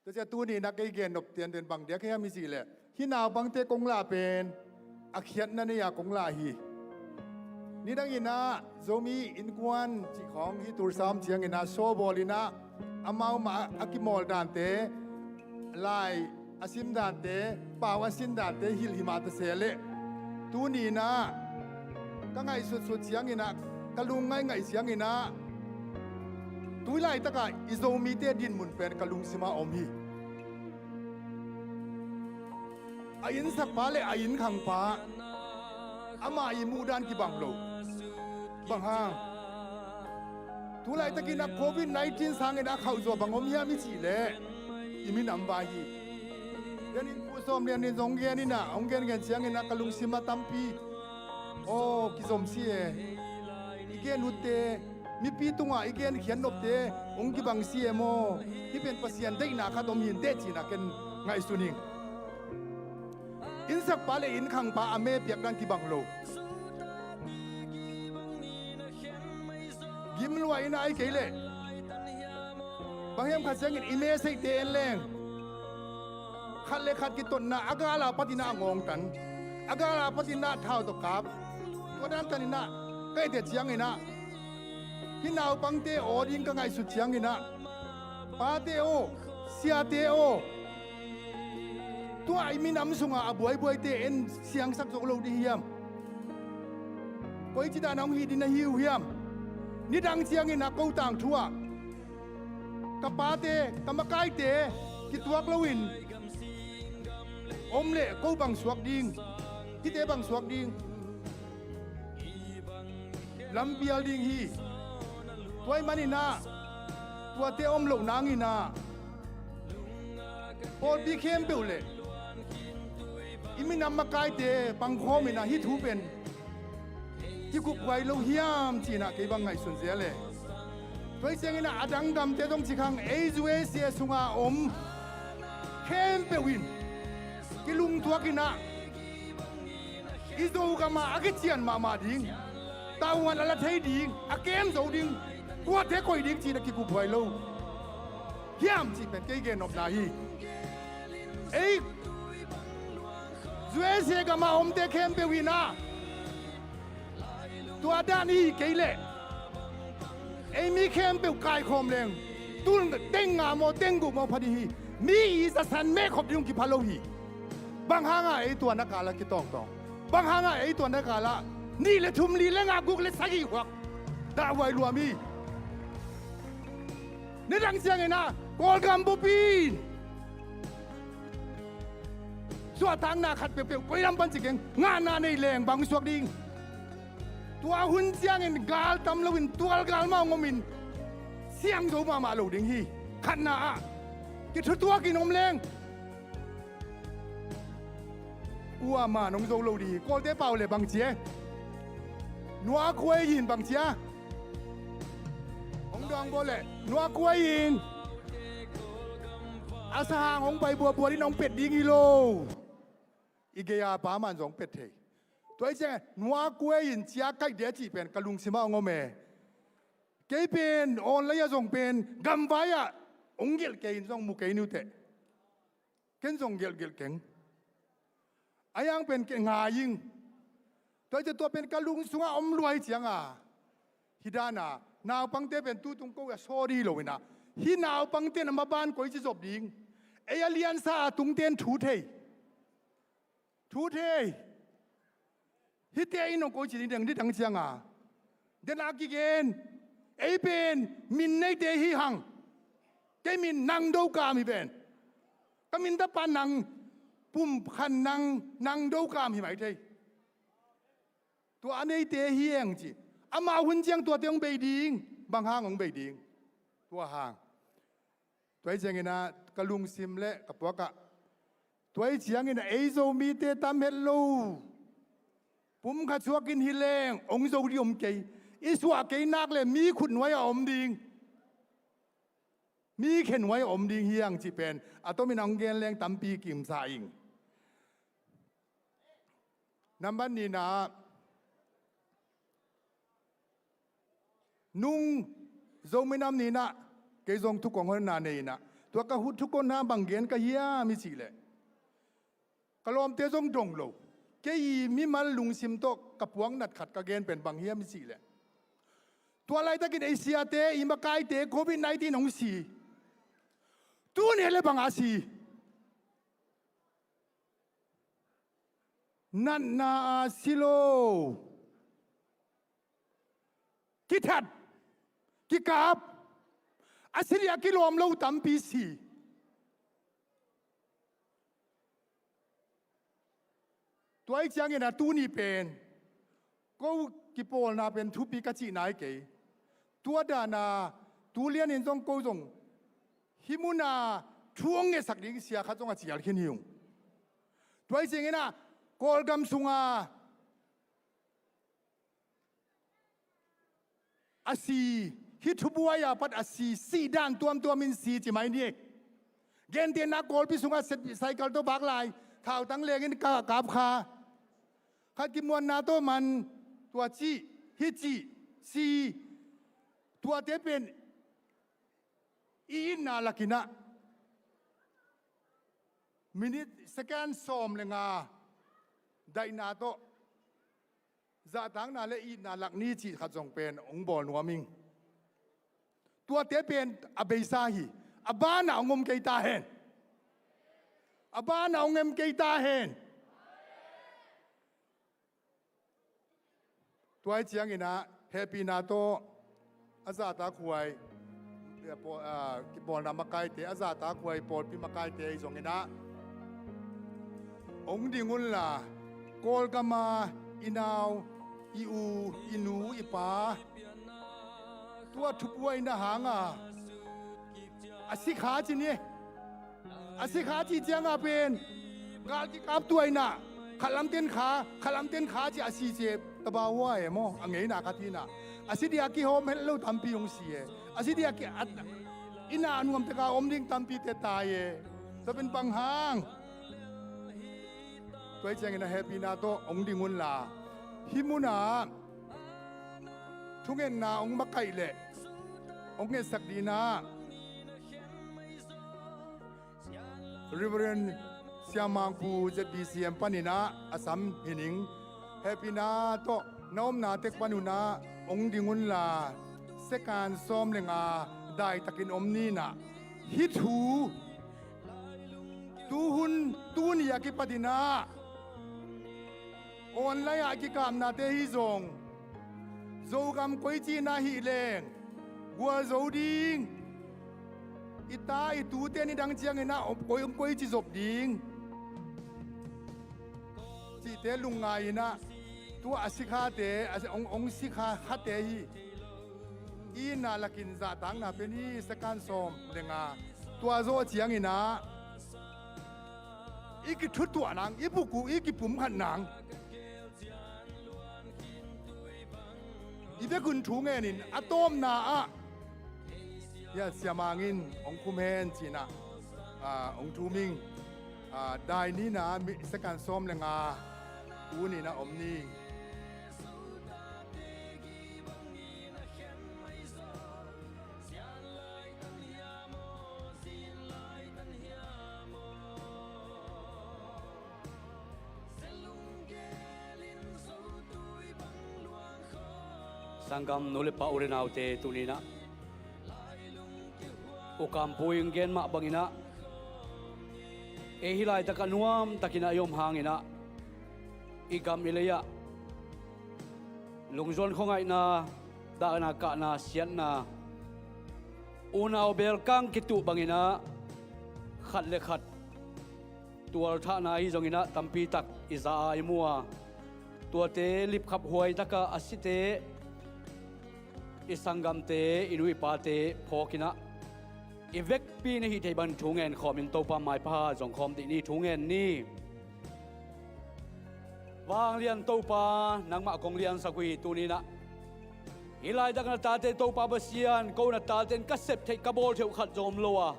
Tua ciang tuni in ah kei gen nop tianten bang diak hiam i cih leh hih naupangte kong lah pen a khiatna nei a kong lah hi. Nidangin ah Zomi Innkuan cih khawng hih Tulsa om ciangin ah sawbawl in ah amau mah a kimawl dante, lai a sim dante, pau a sin dante hilh himah ta se leh tuni in ah ka ngaihsutsut ciangin ah, ka lungngaih ngaih ciangin ah tui laitak ah i Zomite dinmun pen ka lungsim ah om hi. A innsakpa le a innkhangpa amah i muhdan kibang lo. Bang hang? Tu laitakin ah covid nineteen sangin a khauhzaw bang om hiam i cih leh i minam vai hi. Lianin Pu Sawm Lianin zong gen in ah, hong gengen ciangin ah ka lungsim ah tampi aw kizom si e. I gen utte, mipi tungah i genkhiat nopte hong kibang si e maw? Hih pen Pasian deihna khat om hi inteh ci-in ah ken ngaihsun ing. Innsakpa le innkhangpa a me piakdan kibang lo. Gimluah in ah ahih kei leh bang hiam khat ciangin i meseihte en leng khat le khat kitotna a gal a patin ah a ngawngtan, a gal a patin ah thau tawh kap, tua dan tanin ah ka hih teh ciangin ah hih naupangte aw ding ka ngaihsut ciangin ah pate aw, siate aw, tua i minam sunga a buaibuaite en siangsak zo lo ding hiam? Koici dan a hong hih ding na hi uh hiam? Nidang ciangin ah ko tangthu ah ka pate, ka makaite kituak loin om leh ko bang suak ding, hihte bang suak ding? Lampial ding hi. Tua ahih manin ah tuate om loh nangin ah pawlpi khempeuh le i minam makaite pangkhawm in ah hih thu pen kikuphuai lo hiam ci-in ah kei bang ngaihsun zel e. Tua hi ciangin ah a dang gamte zong ci khang, ei U S A sunga om khempeuh in kilungtuak in ah i Zogam ah a kician mahmah ding, tavuan a la thei ding, a kem zo ding, kuate koih ding ci-in ah kikuphuai lo hiam cih pen kei gennopna hi. Ei U S A gam ah omte khempeuh in ah tua dan i hih kei leh ei mi khempeuh kaikhawm leng tul teng nga maw teng guk maw pha ding hi. Mi i zasan mehkhop ding uh kipha lo hi. Bang hanga ei tua na kal ah kitawngtawng? Bang hanga ei tua na kal ah nih le thum, li le nga, guk le sagih huak dahhuai luam hi? Nidang ciangin ah Kawlgam bup in suahtakna khat peuhpeuh koi lam pan ci keng, ngahna nei leng bang suak ding? Tua hun ciangin gal tam loin tualgal mah hong omin siang zo mahmah lo ding hi. Khatna ah kithutuakin om leng kuamah nong zo lo ding hi. Kawlte pau le bang ci e? Nuakhuai in bang ci a? Hong dawng bawl le nuakhuai in a sahang hong pai buabuat in hong pet ding hi lo. I gei-a pa man zong pet thei. Tua hi ciang nuakuai in cia kaih dia cih pen ka lungsim ah hong om e. Kei pen online ah zong pen gamvai ah hong gelh kei in zong mu kei ni uh teh. Ken zong gelhgelh keng. A yang pen kei ngai ing. Tua hi ciang tua pen ka lung sungah om lua hi ciang a, hi dan a naupangte pen tutung ko a saw dih lo in a, hih naupangte in a maban koici zop ding? Ei a liansa a tungte in thu thei. Thu thei. Hihte in hong koici ding dang, ding dang ciang a, den a kigen. Ei pen min neite hi hang. Kei min Nang Do Kam hi ven. Ka min tapa Nang, Pum Khan Nang, Nang Do Kam hi mai thei. Tua a neite hi eng ci. Amau hun ciang tuate hong bei ding. Bang hang hong bei ding? Tua hang. Tua hi ciangin a ka lungsim le ka puak ah, tua hi ciangin a ei Zomite tam het lo, pumkhat suak in hi leng hong zo ding om kei. I suah kei nak le mi khutnuai ah om ding, mi khenuai ah om ding hi hang cih pen a tomin a hong gen leng tampi kimsa ing. Nambat nihna, nung Zomi Nam Ni-in ah kei zong thu kong honna nei in ah, tua ka hu thu kong honna bang gen ka hiam i cih leh, ka lawmte zong dong lo. Kei i mimal lungsim tawh ka puak nat khat ka gen pen bang hiam i cih leh, tua laitakin ei siate, i makaite covid nineteen hong si. Tuni le bang a si? Natna a si lo. Kithat, kikap, a si ding a kilawm lo tampi si. Tua hi ciangin a tuni pen ko kipawlna pen thupi ka cihna hi kei. Tua dan a tu lianin zong ko zong hih muna thu hong ngetsak ding sia khat zong a cial khin hi ung. Tua hi ciangin ah Kawlgam sunga a si, hih thubuai a pat a si, sih dan tuamtuam in si ci mai ni. Gentehna Kawlpi sungah cycle tawh bak lai, thautang lengin ka kap kha. Khat kimuanna tawh man, tua cih, hih cih, si, tuate pen i itna lakin ah minute, second sawm le nga daihna tawh zahtakna le itna lak ni cih khat zong pen hong bawl nuam ing. Tuate pen a beisa hi. A banah hong om kei ta hen. A banah hong om kei ta hen. Tua hi ciangin ah hehpihna tawh a zahtakhuai, a, paw-, a, kipawlna makaite, a zahtakhuai pawlpi makaite ahi zongin ah hong ding unla, Kawlgam a i nau, i u, i nu, i pa, tua thubuaina hanga a si kha ci ni. A si kha cih cianga pen gal kikap tuaina, khalam ten kha, khalam ten kha ci a si ci e. Tabau hua e maw, a ngeina khat hi na. A si ding a kihawm het lo tampi hong si e. A si ding a ki, a, i na nuam teka om ding tampi te tai e. Tua pen bang hang? Tua hi ciangin a hehpihna tawh hong ding unla, hih munah thungetna hong makaih leh hong ngetsak dingin ah Reverend Siamangpu Z B C M panin ah a sam hi ning. Hehpihna tawh na omna tek panun ah hong ding unla, second sawm le nga daitakin om ni in ah, hih thu tuhun, tuni a kipatin ah online ah kikapnate hi zong, Zogam koici na hih leng gualzo ding, i ta i tute nidang ciangin ah hong koi, hong koici zop ding cihte lungngai in ah, tua a si khate, a si, hong, hong si kha khate hi. I itna lakin zahtakna pen hi, second sawm le nga. Tua zawh ciangin ah i kithutuah nang, i buku, i kipumkhat nang. I vekun thu ngenin a tawpna ah, ya, Siamang in hong khum hen ci-in ah, ah, hong thum ing. Ah, dai nihna, mi, second sawm le nga Tuni-in ah om ni. Sanggam nu le pa, u le naute, tuni-in ah U Kampu in gen mah bangin ah, ei hih laitak ah nuamtakin ah i om hangin ah, i gam i lei ah lungzuan khuangaihna, dahna, kahna, siatna, unau belkang kituh bangin ah, khat le khat tualthahna ahi zongin ah tampi tak i za a i mu a, tuate lipkhap huai tak ah a site, i sanggamte, i nu i pate phawkin ah, i vekpi-in i hih theih bang thu ngen khawmin Topa maipha zong khawm dih ni. Thu ngen ni. Vanglian Topa, nangmah kong liansak uh hi. Tuni-in ah hih laitak na tate, Topa Pasian, ko na tate in ka sep theih, ka bawl theih uh khat zong om lo a,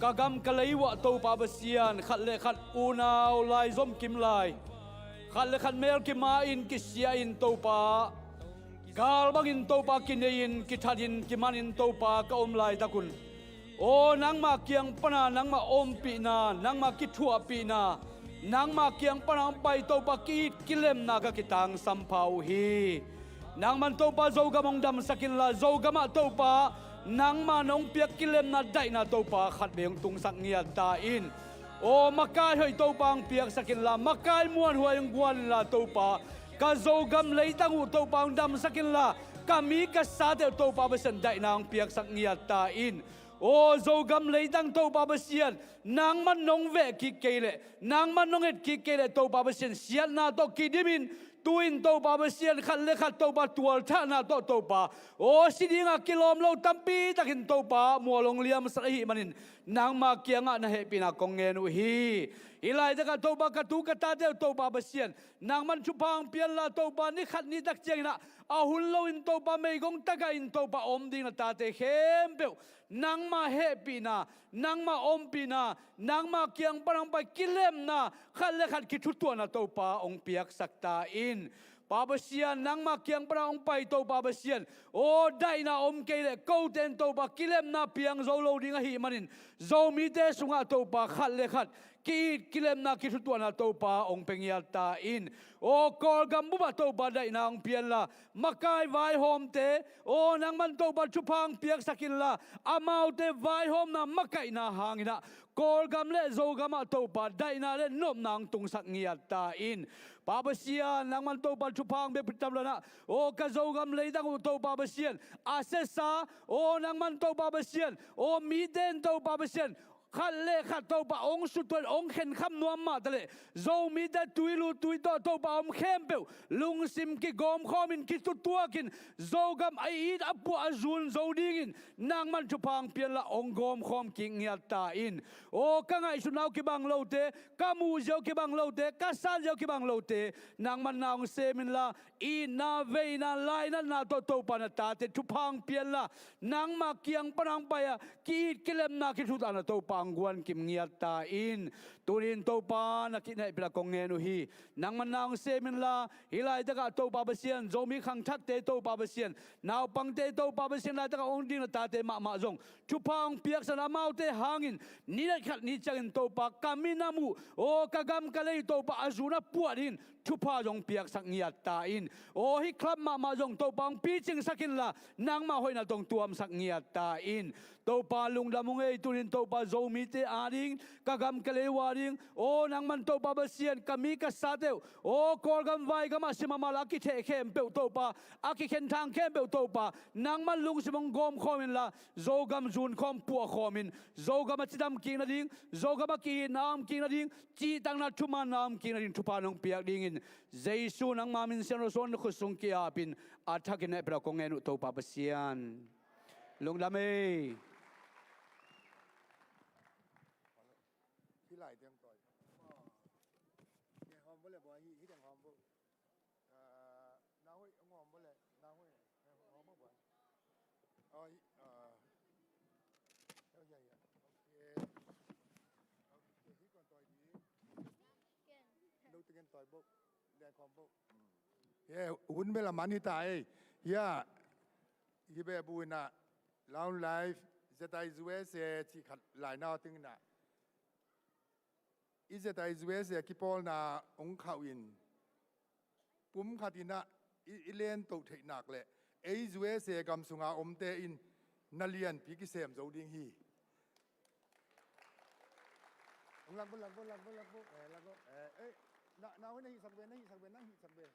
ka gam ka lei uh ah, Topa Pasian, khat le khat unau laizom kim lai, khat le khat mel kima-in kisia-in, Topa, gal bangin, Topa, kinei-in, kithatin, kimanin, Topa, ka om laitak un, aw, nangmah kiang pana nangmah ompihna, nangmah kithuahpihna, nangmah kiang pana hong pai, Topa, ki-it kilemna ka kitangsam pha uh hi. Nangman, Topa, Zogam hong damsak inla, Zogam ah, Topa, nangmah nong piak kilemna, daihna, Topa, khatvei hong tungsak ngiat ta in. Aw, makai hoih, Topa, hong piaksak inla, makai muanhuai hong guan inla, Topa, ka Zogam leitang uh, Topa, hong damsak inla, ka mi ka sate uh, Topa Pasian, daihna hong piaksak ngiat ta in. Aw, Zogam leitang, Topa Pasian, nangman nong veh kik kei leh, nangman nong et kik kei leh, Topa Pasian, siatna tawh kidimin, tu-in, Topa Pasian, khat le khat, Topa, tualthahna tawh, Topa, aw, si dinga kilawm lo tampi takin, Topa, mual hong liamsak ahih manin, nangmah kiangah na hehpihna kong ngen uh hi. Hih laitak ah, Topa, ka tu ka tate uh, Topa Pasian, nangman thupha hong pia inla, Topa, ni khat ni tak ciangin ah, a hun loin, Topa, meigong tagah in, Topa, om ding na tate khempeuh nangmah hehpihna, nangmah ompihna, nangmah kiang pana hong pai kilemna, khat le khat kithutuahna, Topa, hong piaksak ta in. Pa Pasian, nangmah kiang pana hong pai, Topa Pasian, aw, daihna om kei leh, kote in, Topa, kilemna piang zo lo ding ahih manin, Zomite sungah, Topa, khat le khat ki-it kilemna, kithutuahna, Topa, hong pia ngiat ta in. Aw, Kawlgam bup ah, Topa, daihna hong pia inla, makai vaihawmte, aw, nangman, Topa, thupha hong piaksak inla, amaute vaihawmna, makaihna hangin ah, Kawlgam le Zogam ah, Topa, daihna le nopna hong tungsak ngiat ta in. Pa Pasian, nangman, Topa, thupha hong pia tam lo-in ah, aw, ka Zogam leitang uh, Topa Pasian, a siasa, aw, nangman, Topa Pasian, aw, mite in, Topa Pasian, khat le khat, Topa, hong sutuan, hong khenkham nuam mah ta leh, Zomite tuilu tuitaw, Topa, om khempeuh lungsim kigawmkhawmin, kitutuakin, Zogam a it a puah a zun zo dingin nangman thupha hong pia inla, hong gawmkhawm kik ngiat ta in. Aw, ka ngaihsutna uh kibang lote, ka muhzia uh kibang lote, ka sanzia uh kibang lote, nangman na hong sem inla, itna, veina, lainatna tawh, Topa, na tate thupha hong pia inla, nangmah kiang pana hong pai a, ki-it kilemna, kithutuahna, Topa, hong guan kim ngiat ta in. Tuni-in, Topa, na ki-, na hehpihna kong ngen uh hi. Nangman na hong sem inla, hih laitak ah, Topa Pasian, Zomi khangthakte, Topa Pasian, naupangte, Topa Pasian, laitak ah hong ding na tate mahmah zong thupha hong piaksak inla, amaute hangin ni khat ni ciangin, Topa, ka minam uh, aw, ka gam ka lei, Topa, a zun a puah dingin thupha zong piaksak ngiat ta in. Aw, hih club mahmah zong, Topa, hong picingsak inla, nangmah hoihna tawh hong tuamsak ngiat ta in. Topa, lungdam ung ei. Tuni-in, Topa, Zomite ading, ka gam ka lei uh ading, aw, nangman, Topa Pasian, ka mi ka sate uh, aw, Kawlgam vaigam ah si mahmah lo a kitheh khempeuh, Topa, a kikhenthang khempeuh, Topa, nangman lungsim hong gawmkhawm inla, Zogam zunkhawm puahkhawmin, Zogam a cidam kik nading, Zogam a ki-itna om kik nading, cihtakna thumaanna om kik nading thupha nong piak dingin, Jesu nangma min siangtho suangin na khut sung ki-apin, a thakin na hehpihna kong ngen uh, Topa Pasian. Lungdam ei. Hih lai teng tawi. Hih teng hawm bo le, bo, hih, hih teng hawm bo. Ah, na hoih, hawm bo le, na hoih, hawm bo, bo. Oh, hih, ah, oh, ya, ya. Okay. Okay, hih kon tawi di. Lo teng tawi bo. Ye, hun bel a man hi ta ei. Hia, hi be bu inah Long Life Z I U S A cih khat lainau ting inah i Z I U S A kipawlna hong khauh in pum khat inah i, i lentoh theihnak le ei U S A gam sunga omte in na lianpi kisem zo ding hi. Hong lak bo, lak bo, lak bo, lak bo. Eh, lak bo. Eh, eh, na, na hoi na hihsak be, na hihsak be, na hihsak be.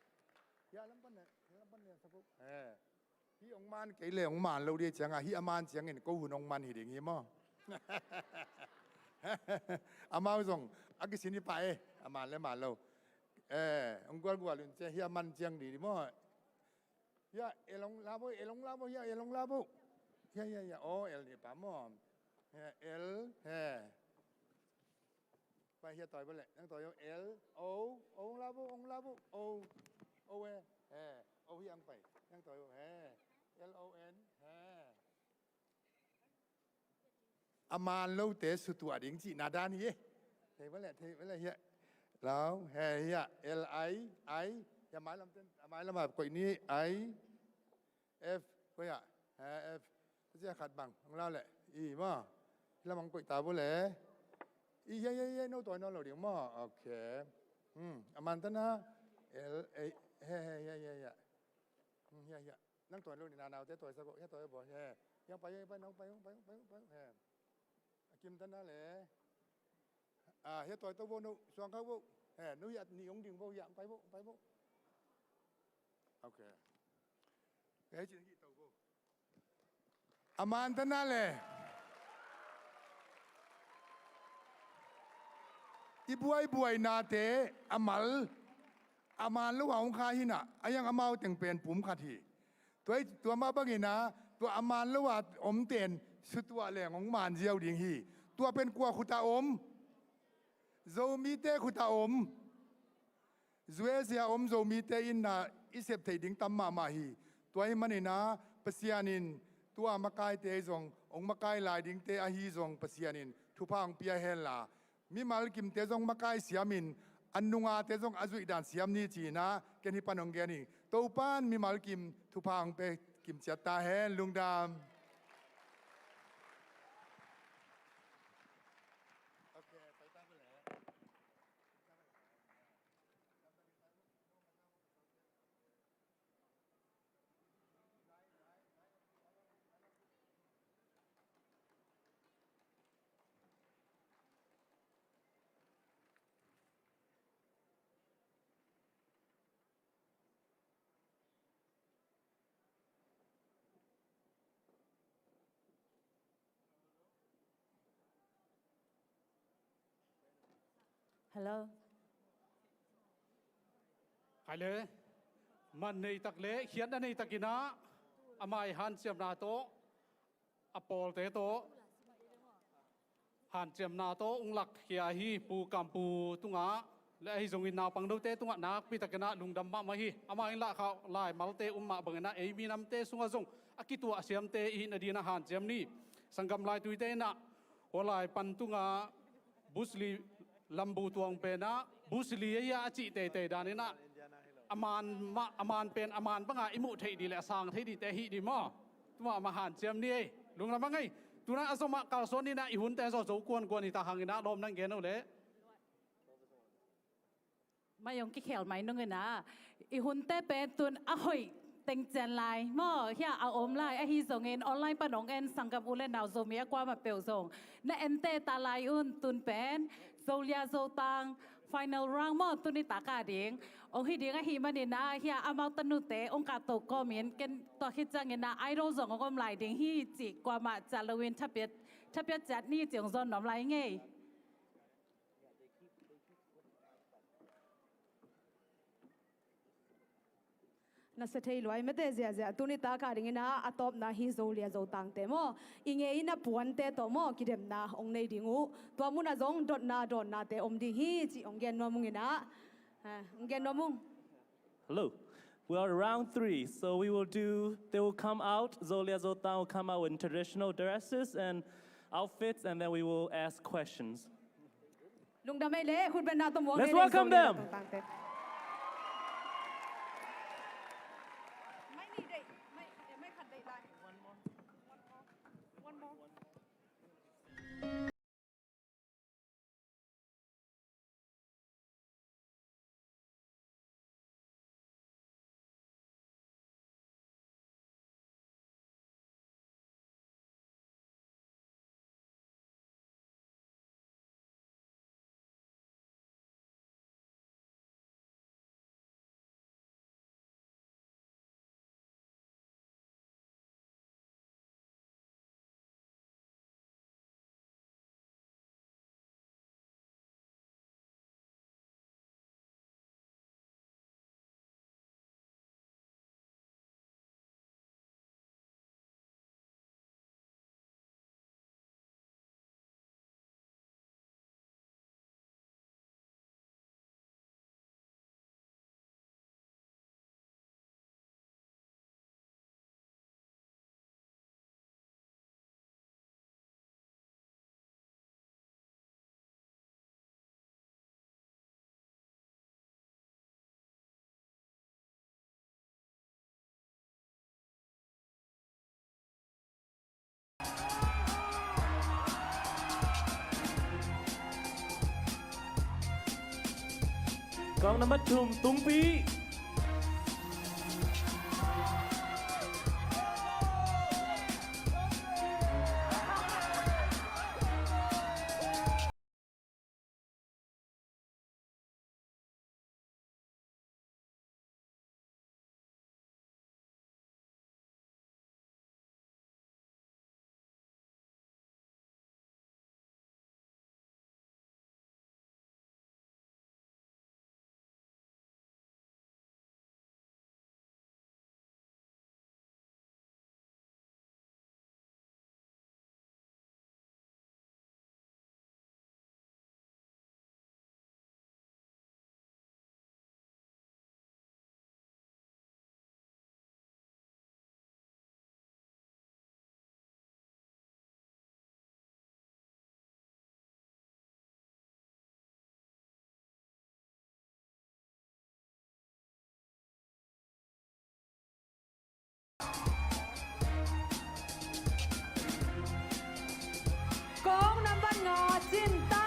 Hia lam pan ne, hia lam pan ne, sak bo. Eh. Hih hong man kei le hong man lo dih ciangah hih a man ciangin ko hun hong man hi ding hi maw? Amau zong a kisin hi pah e, a man le man lo. Eh, hong gualgual un cia hih a man ciang dih dih maw? Hia, el hong la bo, el hong la bo, hia, el hong la bo. Hia, hia, hia, oh, el nih pa maw? Hia, el, he. Pai hia tawi bo leh, nang tawi bo, el, o, o hong la bo, hong la bo, o, o e, he, o hi ang pai, nang tawi bo, he, L O N, he. A man lote sutuah ding cihna dan hi e. Thei bo leh, thei bo leh hia. Lau, he, hia, L I, I, hia mailam ten, a mailam a koih ni, I, F, koih ah. Ha, F. Tua ciah khat bang hong lau leh, i maw? Hih lam hong koih ta bo leh. I, hia, hia, hia, no tawi nawn lo ding maw? Ok. Hmm, a man tana. L, A, he, he, hia, hia, hia. Hmm, hia, hia. Nang tawi lo ni na naute tawi sa ko, hia tawi bo, he. Hia pai, hia pai, nong pai, hong pai, hong pai, hong pai, he. A kim tana le. Ah, hia tawi to bo no, suang khau bo. He, no hia ni hong ding bo, hia pai bo, pai bo. Ok. Hei, cin hih to bo. A man tana le. I buaibuainate a mal, a man lo a hong kha hinah, a hiang amau teng pen pum khat hi. Tua, tua mah bangin ah, tua a man lo a omten sutuah leng hong man ziau ding hi. Tua pen kua khut ah om? Zomite khut ah om. U S A om Zomite in ah i sep theih ding tam mahmah hi. Tua ahih manin ah Pasian in tua makaite zong, hong makai lai dingte ahi zong Pasian in thupha hong pia henla, mimal kimte zong makai siamin, a nungate zong a zuih dan siam ni ci-in ah ken hih pan hong gen hi. Topan mimal kim thupha hong pia kim ciat ta hen. Lungdam. Hello. Hai le, man nei tak le khiatna nei takin ah a mai hanciamna tawh, a pawlte tawh hanciamna tawh hong lakkhia hi. Pu Kampu tungah le ahi zongin naupang note tungah nakpi takin ah lungdam mahmah hi. Amah in lahkhauh lai malte um mah bangin ah ei minamte sungah zong a kituah siamte i hih nadinah hanciam ni. Sanggam Laituite in ah hua lai pan tungah Bruce Lee lambu tuang pen ah Bruce Lee ahi a cih teitei danin ah a man mah, a man pen a man bangah i muh theih dih le a sang thei dihte ahi dih maw? Tua mah hanciam ni ei. Lungdam a ngei. Tunah a zomah kalsuan in ah i hunte zaw zo kuankuan hi ta hangin ah lawm nang gen uh leh. Mai hong kikhel mai nungin ah i hunte pen tun a hoih tengcian lai maw, hia a om lai. Ahi zongin online pan hong en sanggam u le nau Zomi a kuamah peuh zong na ente ta lai un. Tun pen Zolia Zotang final round maw, tuni taka ding hong hi ding ahih manin ah hia amau tanute hong kahto kawmin ken tua khit ciangin ah idol zong hong om lai ding hi cih kuamah ciah loin thapiat, thapiat ciat ni cih hong zawn nuam lai ngei. Na sia thei luai mete ziahziah. Tuni taka dingin ah a tawpna hi Zolia Zotangte maw, i ngei in a puante tawh maw kidemna hong nei ding uh. Tua munah zong dotna dawnnate om ding hi cih hong gen nuam ung in ah. Ha, hong gen nuam ung. Hello. We are round three, so we will do, they will come out, Zolia Zotang will come out in traditional dresses and outfits, and then we will ask questions. Lungdam ei le, khut beng na tawh muang. Let's welcome them. Kong nambat thum, Tungpi. Kong nambat nga, Cinta.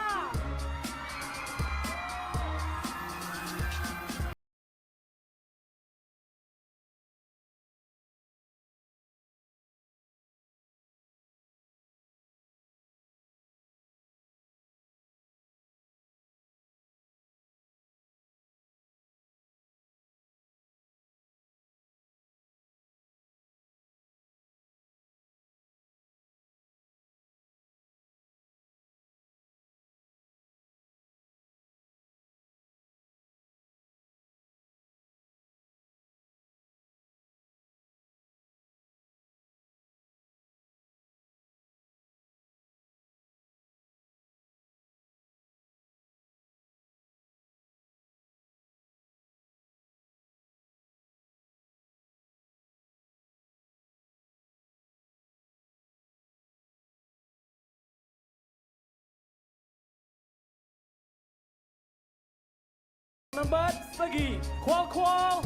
Nambat sagih, Khualkhual.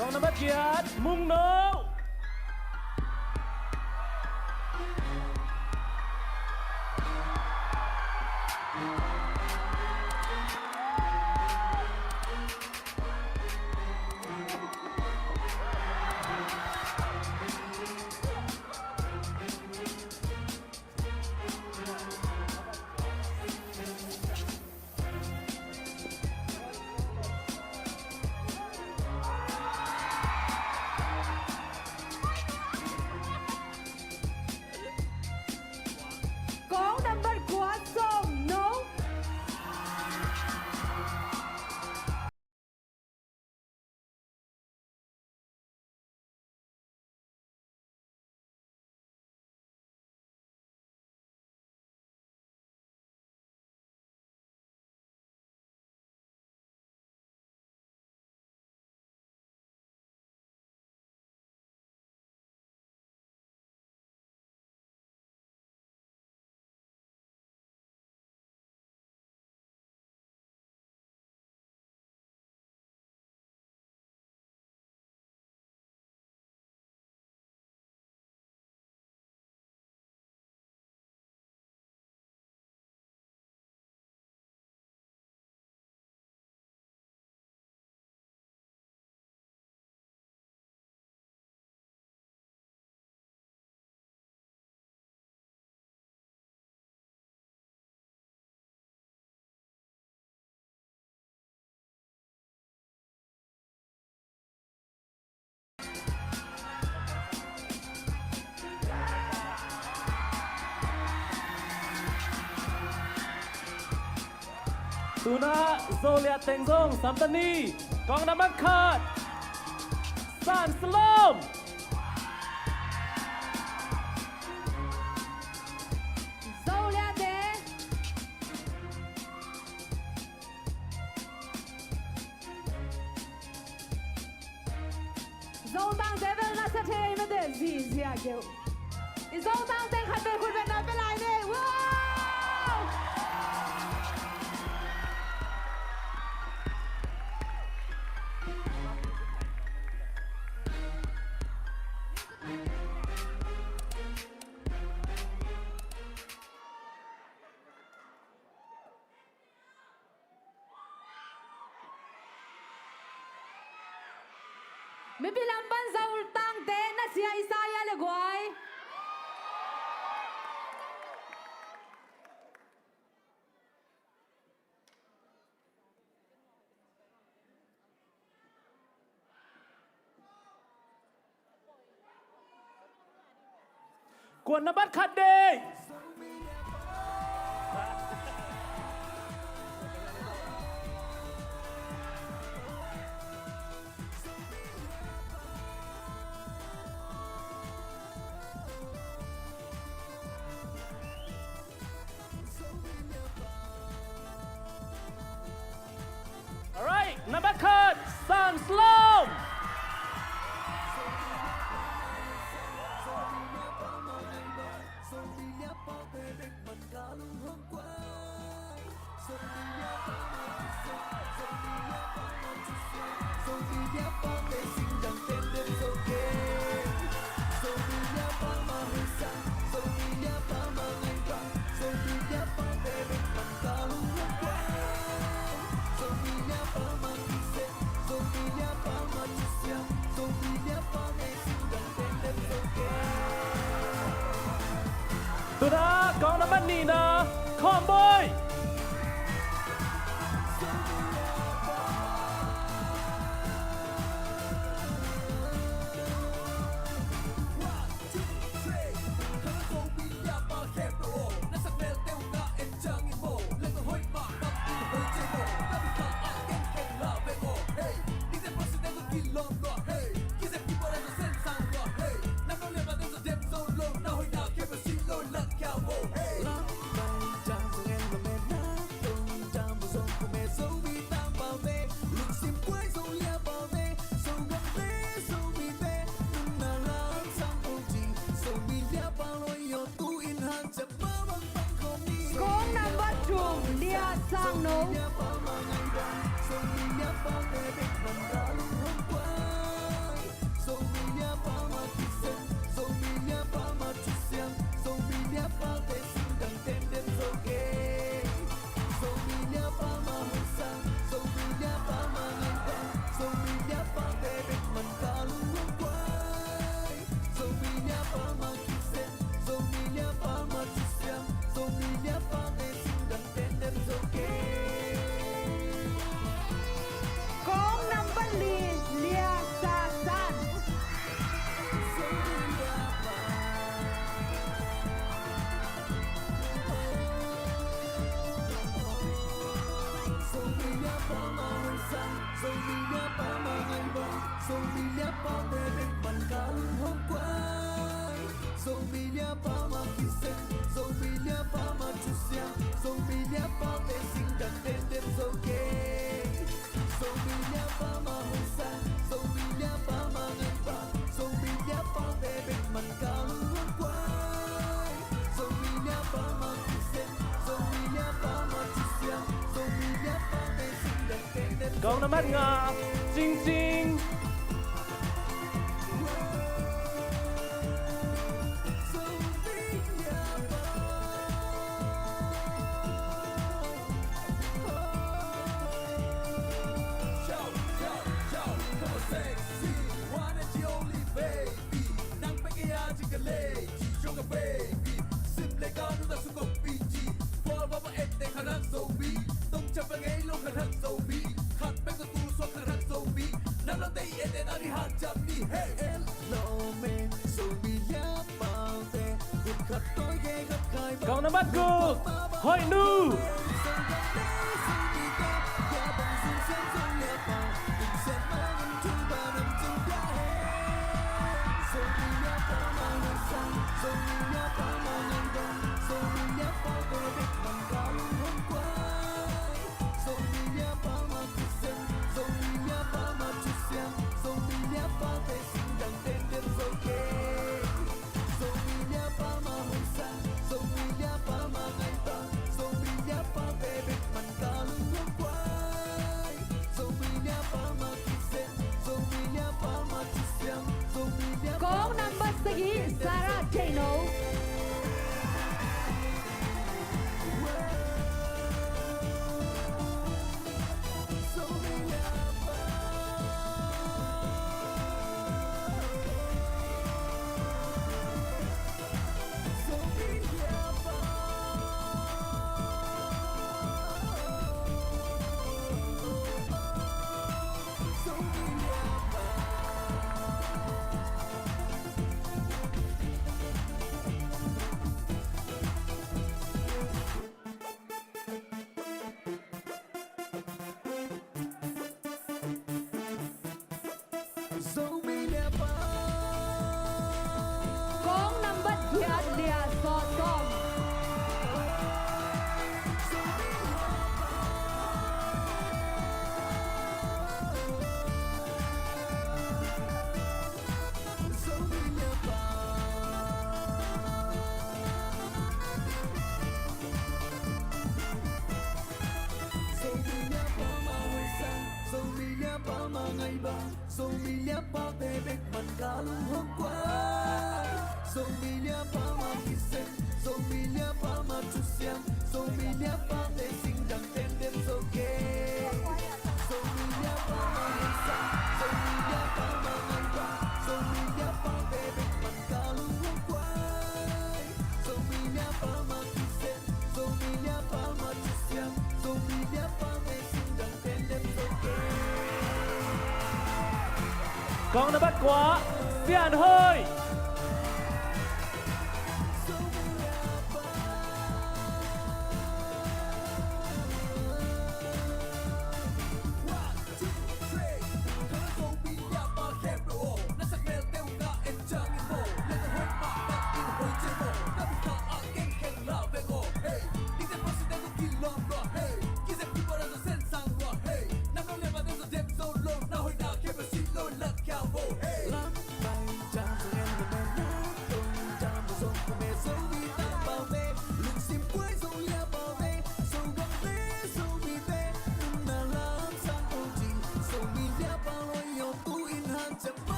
Kong nambat giat, Mungno. Kong nambat kua, Sawm No. Tu-in ah Zo Lian teng zong samta ni, kong nambat khat, San Salom. Zoliate. Zotangte bel na sa thei mate, zizia keu. I Zotangte khat bel khut beng na pe lai ni. Wow! Mipi lam pan Zotangte na sia Isaiah le guai. Kuan nambat khat dei. Alright, nambat khat, San Salom. Tuna kong nambat nihna, Khawmboi. Kong nambat thum, Lia Sangno. Kong nambat li, Lia Sasan. Kong nambat nga, Cingcing. Kong nambat guk, Hoih Nu. Sarah Deino. Kong nambat giat, lia sawt sawm. Zomi Lia Pa bek man ka lung hong kuai. Zomi Lia Pa mah kisem, Zomi Lia Pa mah thusiam, Zomi Lia Pa te singdang tendem zo kei. Zomi Lia Pa mah hong sang, Zomi Lia Pa mah ngai ba, Zomi Lia Pa bek man ka lung hong kuai. Zomi Lia Pa mah kisem, Zomi Lia Pa mah thusiam, Zomi Lia Pa te singdang tendem zo kei. Kong nambat kua, Sian Hoi.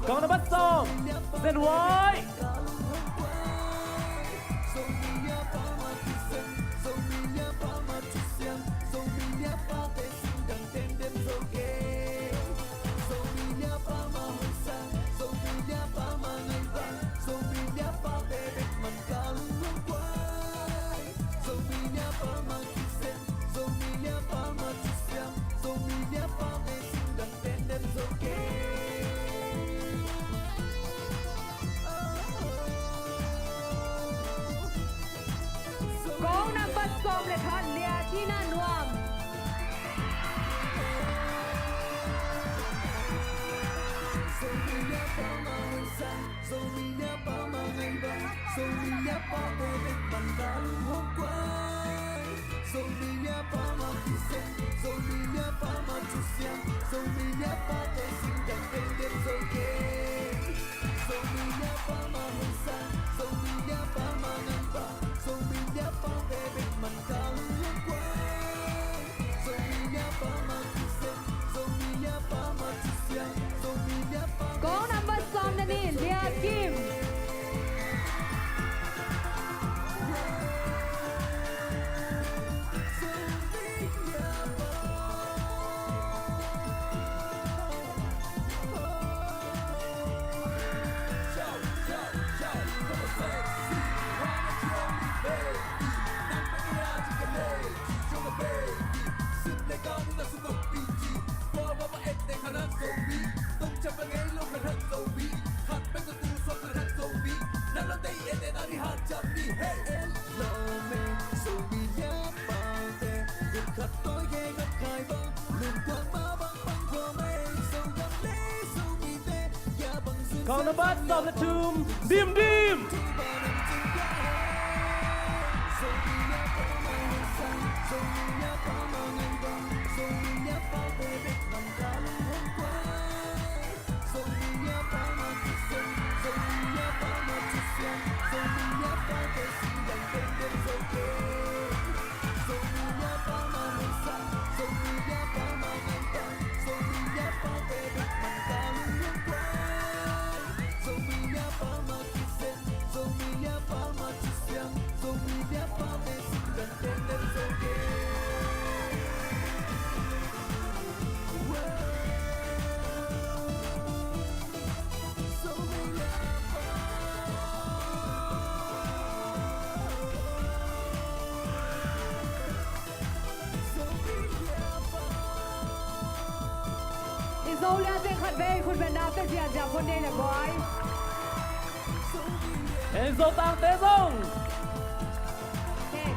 Kong nambat sawm, Sen Wai. Kong nambat sawm le khat, Lia Tina Nuam. Zomi Lia Pa mah ngai ba, Zomi Lia Pa te bek man ka lung hong kuai. Zomi Lia Pa mah kisem, Zomi Lia Pa mah thusiam, Zomi Lia Pa te singdang tendem zo kei. Zomi Lia Pa mah hong sang, Zomi Lia Pa mah ngai ba, Zomi Lia Pa te bek man ka lung hong kuai. Zomi Lia Pa mah kisem, Zomi Lia Pa mah thusiam, Zomi Lia Pa te singdang tendem zo kei. Kong nambat sawm le nih, Lia Kim. Kong nambat sawm le thum, Dim Dim. Zolia te khat vei khut beng na te zia zia phone nei le boy. En Zotang te zong. Okay.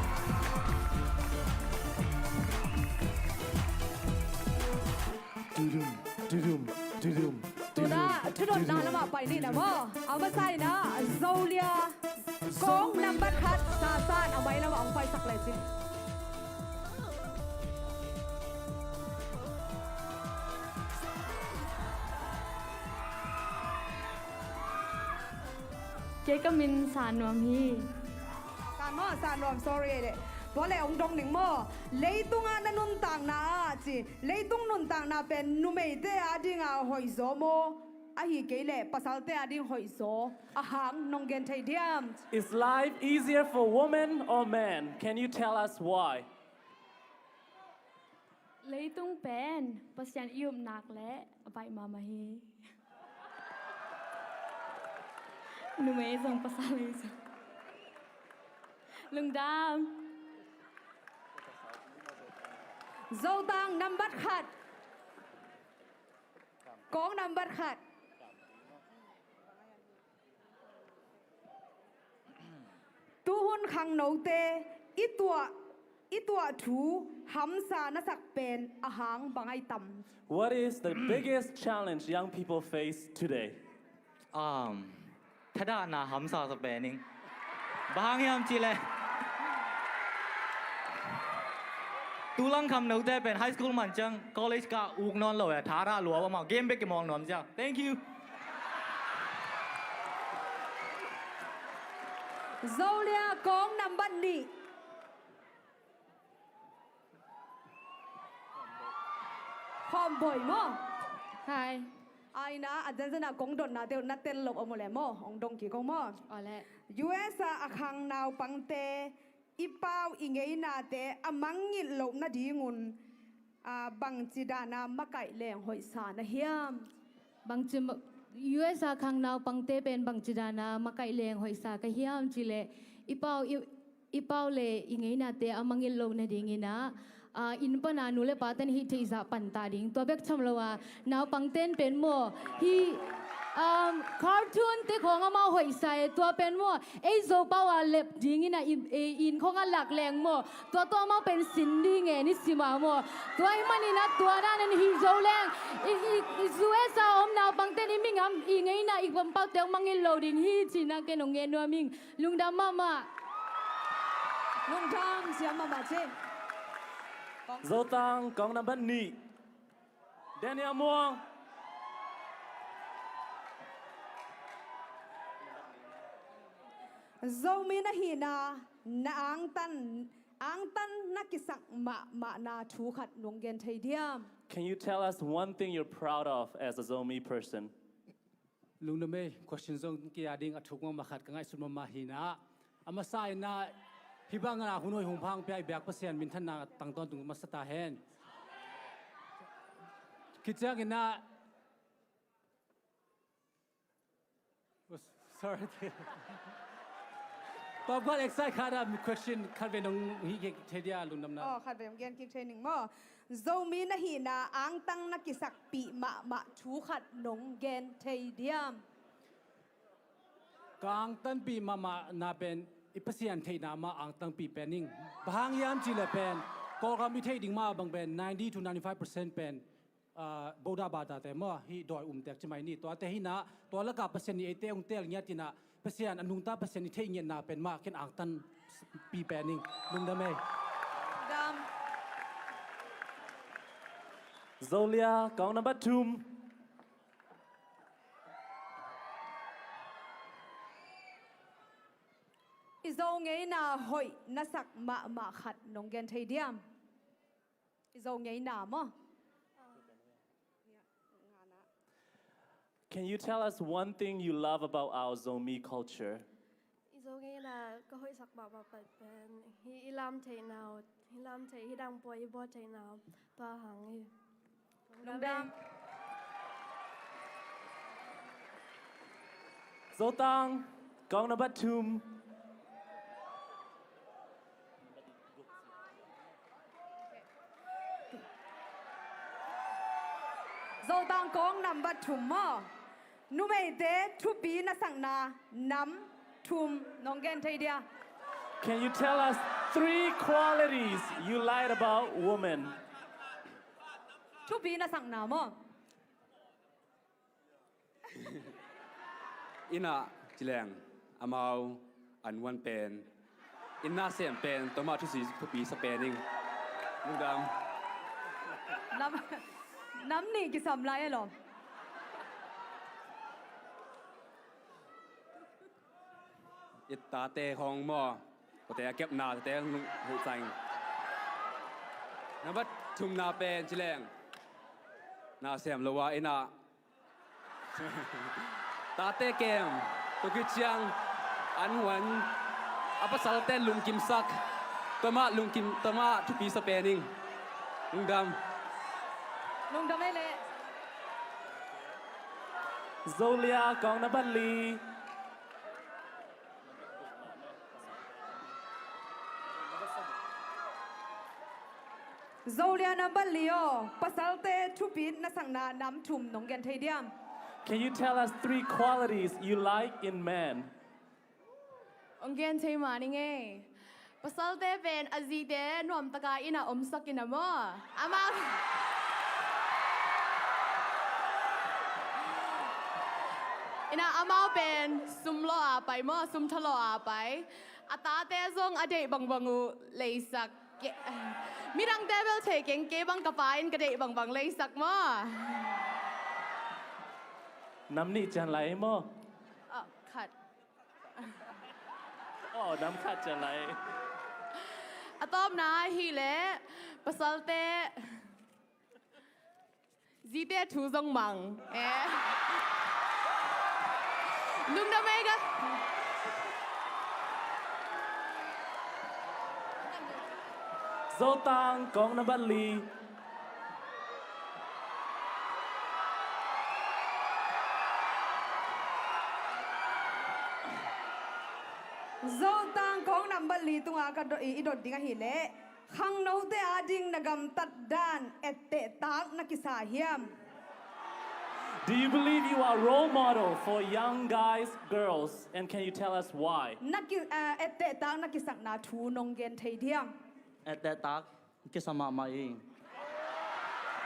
Tudum, tudum, tudum, tuna, tudum, thudon na lama pai ni na maw. A masa ina Zolia kong nambat khat sa san a mai lama ong paisak le cin. Kei ka min Sa Nuam hi. Sa maw, Sa Nuam, sorry le. Tua le ong dong ning maw. Leitunga na nuntakna ah ci. Leitung nuntakna pen numeite a dinga hoih zaw maw. Ahi kei le pasalte a ding hoih zaw. A hang nong gen thei diam? Is life easier for women or men? Can you tell us why? Leitung pen Pasian i upnak le a baih mahmah hi. Numei zong pasal hi zong. Lungdam. Zotang nambat khat. Kong nambat khat. Tuhun khangnote i tuah, i tuah thu hamsa na sak pen a hang bang ai tam? What is the biggest challenge young people face today? Um, thadahna hamsa sa pen ing. Bang hang hiam cih leh tulang khangnote pen high school man ciang college ka uk nawn lo e, thadah lua amau game bek kimawng nuam ciang. Thank you. Zolia kong nambat nih. Khawm Boi maw? Hi. Aina a zenzen a kong dotna deuh na tel lo om uh le maw? Ong dong kik ong maw? Aw le. U S a a khang naupangte i pau i ngeinate a mangngilh loh nadingun a, bangci dana makaih leng hoihsa na hiam? Bangci ma-, U S a khang naupangte pen bangci dana makaih leng hoihsa ka hiam cih leh i pau, i, i pau le i ngeinate a mangngilh loh nadingin ah, a, inn pana nu le paten hih theihzah panta ding. Tua bek tham lo a, naupangten pen maw, hih, um, cartoon te khawng amau hoihsa e, tua pen maw, ei Zopau a lep dingin a i, i inn khawng a lak leng maw, tua tua amau pen sin ding e, ni sim a maw. Tua ahih manin a tua dan in hih zo leng, i, i, i U S a om naupangten i mingam, i ngeina, i pampaute hong mangngilh lo ding hi, cihna ken hong ngen nuam ing. Lungdam mahmah. Lungdam siam mahmah ci. Zotang kong nambat nih. Daniel Muang. Zomi na hihna, na angtan, angtan na kisak mahmahna thu khat nong gen thei diam? Can you tell us one thing you're proud of as a Zomi person? Lungdam ei, question zong kia ding a thuk mahmah khat ka ngaihsut mahmah hi na. A masa in ah, hih bangin ah hun hoih hun pha hong pia i biak Pasian minthanna tang tawntung masa ta hen. Khit ciangin ah, oh, sorry. Tua gual excite khat ah, question khat vei nong hih kik thei dia, lungdamna. Oh, khat vei hong gen kik thei ning maw. Zomi na hihna angtang na kisakpih mahmah thu khat nong gen thei diam? Ka angtanpih mahmahna pen i Pasian theihna mah angtanpih pen ing. Bang hang hiam cih leh pen Kawlgam i theih ding mah bang pen ninety to ninety-five percent pen, ah, Buddha bata te maw, hih dawi um tek ci mai ni. Tuate hi na, tua lakah Pasian in eite hong teel ngiat in ah, Pasian a nungta Pasian i theih ngiatna pen mah ken angtanpih pen ing. Lungdam ei. Dam. Zolia, kong number thum. I Zo ngeina hoih na sak mahmah khat nong gen thei diam? I Zo ngeina maw? Can you tell us one thing you love about our Zomi culture? I Zo ngeina ka hoihsak mahmah pen hi i lam theihna uh, hi lam theih, hi dang pua i bua theihna uh, tua hang hi. Lungdam. Zotang, kong number thum. Zotang kong nambat thum maw? Numeite thupi na sakna nam thum nong gen thei dia? Can you tell us three qualities you like about women? Thupi na sakna maw? Inn ah ci leng amau an huan pen, inn na sem pen, tua mah thusi thupi sa pen ing. Lungdam. Nam, nam nih kisam lai a lawm. I tate khong maw, kote a kepna tate hong huh cang. Nambat thumna pen ci leng na sem lo a inn ah tate kem, tua khit ciang an huan, a pasalte lungkimsak, tua mah lungkim, tua mah thupi sa pen ing. Lungdam. Lungdam ei leh. Zolia kong nambat li. Zolia nambat li aw, pasalte thupi na sakna nam thum nong gen thei diam? Can you tell us three qualities you like in men? Hong gen thei mah ning ei. Pasalte pen a zite nuamtaka inn ah omsak in a maw. Amau inn ah amau pen sum lawh a pai maw, sum tha lawh a pai. A tate zong a deih bangbang uh leisak. Ke, midangte bel thei keng, kei bang ka pa in ka deih bangbang leisak maw. Nam nih cian lai maw? Oh, khat. Oh, nam khat cian lai. A tawpna ahih leh pasalte zite thu zong mang. Eh. Lungdam ei ka. Zotang kong nambat li. Zotang kong nambat li tungah ka do-, i, i dot ding ahih leh, khangnote ading na gamtat dan ettehtak na kisa hiam? Do you believe you are a role model for young guys, girls, and can you tell us why? Na ki, eh, ettehtak na kisakna thu nong gen thei diam? Ettehtak kisa mahmah ing.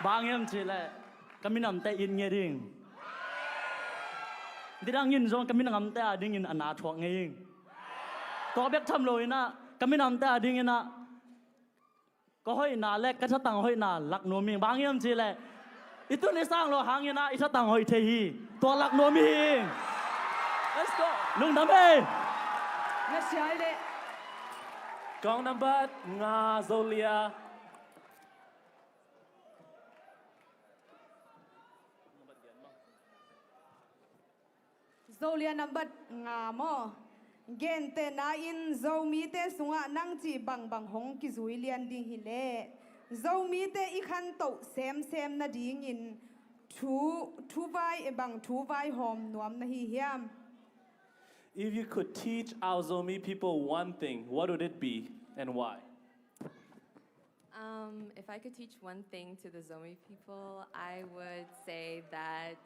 Bang hiam cih leh ka minamte it ngiat ing. Nidang in zong ka minamte adingin a na thuak ngei ing. Tua bek tham lo in ah ka minamte adingin ah ka hoihna le ka thatang hoihna lak nuam ing. Bang hiam cih leh i tun i sang lo hangin ah i thatang hoih thei hi. Tua lak nuam hi. Let's go. Lungdam ei. Na siai deh. Kong nambat nga, Zolia. Zolia nambat nga maw? Gentehna in Zomite sungah nang cih bangbang hong kizui lian ding hi leh, Zomite i khantoh semsem nadingin thu, thu vai, e bang thu vaihawm nuam na hi hiam? If you could teach our Zomi people one thing, what would it be and why? Um, if I could teach one thing to the Zomi people, I would say that,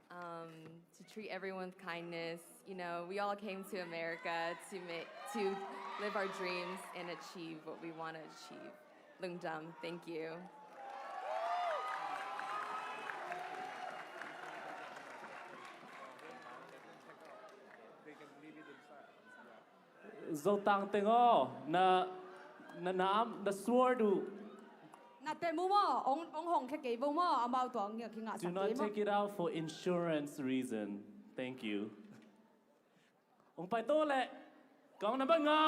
um, to treat everyone with kindness. You know, we all came to America to ma-, to live our dreams and achieve what we want to achieve. Lungdam, thank you. Zotang teng aw, na, na, na, na sword uh. Na tem uh maw, ong, ong hong khe kei vo maw, amau tua ong ngiak hi ngah sak kei maw. Do not take it out for insurance reason. Thank you. Ong pai to leh, kong nambat nga.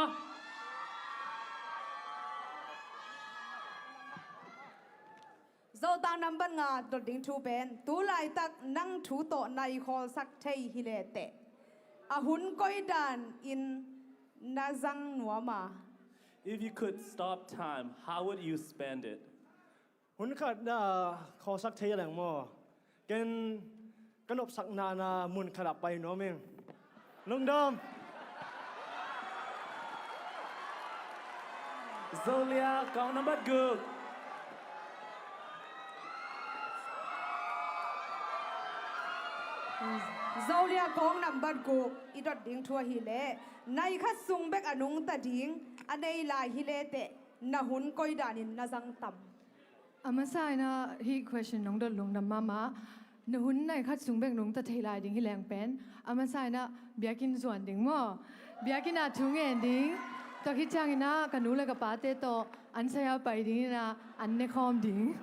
Zotang nambat nga dot ding thu pen, tu laitak nang thu tawh nai khawlsak thei hi leh teh, a hun koi dan in na zang nuam a? If you could stop time, how would you spend it? Hun khat na khawlsak thei leng maw? Ken ka nopsakna na mun khat ah pai nuam ing. Lungdam. Zolia, kong nambat guk. Zolia kong nambat guk i dot ding thu ahih leh, nai khat sung bek a nungta ding a nei lai hi leteh na hun koi danin na zang tam? A masa in ah hih question nong dot lungdam mahmah. Na hun nai khat sung bek nungta thei lai ding hi leng pen, a masa in ah biakinn zuan ding maw? Biakinn ah thu ngen ding. Tua khit ciangin ah ka nu le ka pate tawh an sai-a pai dingin ah an ne khawm ding.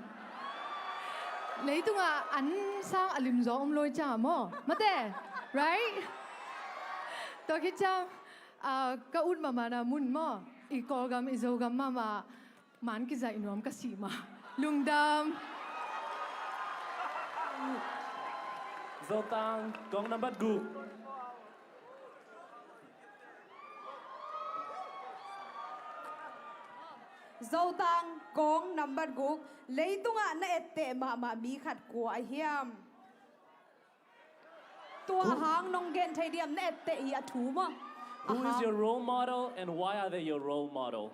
Leitungah an sang a limzaw om lo hi ciang maw? Mate, right? Tua khit ciang, ah, ka ut mahmah na mun maw? I Kawlgam, i Zogam mahmah man kizaih nuam ka si mah. Lungdam. Zotang kong nambat guk. Zotang kong nambat guk. Leitungah na etteh mahmah mi khat kua ahi hiam? Tua hang nong gen thei diam, na etteh hi a thu maw? Who is your role model and why are they your role model?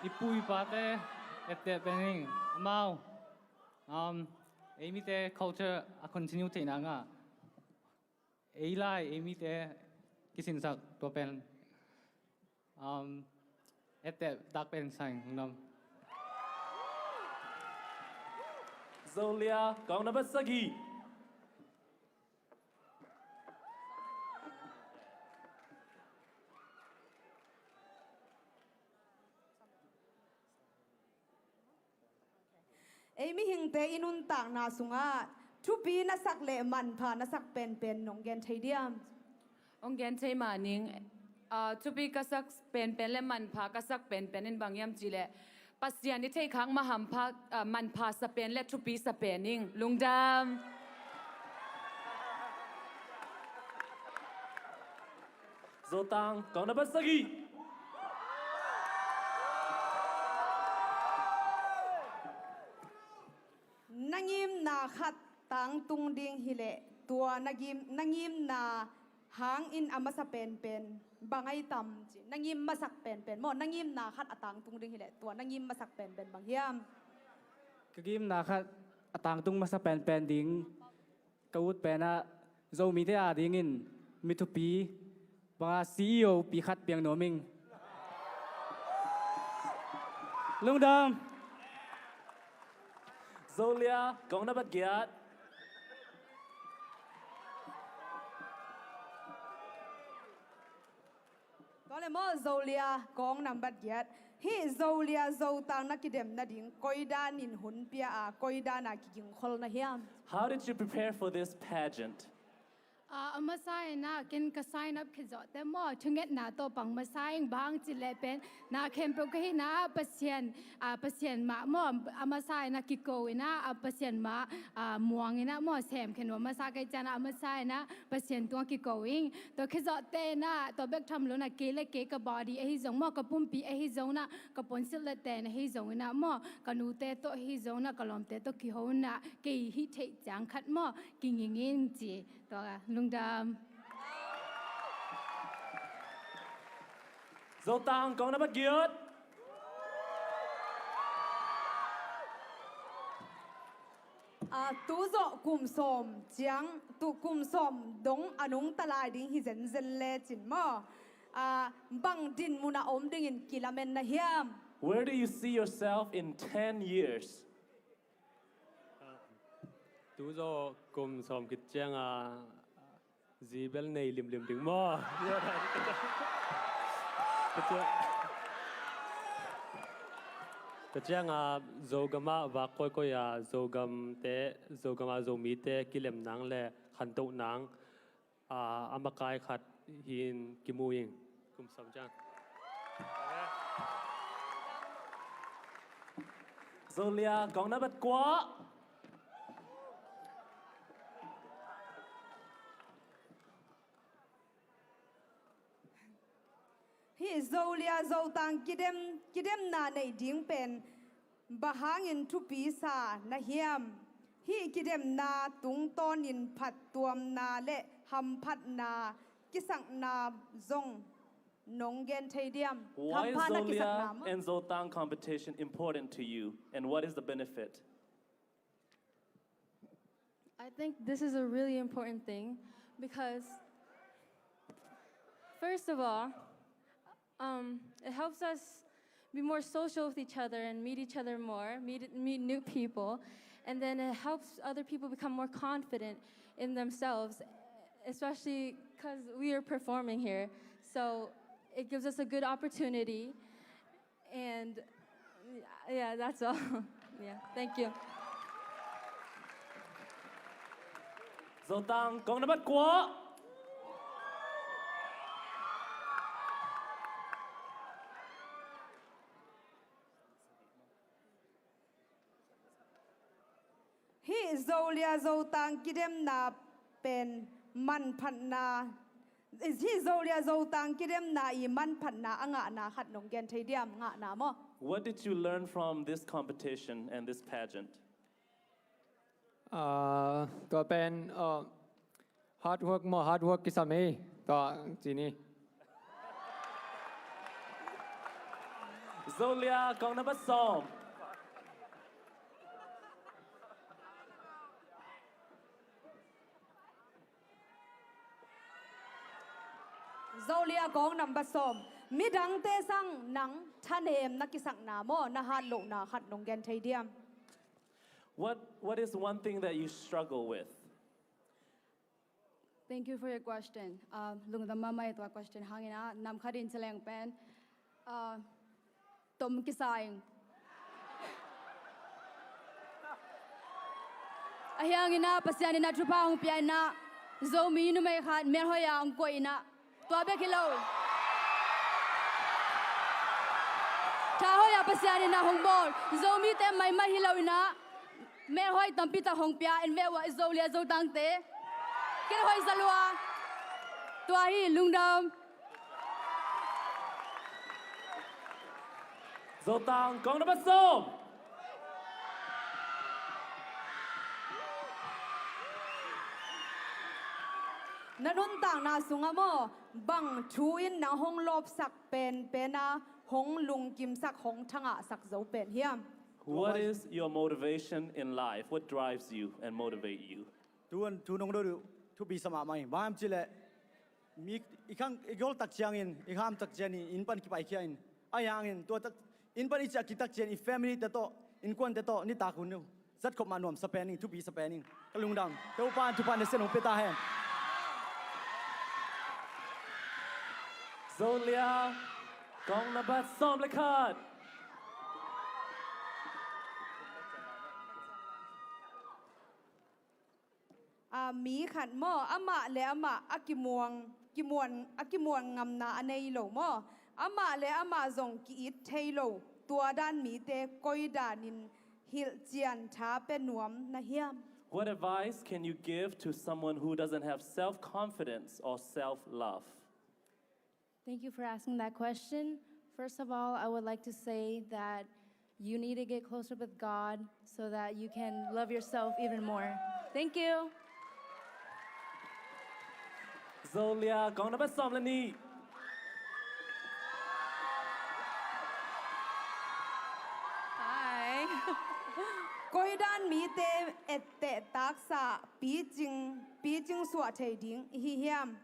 I pu i pate etteh pen ing amau, um, ei mite culture a continue theihna ngah. Ei lai, ei mite kisinsak tua pen, um, etteh tak pen sa ing, lungdam. Zolia kong nambat sagih. Ei mihingte i nuntakna sungah thupi na sak le manpha na sak penpen nong gen thei diam? Hong gen thei mah ning. Ah, thupi ka sak penpen le manpha ka sak penpen in bang hiam cih leh Pasian i theihkhak mah hampha, ah, manpha sa pen le thupi sa pen ing. Lungdam. Zotang kong nambat sagih. Na ngimna khat tangtung ding hi leh tua na ngim, na ngimna hangin a masa penpen bang ahi tam ci. Na ngim masak penpen maw, na ngimna khat a tangtung ding hi leh tua na ngim masak penpen bang hiam? Ka ngimna khat a tangtung masa penpen ding ka ut pen ah Zomite adingin mi thupi banga C E O pi khat piang nuam ing. Lungdam. Zolia kong nambat giat. Tua le maw, Zolia kong nambat giat. Hih Zolia Zotang na kidem nading koi danin hun pia a, koi dana kigingkhol na hiam? How did you prepare for this pageant? Ah, a masa in ah ken ka sign up khit zawh teh maw, thungetna tawh pang masa ing, bang cih leh pen na khempeuh ka hihna ah Pasian, ah, Pasian mah maw, a masa in ah kiko in ah, ah, Pasian mah, ah, muang in ah maw, sem khen uh a masa ka hih ciangin ah a masa in ah Pasian tungah kiko ing. Tua khit zawh teh in ah tua bek tham lo in ah kei le kei ka body ahi zong maw, ka pumpi ahi zong in ah ka puansilh le ten ahi zong in ah maw, ka nute tawh ahi zong in ah ka lawmte tawh kiho in ah kei hih theih ciang khat maw kinging in ci. Tua lungdam. Zotang kong nambat giat. Ah, tu zawh kum sawm ciang, tu kum sawm dong a nungta lai ding hi zenzen lecin maw, ah, bang din munah om dingin kilamen na hiam? Where do you see yourself in ten years? Tu zawh kum sawm khit cianga zi bel nei limlim ding maw? Tua cianga Zogam ah vak koikoi a Zogamte, Zogam a Zomite kilem nang le khantoh nang, ah, a makai khat hi-in kimu ing kum sawm ciang. Zolia kong nambat kua. Hih Zolia Zotang kidem, kidemna neih ding pen bang hangin thupi sa na hiam? Hih kidemna tungtawnin phattuamna le hamphatna kisakna zong nong gen thei diam? Why is Zolia and Zotang competition important to you, and what is the benefit? I think this is a really important thing because, first of all, um, it helps us be more social with each other and meet each other more, meet, meet new people. And then it helps other people become more confident in themselves, especially because we are performing here. So it gives us a good opportunity. And yeah, that's all. Yeah, thank you. Zotang kong nambat kua. Hih Zolia Zotang kidemna pen manphatna, hih Zolia Zotang kidemna i manphatna a ngahna khat nong gen thei diam? Ngahna maw? What did you learn from this competition and this pageant? Ah, tua pen, ah, hard work maw, hard work kisam ei. Tua ci ni. Zolia kong nambat sawm. Zolia kong nambat sawm. Midangte sang nang thanem na kisakna maw, na hat lohna khat nong gen thei diam? What, what is one thing that you struggle with? Thank you for your question. Uh, lungdam mahmah ei tua question hangin ah, nam khat in ci leng pen, uh, tom kisa ing. Ahi hangin ah Pasian in ah thupha hong pia in ah, Zomi numei khat melhoih ah hong koih in ah, tua bek hi lo, thahoih ah Pasian in ah hong bawl, Zomite maimai hi lo in ah, melhoih tampi tak hong pia, en ve uh ah, i Zolia Zotangte. Kei hoih za lua. Tua hi, lungdam. Zotang kong nambat sawm. Na nuntakna sungah maw, bang thu in nang hong lawpsak penpen a, hong lungkimsak, hong thangahsak zo pen hiam? What is your motivation in life? What drives you and motivate you? Tuan thu nong dot uh thupi sa mahmah hi. Bang hiam cih leh, mi i khang i gol tak ciangin, i ham tak ciangin, inn pan kipaikhia in, ahi hangin tua tak, inn pan i ciahkik tak ciangin, i family te tawh, innkuante tawh nitak hun uh zat khop mah nuamsa pen ing, thupi sa pen ing. Ka lungdam. Topa in thupha nasem hong pia ta hen. Zolia kong nambat sawm le khat. A, mi khat maw, amah le amah a kimuang, kimuan, a kimuan ngamna a nei lo maw, amah le amah zong ki-it thei lo, tua dan mite koi danin hilhcian tha pia nuam na hiam? What advice can you give to someone who doesn't have self-confidence or self-love? Thank you for asking that question. First of all, I would like to say that you need to get closer with God so that you can love yourself even more. Thank you. Zolia kong nambat sawm le nih. Hi. Koi dan mite etteh taksa picing, picing suah thei ding i hi hiam?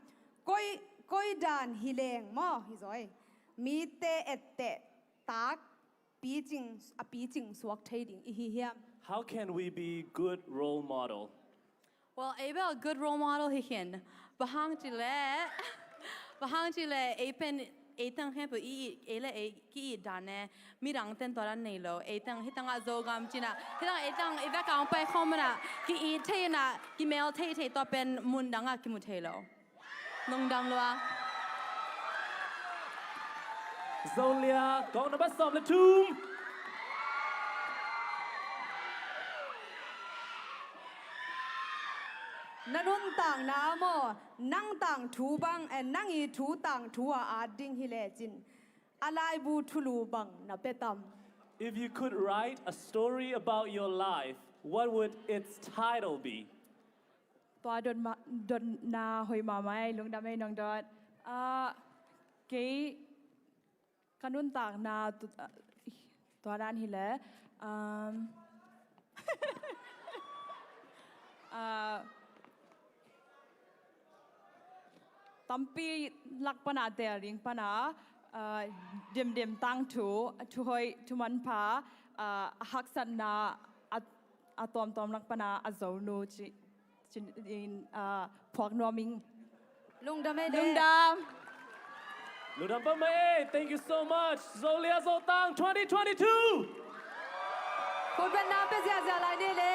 Koi, koi dan hi leng maw, hi zaw ei, mite etteh tak picing, a picing suak thei ding i hi hiam? How can we be good role model? Well, ei bel good role model hi khin. Bang hang cih leh, bang hang cih leh ei pen, ei teng khempeuh i, ei le ei ki-it dan e, midangte in tua dan nei lo. Ei teng hi tangah Zogam cih nah, hi tangah ei teng i vekah hong pai khawm in ah, ki-it thei in ah, kimel thei thei, tua pen mun dangah kimu thei lo. Lungdam lua. Zolia kong nambat sawm le thum. Na nuntakna ah maw, nang tangthu bang, eh, nang i thu tangthu a at ding hi lecin, a laibu thulu bang na pia tam? If you could write a story about your life, what would its title be? Tua dot ma-, dotna hoih mahmah ei, lungdam ei nong dot. Ah, kei ka nuntakna tu-, ah, tua dan hi leh, um, Ah, tampi lak pana teel ding pana, ah, demdem tangthu, thuhoih thumanpha, ah, a haksatna a, a tuamtuam lak pana a zonu ci, ci in, ah, phuak nuam ing. Lungdam ei de. Lungdam. Lungdam pah mah ei. Thank you so much. Zolia Zotang twenty twenty-two. Khutbetna pia ziahziah lai ni le.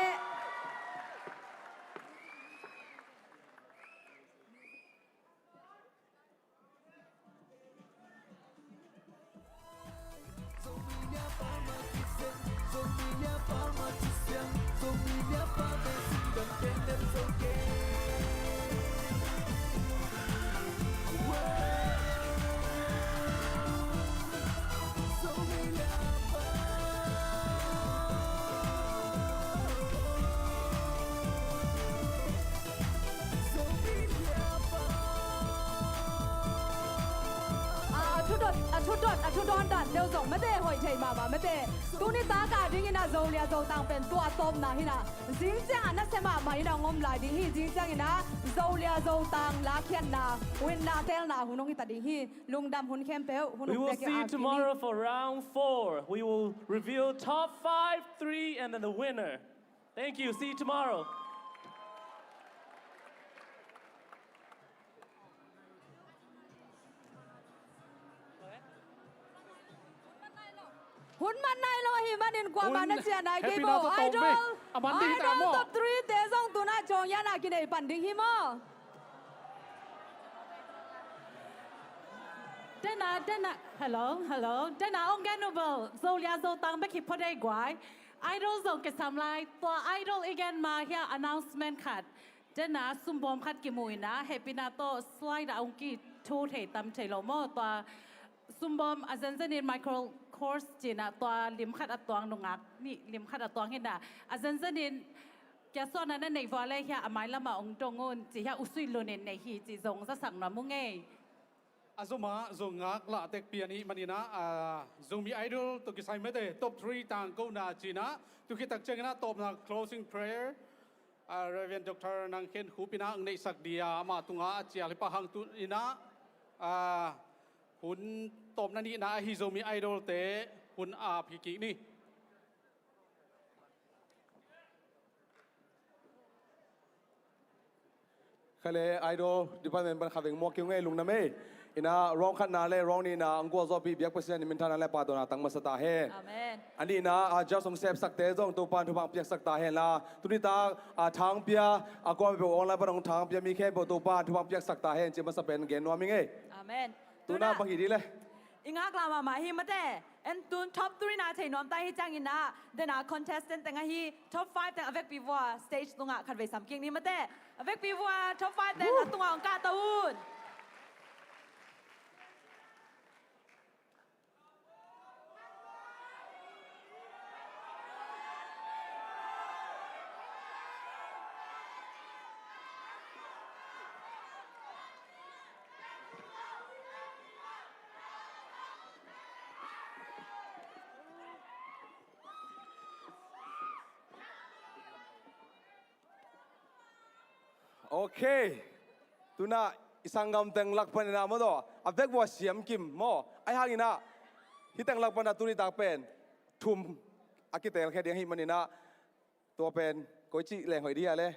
A, a thudot, a thudot, a thudawn dan deuh zong mate hoih thei mahmah mate. Tuni taka dingin a Zolia Zotang pen tua tawpna hi na. Zing ciangah nasia mahmah in a hong om lai ding hi. Zing ciangin a Zolia Zotang lakhiatna, winna teelna hun hong hi ta ding hi. Lungdam hun khempeuh, hun. We will see you tomorrow for round four. We will reveal top five, three, and then the winner. Thank you. See you tomorrow. Hun man nai lo ahih manin kuamah na ciah nai kei bo. Idol, Idol top three te zong tuna ciang hiah na kinei pan ding hi maw? Dena, dena, hello, hello. Dena ong gen uh bel Zolia Zotang bek hi phot ei guai. Idol zong kisam lai, tua Idol i gen ma hiah announcement khat. Dena sumbawm khat kimu in a, hehpihna tawh slide ah ong kithu thei tam thei lo maw. Tua sumbawm a zenzenin Michael Kors ci-in a tua lim khat a tuang nungak nih, lim khat a tuang hi na. A zenzenin kia suahna na neih vua le hiah a mailam ah ong dong un ci hiah U Sui Lun in nei hi ci zong zasak nuam ung ei. A zom ah zong ngak lah tek pian i hih manin a, a, Zomi Idol tawh kisai mate top three tangkona ci-in a, tu khit tak ciangin a tawpna closing prayer, a, Reverend Doctor Nang Khen Khup in a ang neihsak ding a, ama tungah a cial hi pah hang. Tu in a, a, hun tawpna nihna ahi Zomi Idol te hun ap hi kik ni. Kha le, Idol department pan kha veng muak kei ung ei, lungdam ei. In a round khatna le round nihna ang gualzawhpih biak Pasian in minthanna le pahtawina tang masa ta hen. Amen. A nihna a judge hong sepsakte zong Topa'n thupha piaksak ta hen la. Tuni tak a thangpia, a kuamah peuh online pan hong thangpia mi khempeuh Topa'n thupha piaksak ta hen ci masa pen gen nuam ing ei. Amen. Tuna bang hi ding le? I ngaklah mahmah hi mate. En tun top three na thei nuam ta hi ciangin a, dena contestant teng ahi top five teng a vekpi vua stage tungah khatvei sam kik ni mate. A vekpi vua top five teng a tungah ong kah ta un. Ok. Tuna i sanggam teng lak panin a maw, a vek vua siam kim maw. Ahi hangin a hih teng lak panin a tuni tak pen thum a kitelkhia ding ahih manin a, tua pen koi cih leng hoih ding a le?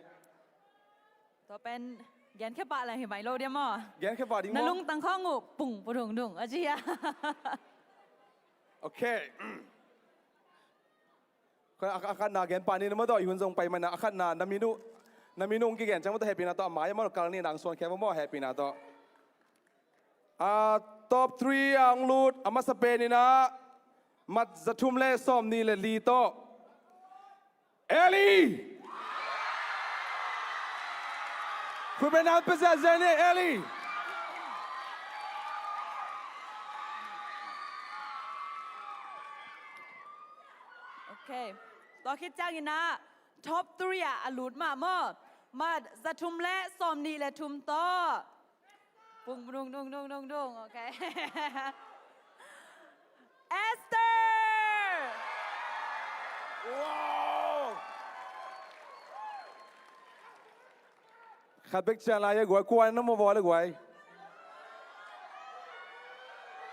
Tua pen genkhia pah leng hi mai lo ding maw? Genkhia pah ding maw? Na lungtang khawng uh pung pudungdung a ci a. Ok. A, a khatna gen pah ni na maw tawh, i hun zong pai mana, a khatna na min uh, na min uh hong kigen ciang maw tawh hehpihna tawh a mai a maw tawh kal ni, nang suan khia maw maw hehpihna tawh. A top three a hong lut a masa pen in a mat za thum le sawm nih le li tawh Ellie. Khutbetna pia ziahziah ni Ellie. Ok. Tua khit ciangin a top three ah a lut mah maw? Mat za thum le sawm nih le thum tawh. Pung dung dung dung dung dung. Ok. Esther. Wow. Khat bek cian lai e guai, kua in na mawh bawl e guai.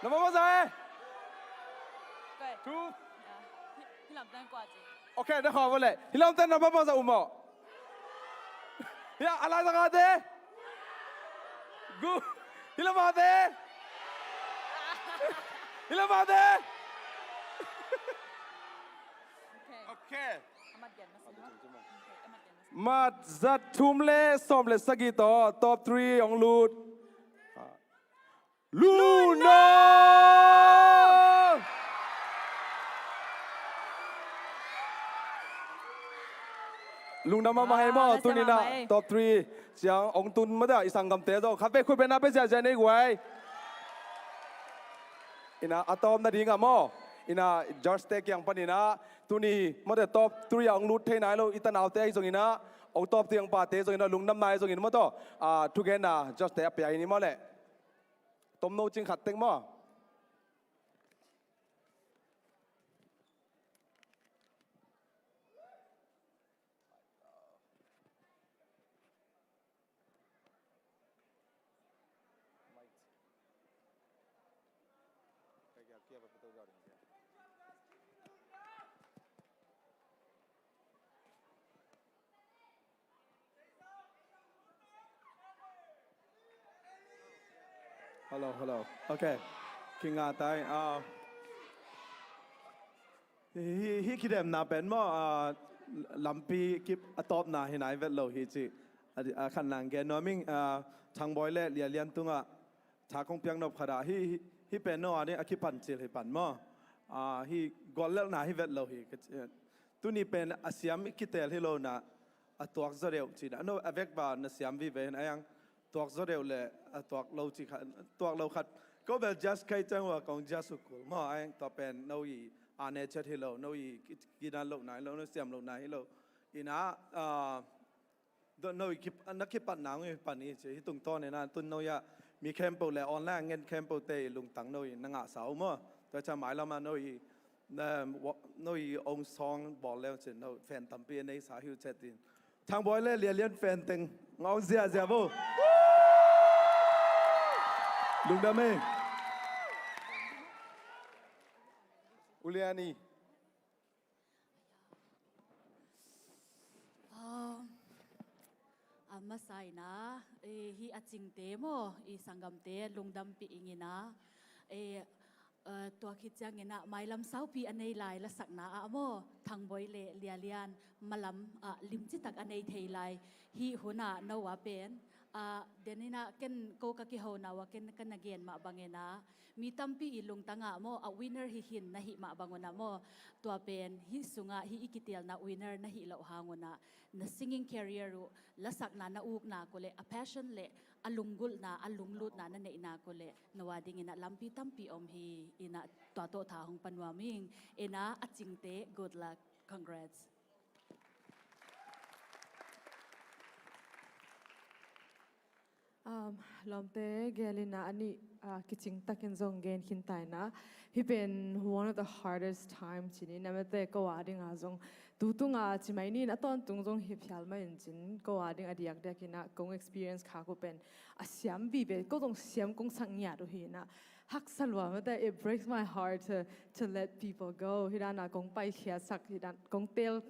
Na mawh bawl za e. Two. Okay, na khawng bawl le. Hi lam ten na mawh bawl za um maw. Hia, a lai za ngate. Gu. Hi lam ngate. Hi lam ngate. Okay. Mat za thum le sawm le sagih tawh top three hong lut. Lungdam! Lungdam mahmah hi maw, tuni in ah top three ciang hong tun mah ta i sanggamte zong khat vei khut beng na pia ziahziah ni guai. In ah a tawpna ding ah maw, in ah judge-te kiang panin ah tuni mawte top three ah hong lut thei nai lo i tanaute ahi zongin ah, hong top three hong pate zongin ah, lungdamna ahi zongin maw tawh, ah, thugenna judge-te a pia hi ni maw leh. Tomno cing khat teng maw. Hello, hello. Okay. Kinga tai. Ah. Hi, hi, hi kidemna pen maw, ah, lampi kip a tawpna hi nai vet lo hi ci. A, a khan nang gen nuam ing, ah, Thangboi le Lia Lian tungah tha kong piak nop khat ah, hi, hi, hi pen no a ding a kipan cil hi pan maw. Ah, hi guallelhna hi vet lo hi. Ka ci, tuni pen a siam i kitel hi lo na, a tuak zaw deuh ci na. No, a vek ba na siam vive hin a yang tuak zaw deuh le, a tuak lo ci khat, tuak lo khat. Ko bel judge kai ciang ua kong judge uh kul maw, a yang tua pen no i a ne chet hi lo, no i ki, kidan lohna hi lo, no siam lohna hi lo. In ah, ah, no i kip, na kipatna ngui pan i ci, hi tungtawn in ah, tun no i ah, mi khempeuh le online ngen khempeuh te i lungtang no i na ngahsa uh maw. Tua ciang mailam ah no i, na, wa-, no i ong song bawl leu cin, no fan tampi a neisa hi uh chet in. Thangboi le Lia Lian fan teng ngawng ziahziah bo. Lungdam e. U Lian i. Ah, a masa in ah, eh, hi a cingte maw, i sanggamte lungdampih ing in ah, eh, eh, tua khit ciangin ah mailam saupi a nei lai lasakna ah maw, Thangboi le Lia Lian malam ah limcitak a nei thei lai. Hih hun ah no a pen, ah, den in ah ken ko ka kihona uh a ken ka na gen mah bangin ah, mi tampi i lungtang ah maw, a winner hi hin na hih mah bang un ah maw, tua pen hih sungah hih i kitelna winner na hih loh hang un ah, na singing career uh, lasakna na ukna uh leh, a passion leh a lunggulhna, a lunglutna na neihna uh leh, no a dingin ah lampi tampi om hi. In ah tua tawh tha hong pia nuam ing. In ah a cingte, good luck, congrats. Um, lawmte, gel in ah a nih, ah, kicing takin zong gen khin ta in ah. Hih pen one of the hardest time ci ni, na mate, ko a ding ah zong tu tung ah ci mai ni in, a tawntung zong hi phial mah in cin, ko a ding a diakdiak in ah kong experience khak uh pen a siam vive, ko zong siam kong sak ngiat uh hi in ah, haksa lua mate, it breaks my heart to, to let people go. Hih dan ah kong paikhiatsak, hih dan kong teel,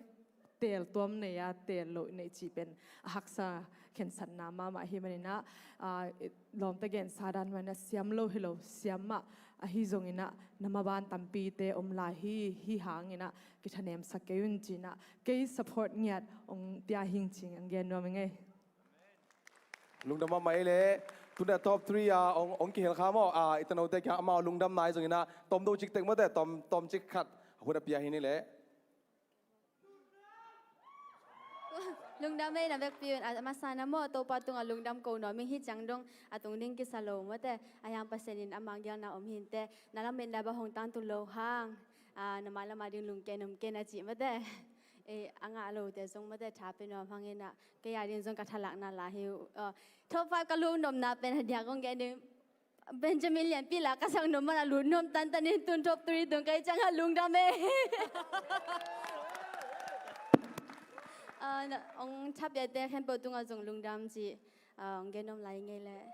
teel tuam nei a, teel loh nei cih pen a haksa khensatna mahmah hi manin ah, ah, lawmte gensa dan mah in ah siam lo hi lo, siam mah ahi zongin ah na maban tampite om lai hi, hih hangin ah kithanemsak kei un ci in ah, kei support ngiat hong pia hing ci in hong gen nuam ing ei. Lungdam mahmah ei leh, tun ah top three ah hong, hong kihel kha maw, ah, i tanote kiang amau lungdamna ahi zongin ah, tomno ciktek mawte, tom, tom cik khat hun a pia hi ni leh. Lungdam ei na vekpi un, a masa in ah maw, Topa tungah lungdam ko nuam ing, hih ciang dong a tung ding kisa lo mawte, a hiang Pasian in ama gelna om hi inteh, na lametna bang hong tangtung loh hang, ah, na mailam a ding lungkia in om kei in a cih mawte. Eh, a ngah lote zong mawte tha pia nuam hang in ah, kei a ding zong ka thalakna la hi uh. Ah, top five ka lut nopna pen a diak kong gen ding, Benjamin Lianpi la ka sak nop man a lut nuam tantan in, tun top three tung kei ciang ah lungdam ei. Ah, na, hong thapiate khempeuh tungah zong lungdam ci. Ah, hong gen nuam lai ngei leh.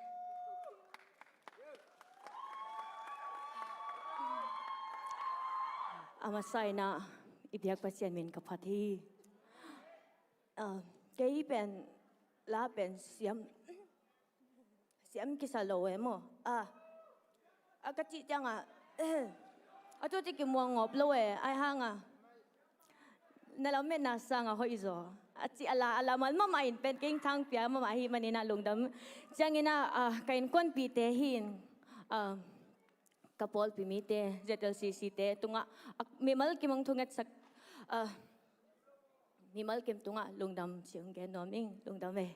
A masa in ah i biak Pasian min ka phat hi. Ah, kei pen la pen siam, siam kisa lo e maw. Ah, a ka cih ciangah a tu ci kimuang ngawp lo e, ai hang a na lametna sangah hoih zaw a ci a la, a la mal mahmah in pen kei thangpia mahmah ahih manin ah lungdam. Ciangin ah, ah, ka innkuanpihte hi in, ah, ka pawlpi mite, Z L C C te tungah, ah, mimal kim hong thungetsak, ah, mimal kim tungah lungdam ci hong gen nuam ing, lungdam e.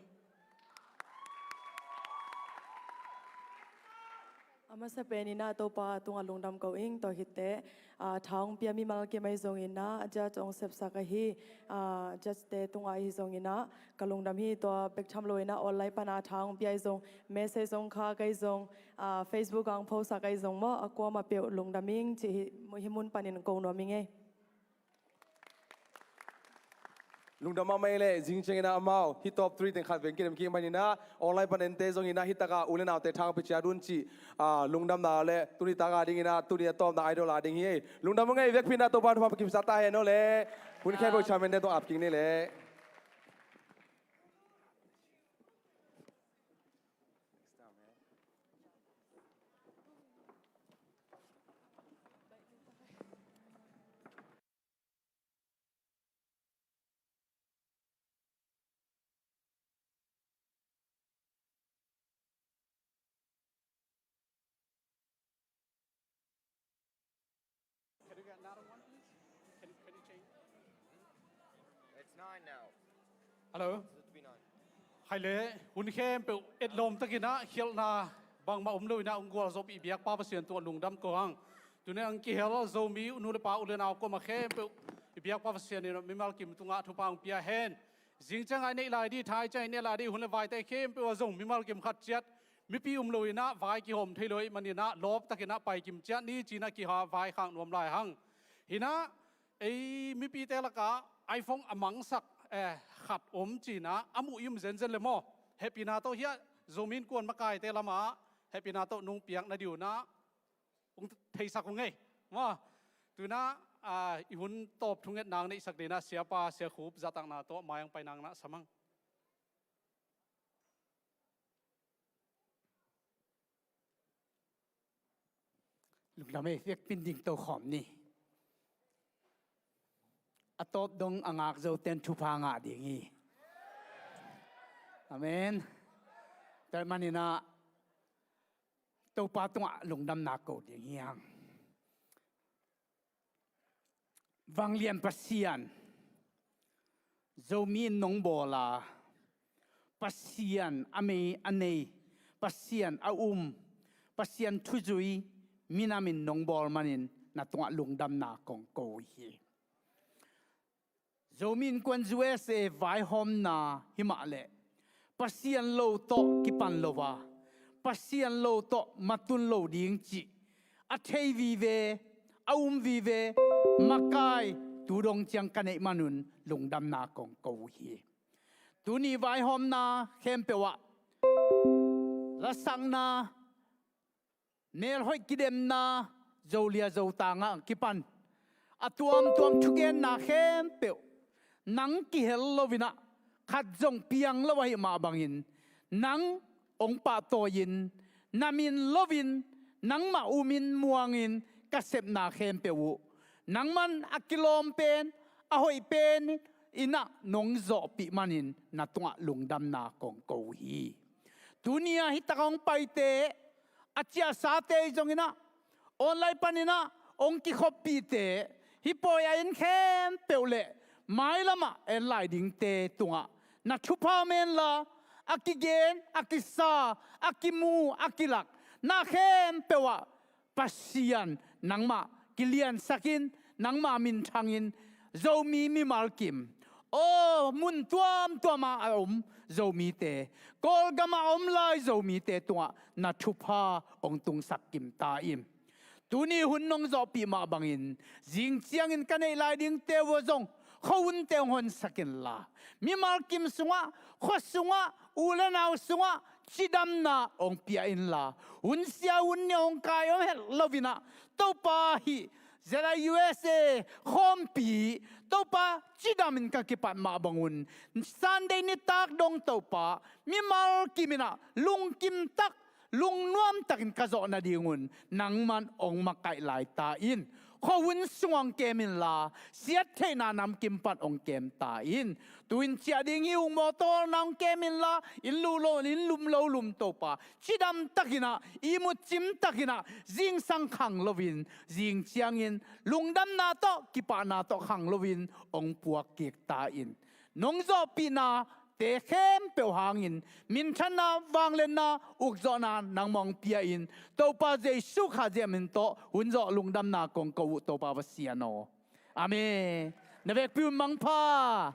A masa pen in ah Topa tungah lungdam ko ing, tua khit teh, ah, tha hong pia mimal kim ahi zongin ah, judge hong sepsak ahi, ah, judge te tungah ahi zongin ah ka lungdam hi. Tua bek tham lo in ah online pan ah tha hong pia ahi zong, message hong khak ahi zong, ah, Facebook ah hong post sak ahi zong maw, a kuamah peuh lungdam ing ci hi, hih mun panin ko nuam ing ei. Lungdam mahmah ei leh, zing ciangin ah amau hih top three teng khat veng kidem kik manin ah, online pan ente zongin ah hih takah u le naute tha hong pia ciat un cih, ah, lungdamna le tuni tak a dingin ah tuni a tawpna idol a ding hi ei. Lungdam ung ei, vekpi in ah Topa thupha pia kim sa ta hen aw le. Hun khempeuh chairman te tawh ap kik ni le. Can you get another one, please? Can, can you change? It's nine now. Hello. It's supposed to be nine. Hi le, hun khempeuh etlawm takin ah khialhna bangmah om lo in ah hong gualzawhpih i biakpa Pasian tungah lungdam ko hang. Tuni a hong kihel Zomi u nu le pa, u le nau kuamah khempeuh i biakpa Pasian in ah mimal kim tungah thupha hong pia hen. Zing ciangah i neih lai ding, thai ciangah i neih lai ding, hun le vaite khempeuh ah zong mimal kim khat ciat mipi um lo in ah vai kihawm thei lo ahih manin ah lawp takin ah pai kim ciat ni ci in ah kiha vai khak nuam lai hang. Hi in ah ei mipite lakah iPhone a mangsak, eh, khat om ci in ah a muh i um zenzen le maw. Hehpihna tawh hiah Zomi Innkuan makaite lamah hehpihna tawh nong piak na ding un ah hong theisak ung ei maw. Tu in ah, ah, i hun tawp thungetna hong neihsak ding in ah Siapa, Sia Khup zahtakna tawh mai hong paina hong na sam hang. Lungdam ei, vekpi in ding to khawm ni. A tawp dong a ngak zote in thupha ngah ding hi. Amen. Tua ahih manin ah Topa tungah lungdamna ko ding hi hang. Vanglian Pasian, Zomi in nong bawl a, Pasian a mei a nei, Pasian a um, Pasian thuzui minam in nong bawl manin na tungah lungdamna kong ko hi. Zomi Innkuan U S A vaihawmna himah leh Pasian lo tawh kipan lo a, Pasian lo tawh matun lo ding cih a thei vive, a um vive makai tu dong ciang ka neih manun lungdamna kong ko uh hi. Tuni vaihawmna khempeuh ah lasakna, melhoih kidemna, Zolia Zotang ah kipan a tuamtuam thugenna khempeuh nang kihel loin ah, khat zong piang lo ahih mah bangin nang hong pahtawi-in, na min loin nangmah umin muangin ka sepna khempeuh uh nangman a kilawm pen, a hoih pen in ah nong zawhpih manin na tungah lungdamna kong ko uh hi. Tuni-ah hih takah hong paite, a ciahsate ahi zongin ah, online panin ah hong kikhoppihte, hih pawi a en khempeuh le mailamah en lai dingte tungah na thupha om hen la, a kigen, a kisa, a kimu, a kilak na khempeuh ah Pasian nangmah kiliansakin, nangmah minthangin, Zomi mimal kim, aw, mun tuamtuamah a om Zomite, Kawlgamah a om lai Zomite tungah na thupha hong tungsak kim ta in. Tuni hun nong zawhpih mah bangin zing ciangin ka neih lai dingte uh ah zong Khuahunte hong honsak inla, mimal kim sungah, khua sungah, u le nau sungah cidamna hong pia inla, hun sia hun nih hong kai om het loinah, Topa hih Z I U S A khawmpi Topa cidamin ka kipat mah bangun, Sunday nitak dong Topa mimal kiminah lungkim tak, lungnuam takin ka zawh nadingun nangman hong makaih lai ta in. Khuahun sung hong kem inla, siattheihna namkim pan hong kem ta in. Tu-in ciah ding hi ung, mawtaw hong kem inla, inn lu lo, inn lum lo lum Topa cidam takinah, ihmut cim takinah, zingsang khang loin, zing ciangin lungdamna tawh kipahna tawh khang loin hong puak kik ta in. Nong zawhpihna te khempeuh hangin minthanna, vangliatna, ukzawhna nangmah hong pia in. Topa Jesu Khazih min tawh hun zawh lungdamna kong ko uh, Topa va sian aw. Amen. Na vekpi un mangpha.